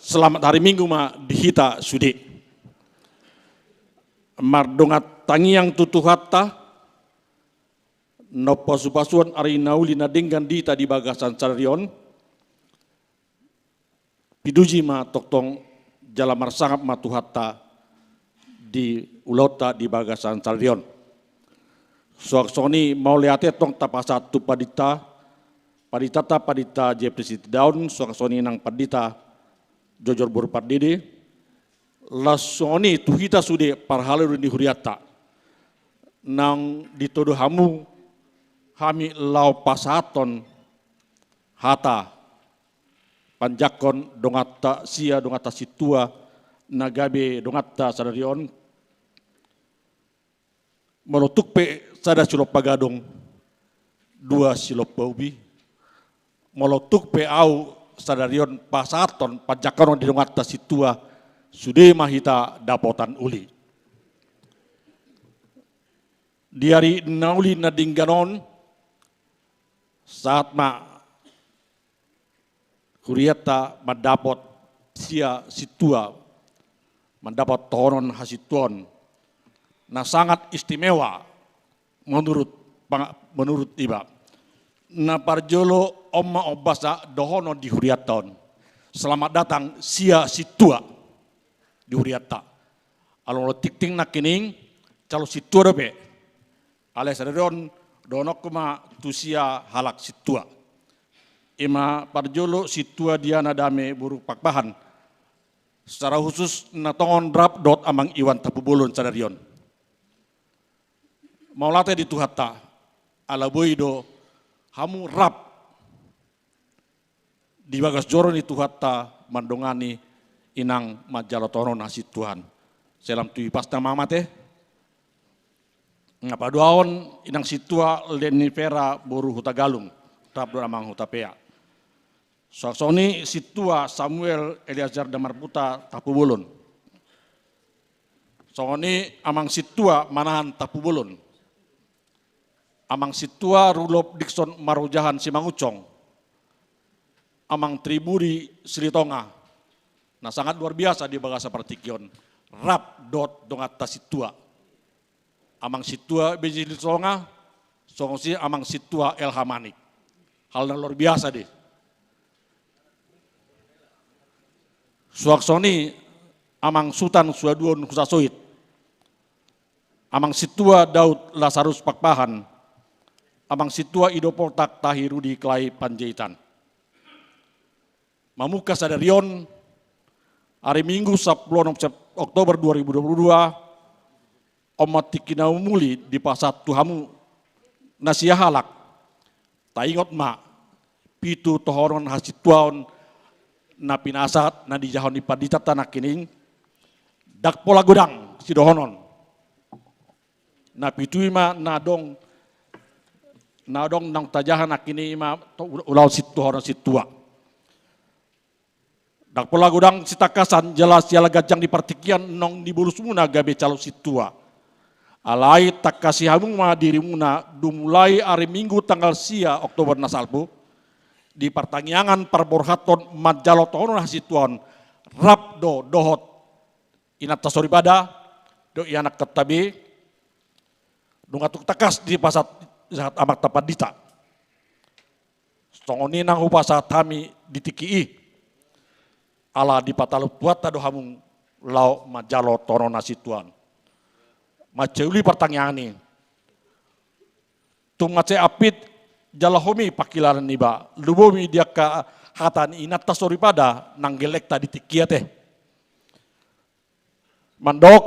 Selamat hari Minggu ma di hita sude. Mardongan tangiang tu Tuhanta, na pasu-pasuon ari na uli na denggan di hita di bagasan sadari on. Pinuji ma tongtong jala marsangap ma Tuhanta di ulaonta di bagasan sadari on. Suang songon i mauliate tong tapasahat tu pandita, panditanta, Pandita Jeffrey Sitindaun, suang songon i nang Pandita Jojor boru Pandede, laos songon i tu hita sude parhalado ni hurianta. Naung ditodo hamu hami laho pasahathon hata panjangkon donganta sia, donganta sintua na gabe donganta sadari on. Molo tung pe sada silompa gadong, dua silompa ubi. Molo tung pe ahu sadari on pasahathon panjangkonon di donganta sintua, sude ma hita dapotan uli. Di ari na uli na denggan on, sahat ma hurianta mandapot sia sintua, mandapot tohonon hasintuaon na sangat istimewa menurut panga-, menurut iba. Na parjolo, on ma ombasa dohonon di hurianta on. Selamat datang sia sintua di hurianta. Alai molo tingting nangkining, calon sintua dope. Alai sadari on dohononku ma tu sia halak sintua. I ma parjolo sintua Diana Dame boru Pakpahan. Secara khusus na tongon rap dohot Amang Iwan Tampubolon sadari on. Mauliate di Tuhanta, ala boi do hamu rap Di bagas joro ni Tuhanta mandongani inang manjalo tohonon hasintuan. Salam tu ipasna ma ate. Nga paduahon inang sintua Leni Vera boru Hutagalung, rap dohot amang Hutapea. Suang songon i sintua Samuel Eleazar Damarputa Tampubolon. Songon i amang sintua Manahan Tampubolon. Amang sintua Rudolf Dikson Marojahan Simangunsong. Amang Tribudi Silitonga. Na sangat luar biasa di bagasan partingkian on. Rap dohot donganta sintua. Amang sintua B J Silitonga, songon i amang sintua L H Manik. Hal na luar biasa dei. Suang songon i amang Sutan Suaduon Husasoit. Amang sintua Daud Lasarus Pakpahan. Amang sintua Ido Poltak Tahi Rudi Kelai Panjaitan. Mamungka sadari on, ari Minggu sampulu onom Sep-, Oktober dua ribu dua puluh dua, on ma tingki na umuli dipasahat tu hamu na siahalak. Taingot ma, pitu tohonon hasintuaon na pinasahat na dijahahon ni pandita nangkining, ndang pola godang sidohonon. Na pitu i ma na adong, na adong naung tajaha nangkining i ma to-, ulaon sintua, tohonon sintua. Ndang pola godang sitangkasan jala siala ganjang di partingkian naung nibolusmuna gabe calon sintua. Alai tangkasi hamu ma dirimuna, dung mulai ari Minggu tanggal sia Oktober na salpu, di partangiangan parborhathon manjalo tohonon hasintuaon, rap do dohot inanta soripada dohot ianakhonta be, nunga tung tangkas dipasahat, sahat amanta pandita. Songon i nang hupasahat hami di tingki i. Ala dipatalup Tuhanta do hamu laho manjalo tohonon hasintuaon. Mansai uli partangiangan i. Tung mansai ampit jala homi pangkilalaan niba. Lumobi di angka hata ni inanta soripada nang gellengta di tingki i ate. Mandok,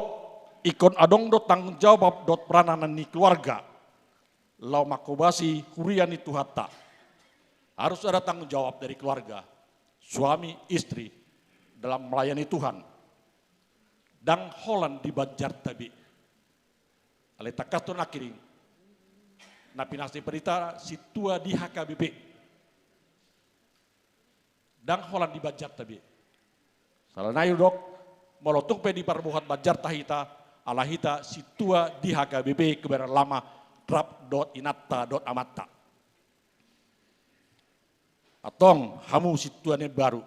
ingkon adong do tanggung jawab dohot peranan ni keluarga laho manghobasi huria ni Tuhanta. Harus ada tanggung jawab dari keluarga, suami, istri, dalam melayani Tuhan. Ndang holan di banjarta be. Alai tangkas do nangkining na pinasahat ni pandita sintua di H K B P. Ndang holan di banjarta be. Salah nai hudok, molo tung pe diparbuat banjarta hita, ala hita sintua di H K B P Kebayoran Lama, rap dohot inanta dohot amanta. Antong hamu sintua na imbaru,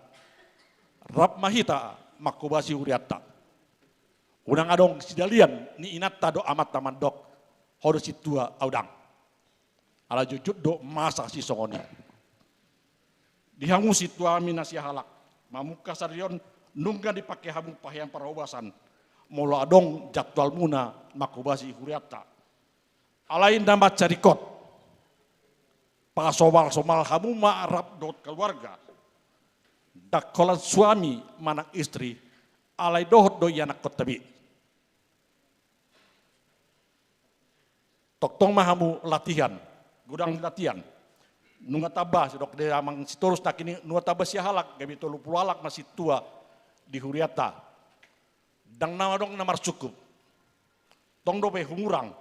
rap ma hita manghobasi hurianta. Unang adong sidalian ni inanta dohot amanta mandok, ho do sintua, au ndang. Ala jotjot do masa sisongon i. Di hamu sintuami na siahalak, mamungka sadari on nunga dipangke hamu pahean parhobasan, molo adong jadwalmuna manghobasi hurianta. Alai na mansai ringkot, pasomalsomal hamu ma rap dohot keluarga. Ndang holan suami manang istri, alai dohot do ianakhonta be. Tongtong ma hamu latihan, godang latihan. Nunga tamba, sidok di amang Sitorus nangkining, nunga tamba siahalak, gabe tolu pulu halak ma sintua di hurianta. Ndang na adong na marsungkup. Tong dope hurang.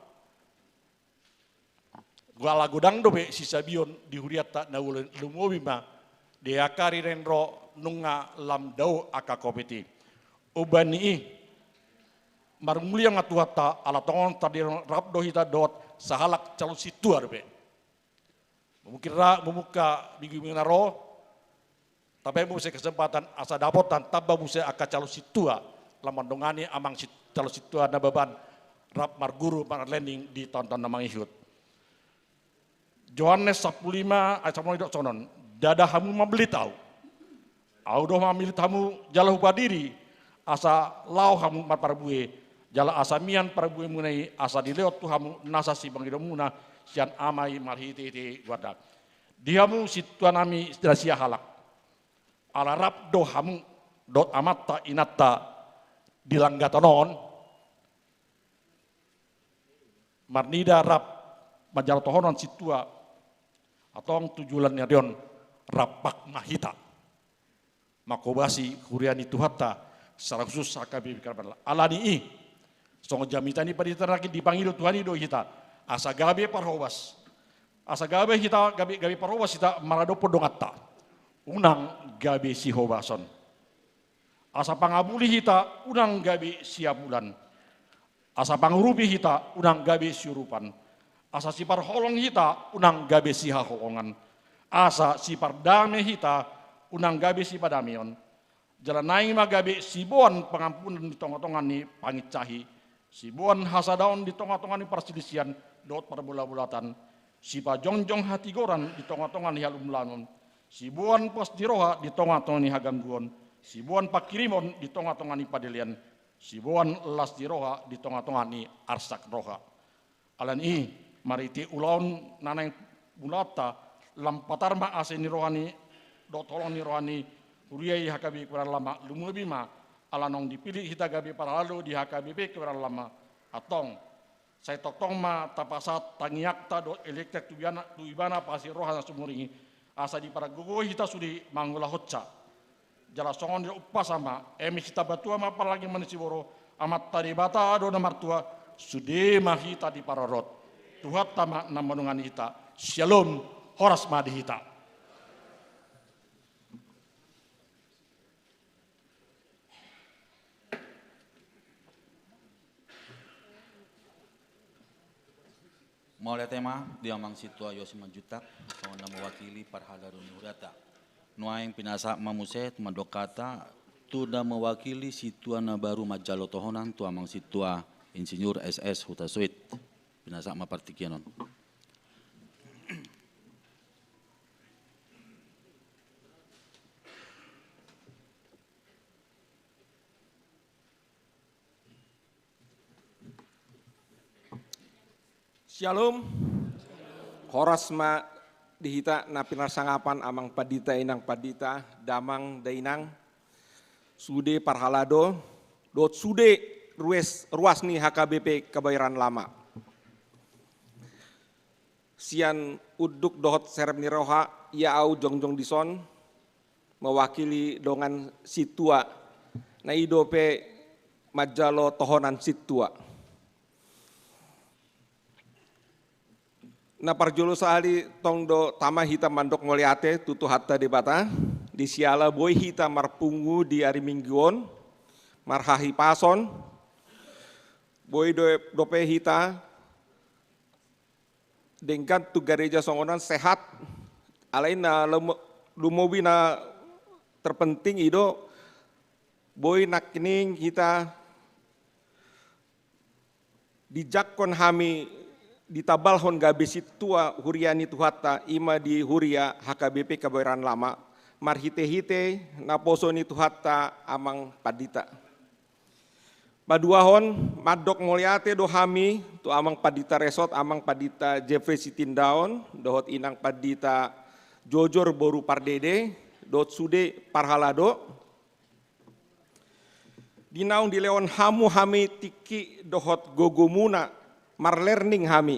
Jala godang dope sisabion di hurianta na uli, lumobi ma di angka ari na naeng ro nunga lam dao angka covid i. Umbahen i, marmulia ma Tuhanta, ala tongon tadi rap do hita dohot sahalak calon sintua dope. Mungkin ra, mamungka minggu-minggu na ro, tapaihon muse kesempatan asa dapotan tamba muse angka calon sintua, lam mandongani amang sit-, calon sintua Nababan, rap marguru, marlending di taon-taon na mangihut. Johannes sampulu lima ayat sampulu lima didok songon on, ndada hamu mambelit Ahu. Ahu do mambelit hamu jala hupadiri, asa laho hamu marparbue, jala asa mian parbuemuna i, asa dilehon tu hamu nasa sipangidoanmuna sian Ama i marhitehite goarna. Di hamu sintuanami na siahalak, ala rap do hamu dohot amanta inanta di langgatan on, marnida rap manjalo tohonon sintua, antong tu joloan ni ari on, rap pang ma hita. manghobasi huria ni Tuhanta, secara khusus H K B P Kabayaran Lama. Alani i, songon jamita ni pandita nangkin, dipangido Tuhan i do hita asa gabe parhobas, asa gabe hita, gabe, gabe parhobas hita maradophon donganta, unang gabe sihobason. Asa pangabuli hita, unang gabe siapulan. Asa pangurupi hita, unang gabe siurupan. Asa siparholong hita, unang gabe sihaholongan. Asa sipardame hita, unang gabe sipadameon. Jala naeng ma gabe siboan pangampunan di tongatonga ni panginsahi, siboan hasadaon di tongatonga ni parsilisian dohot parbolabolatan, sipajongjong hatigoran di tongatonga ni halumlanon, siboan pos ni roha di tongatonga ni hagangguon, siboan panghirimon di tongatonga ni padelean, siboan las ni roha di tongatonga ni arsak roha. Alani i, marhite ulaon na naeng mulaanta, lam patar ma ase ni roha ni, dohot holong ni roha ni huria i H K B P Kabayaran Lama, lumobi ma ala naung dipillit hita gabe parhalado di H K B P Kabayaran Lama. Antong, sai tongtong ma tapasahat tangiangta dohot elekta tu ibana, tu ibana pahasihon roha na sumurung i, asa dipargogo hita sude mangulahonsa. Jala songon nidok umpasa ma, eme sitabatua ma parlangit manang siborok, Amanta Debata do na martua, sude ma hita diparorot. Tuhanta ma na mandongani hita. Syalom, horas ma di hita. Mauliate ma di Amang Sintua Yosi Manjuntak, songon na mewakili parhalado ni hurianta. Nuaeng pinasahat ma muse mandok hata tu na mewakili sintua na baru manjalo tohonan, tu Amang Sintua Insinyur S S Hutasoit. Pinasahat ma partingkian on. Syalom. Horas ma di hita na pinarsangapan, Amang Pandita, Inang Pandita, Damang, Dainang, sude parhalado, dohot sude ruas, ruas ni H K B P Kabayaran Lama. Sian unduk dohot serep ni roha, ia au jongjong dison, mewakili dongan sintua, na i dope manjalo tohonan sintua. Na parjolo sahali tong do tama hita mandok mauliate tu Tuhanta Debata, di siala boi hita marpungu di ari Minggu on, marhahipason, boi do-, dope hita denggan tu gareja songon on sehat, alai na lumo-, lumobi na terpenting i do, boi nangkining hita dijangkon hami, ditabalhon gabe sintua huria ni Tuhanta, i ma di huria H K B P Kabayaran Lama, marhitehite naposo ni Tuhanta Amang Pandita. Paduahon, mandok mauliate do hami tu Amang Pandita Resort, Amang Pandita Jeffrey Sitindaon, dohot Inang Pandita Jojor boru Pardede, dohot sude parhalado. Di naung dilehon hamu hami tingki dohot gogomuna marlearning hami.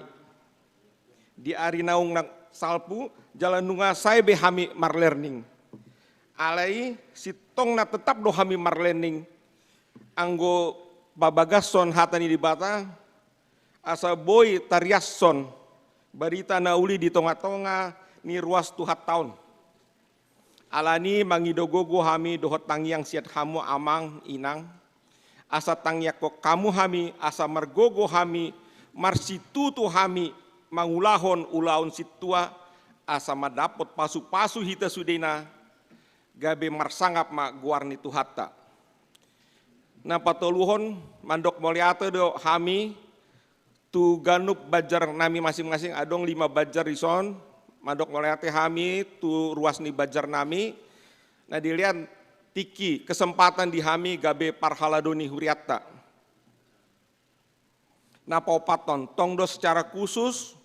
Di ari naung na salpu, jala nunga sae be hami marlearning. Alai sintongna tetap do hami marlearning, anggo pabagashon hata ni Debata, asa boi tariashon barita na uli di tongatonga ni ruas Tuhanta on. Alani mangido gogo hami dohot tangiang sian hamu Amang, Inang, asa tangiangkon hamu hami, asa margogo hami, marsitutu hami mangulahon ulaon sintua, asa mandapot pasupasu hita sudena, gabe marsangap ma goar ni Tuhanta. Na patoluhon, mandok mauliate do hami tu ganup banjar nami masing-masing, adong lima banjar dison, mandok mauliate hami tu ruas ni banjar nami, na dilehon tingki kesempatan di hami gabe parhalado ni hurianta. Na paopathon, tong do secara khusus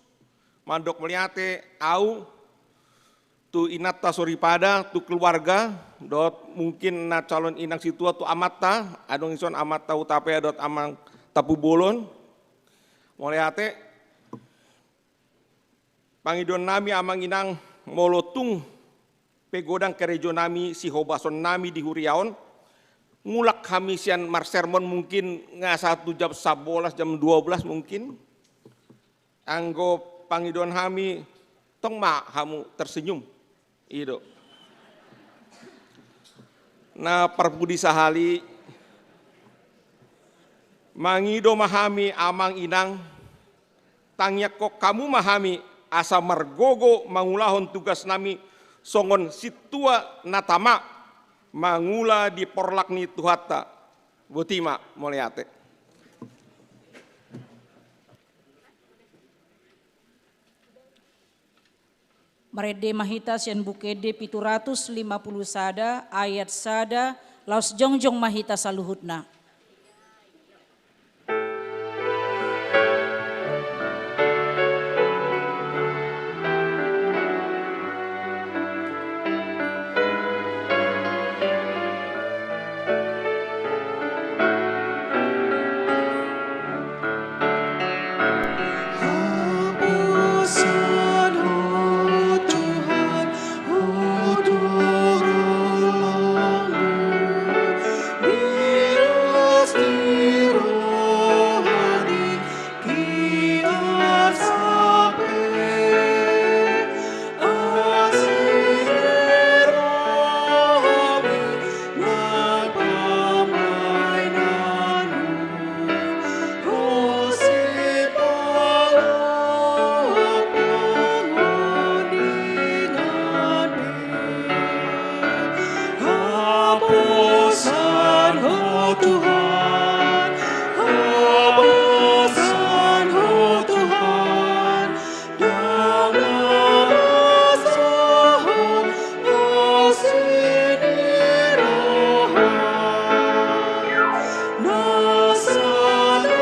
mandok mauliate au tu inanta soripada, tu keluarga, dohot mungkin na calon inang sintua tu amanta, adong dison amanta Hutapea dohot Amang Tampubolon. Mauliate. Pangidoan nami Amang Inang, molo tung pe godang karejonami, sihobasonnami di huria on. Mulak hami sian marsermon mungkin nga sahat tu jam sabolas, jam dua belas mungkin. Anggo pangidoan hami, tong ma hamu tersenyum. I do. Na parpudi sahali, mangido ma hami amang inang, tangiangkon hamu ma hami asa margogo mangulahon tugasnami songon sintua na tama mangula di porlak ni Tuhanta. Boti ma, mauliate. Marende ma hita sian Buku Ende pitu ratus lima pulu sada, ayat sada, laos jongjong ma hita saluhutna. Haposan Ho Tuhan, haposan Ho Tuhan, dang na basahon asi ni roha, na sadari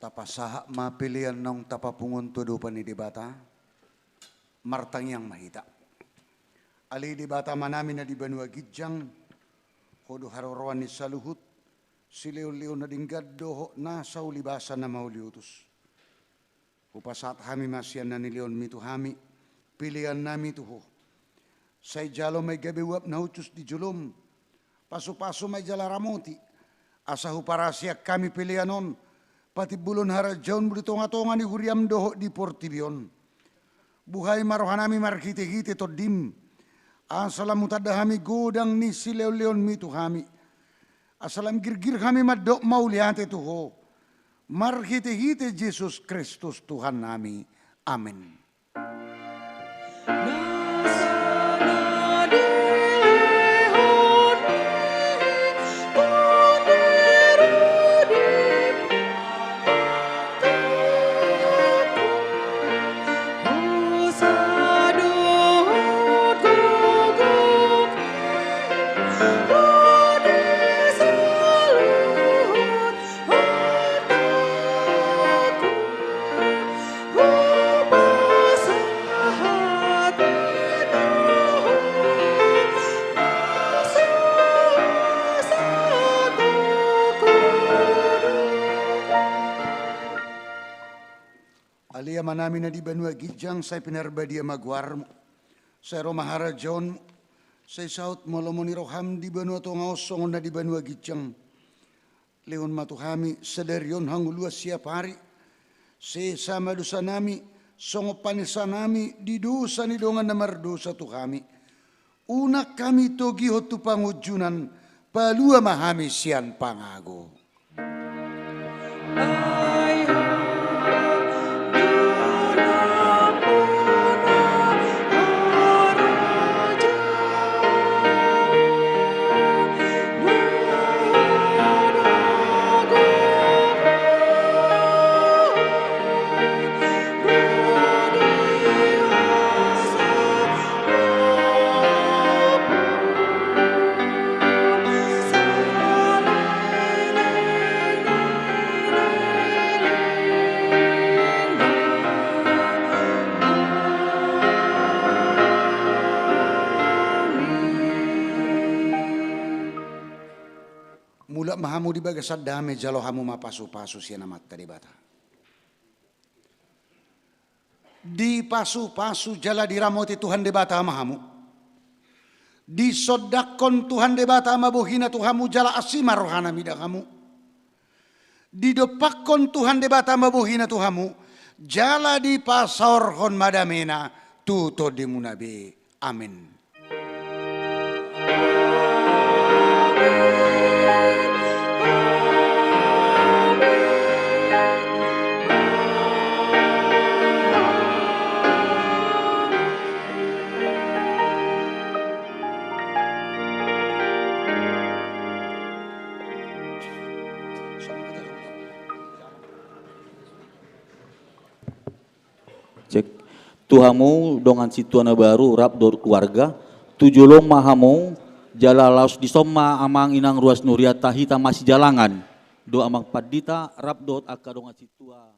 Tapasahat ma pelean naung tapapungu on tu adopan ni Debata. Martangiang ma hita. Ale Debata Amanami na di banua ginjang, Ho do haroroan ni saluhut, silehonlehon na denggan dohot nasa ulibasa na mauliutus. Hupasahat hami ma sian na nilehonMi tu hami, peleannami tu Ho. Sai jalo ma i gabe uap na hushus di joloM, pasupasu ma i jala ramoti, asa huparasian hami pelean on patimbulhon harajaonMu di tongatonga ni huriaM dohot di portibi on. Buhai ma rohanami marhitehite TondiM, asa lam hutanda hami godang ni silehonlehonMi tu hami, asa lam girgir hami mandok mauliate tu Ho, marhitehite Jesus Kristus Tuhannami. Amen. Ale Amanami na di banua ginjang, sai pinarbadia ma goarMu, sai ro ma harajaonMu, sai saut ma lomo ni rohaM di banua tonga on songon na di banua ginjang. Lehon ma tu hami sadari on hangoluan siapari. Sesa ma dosanami, songon panesanami di dosa ni dongan na mardosa tu hami. Unang hami togihon tu pangunjunan, palua ma hami sian pangago. Lam ma hamu di bagasan dame, jalo hamu ma pasupasu sian Amanta Debata. Dipasupasu jala diramoti Tuhan Debata ma hamu. Disondangkon Tuhan Debata ma bohina tu hamu jala asi ma rohana mida hamu. Didompakkon Tuhan Debata ma bohina tu hamu, jala dipasaorhon ma damena tu tondimuna be. Amen. Cek. Tu hamu dongan sintua na baru rap dohot warga, tu jolo ma hamu, jala laos dison ma amang inang ruas nuaeng, hita masijalangan. Dohot amang pandita rap dohot angka dongan sintua.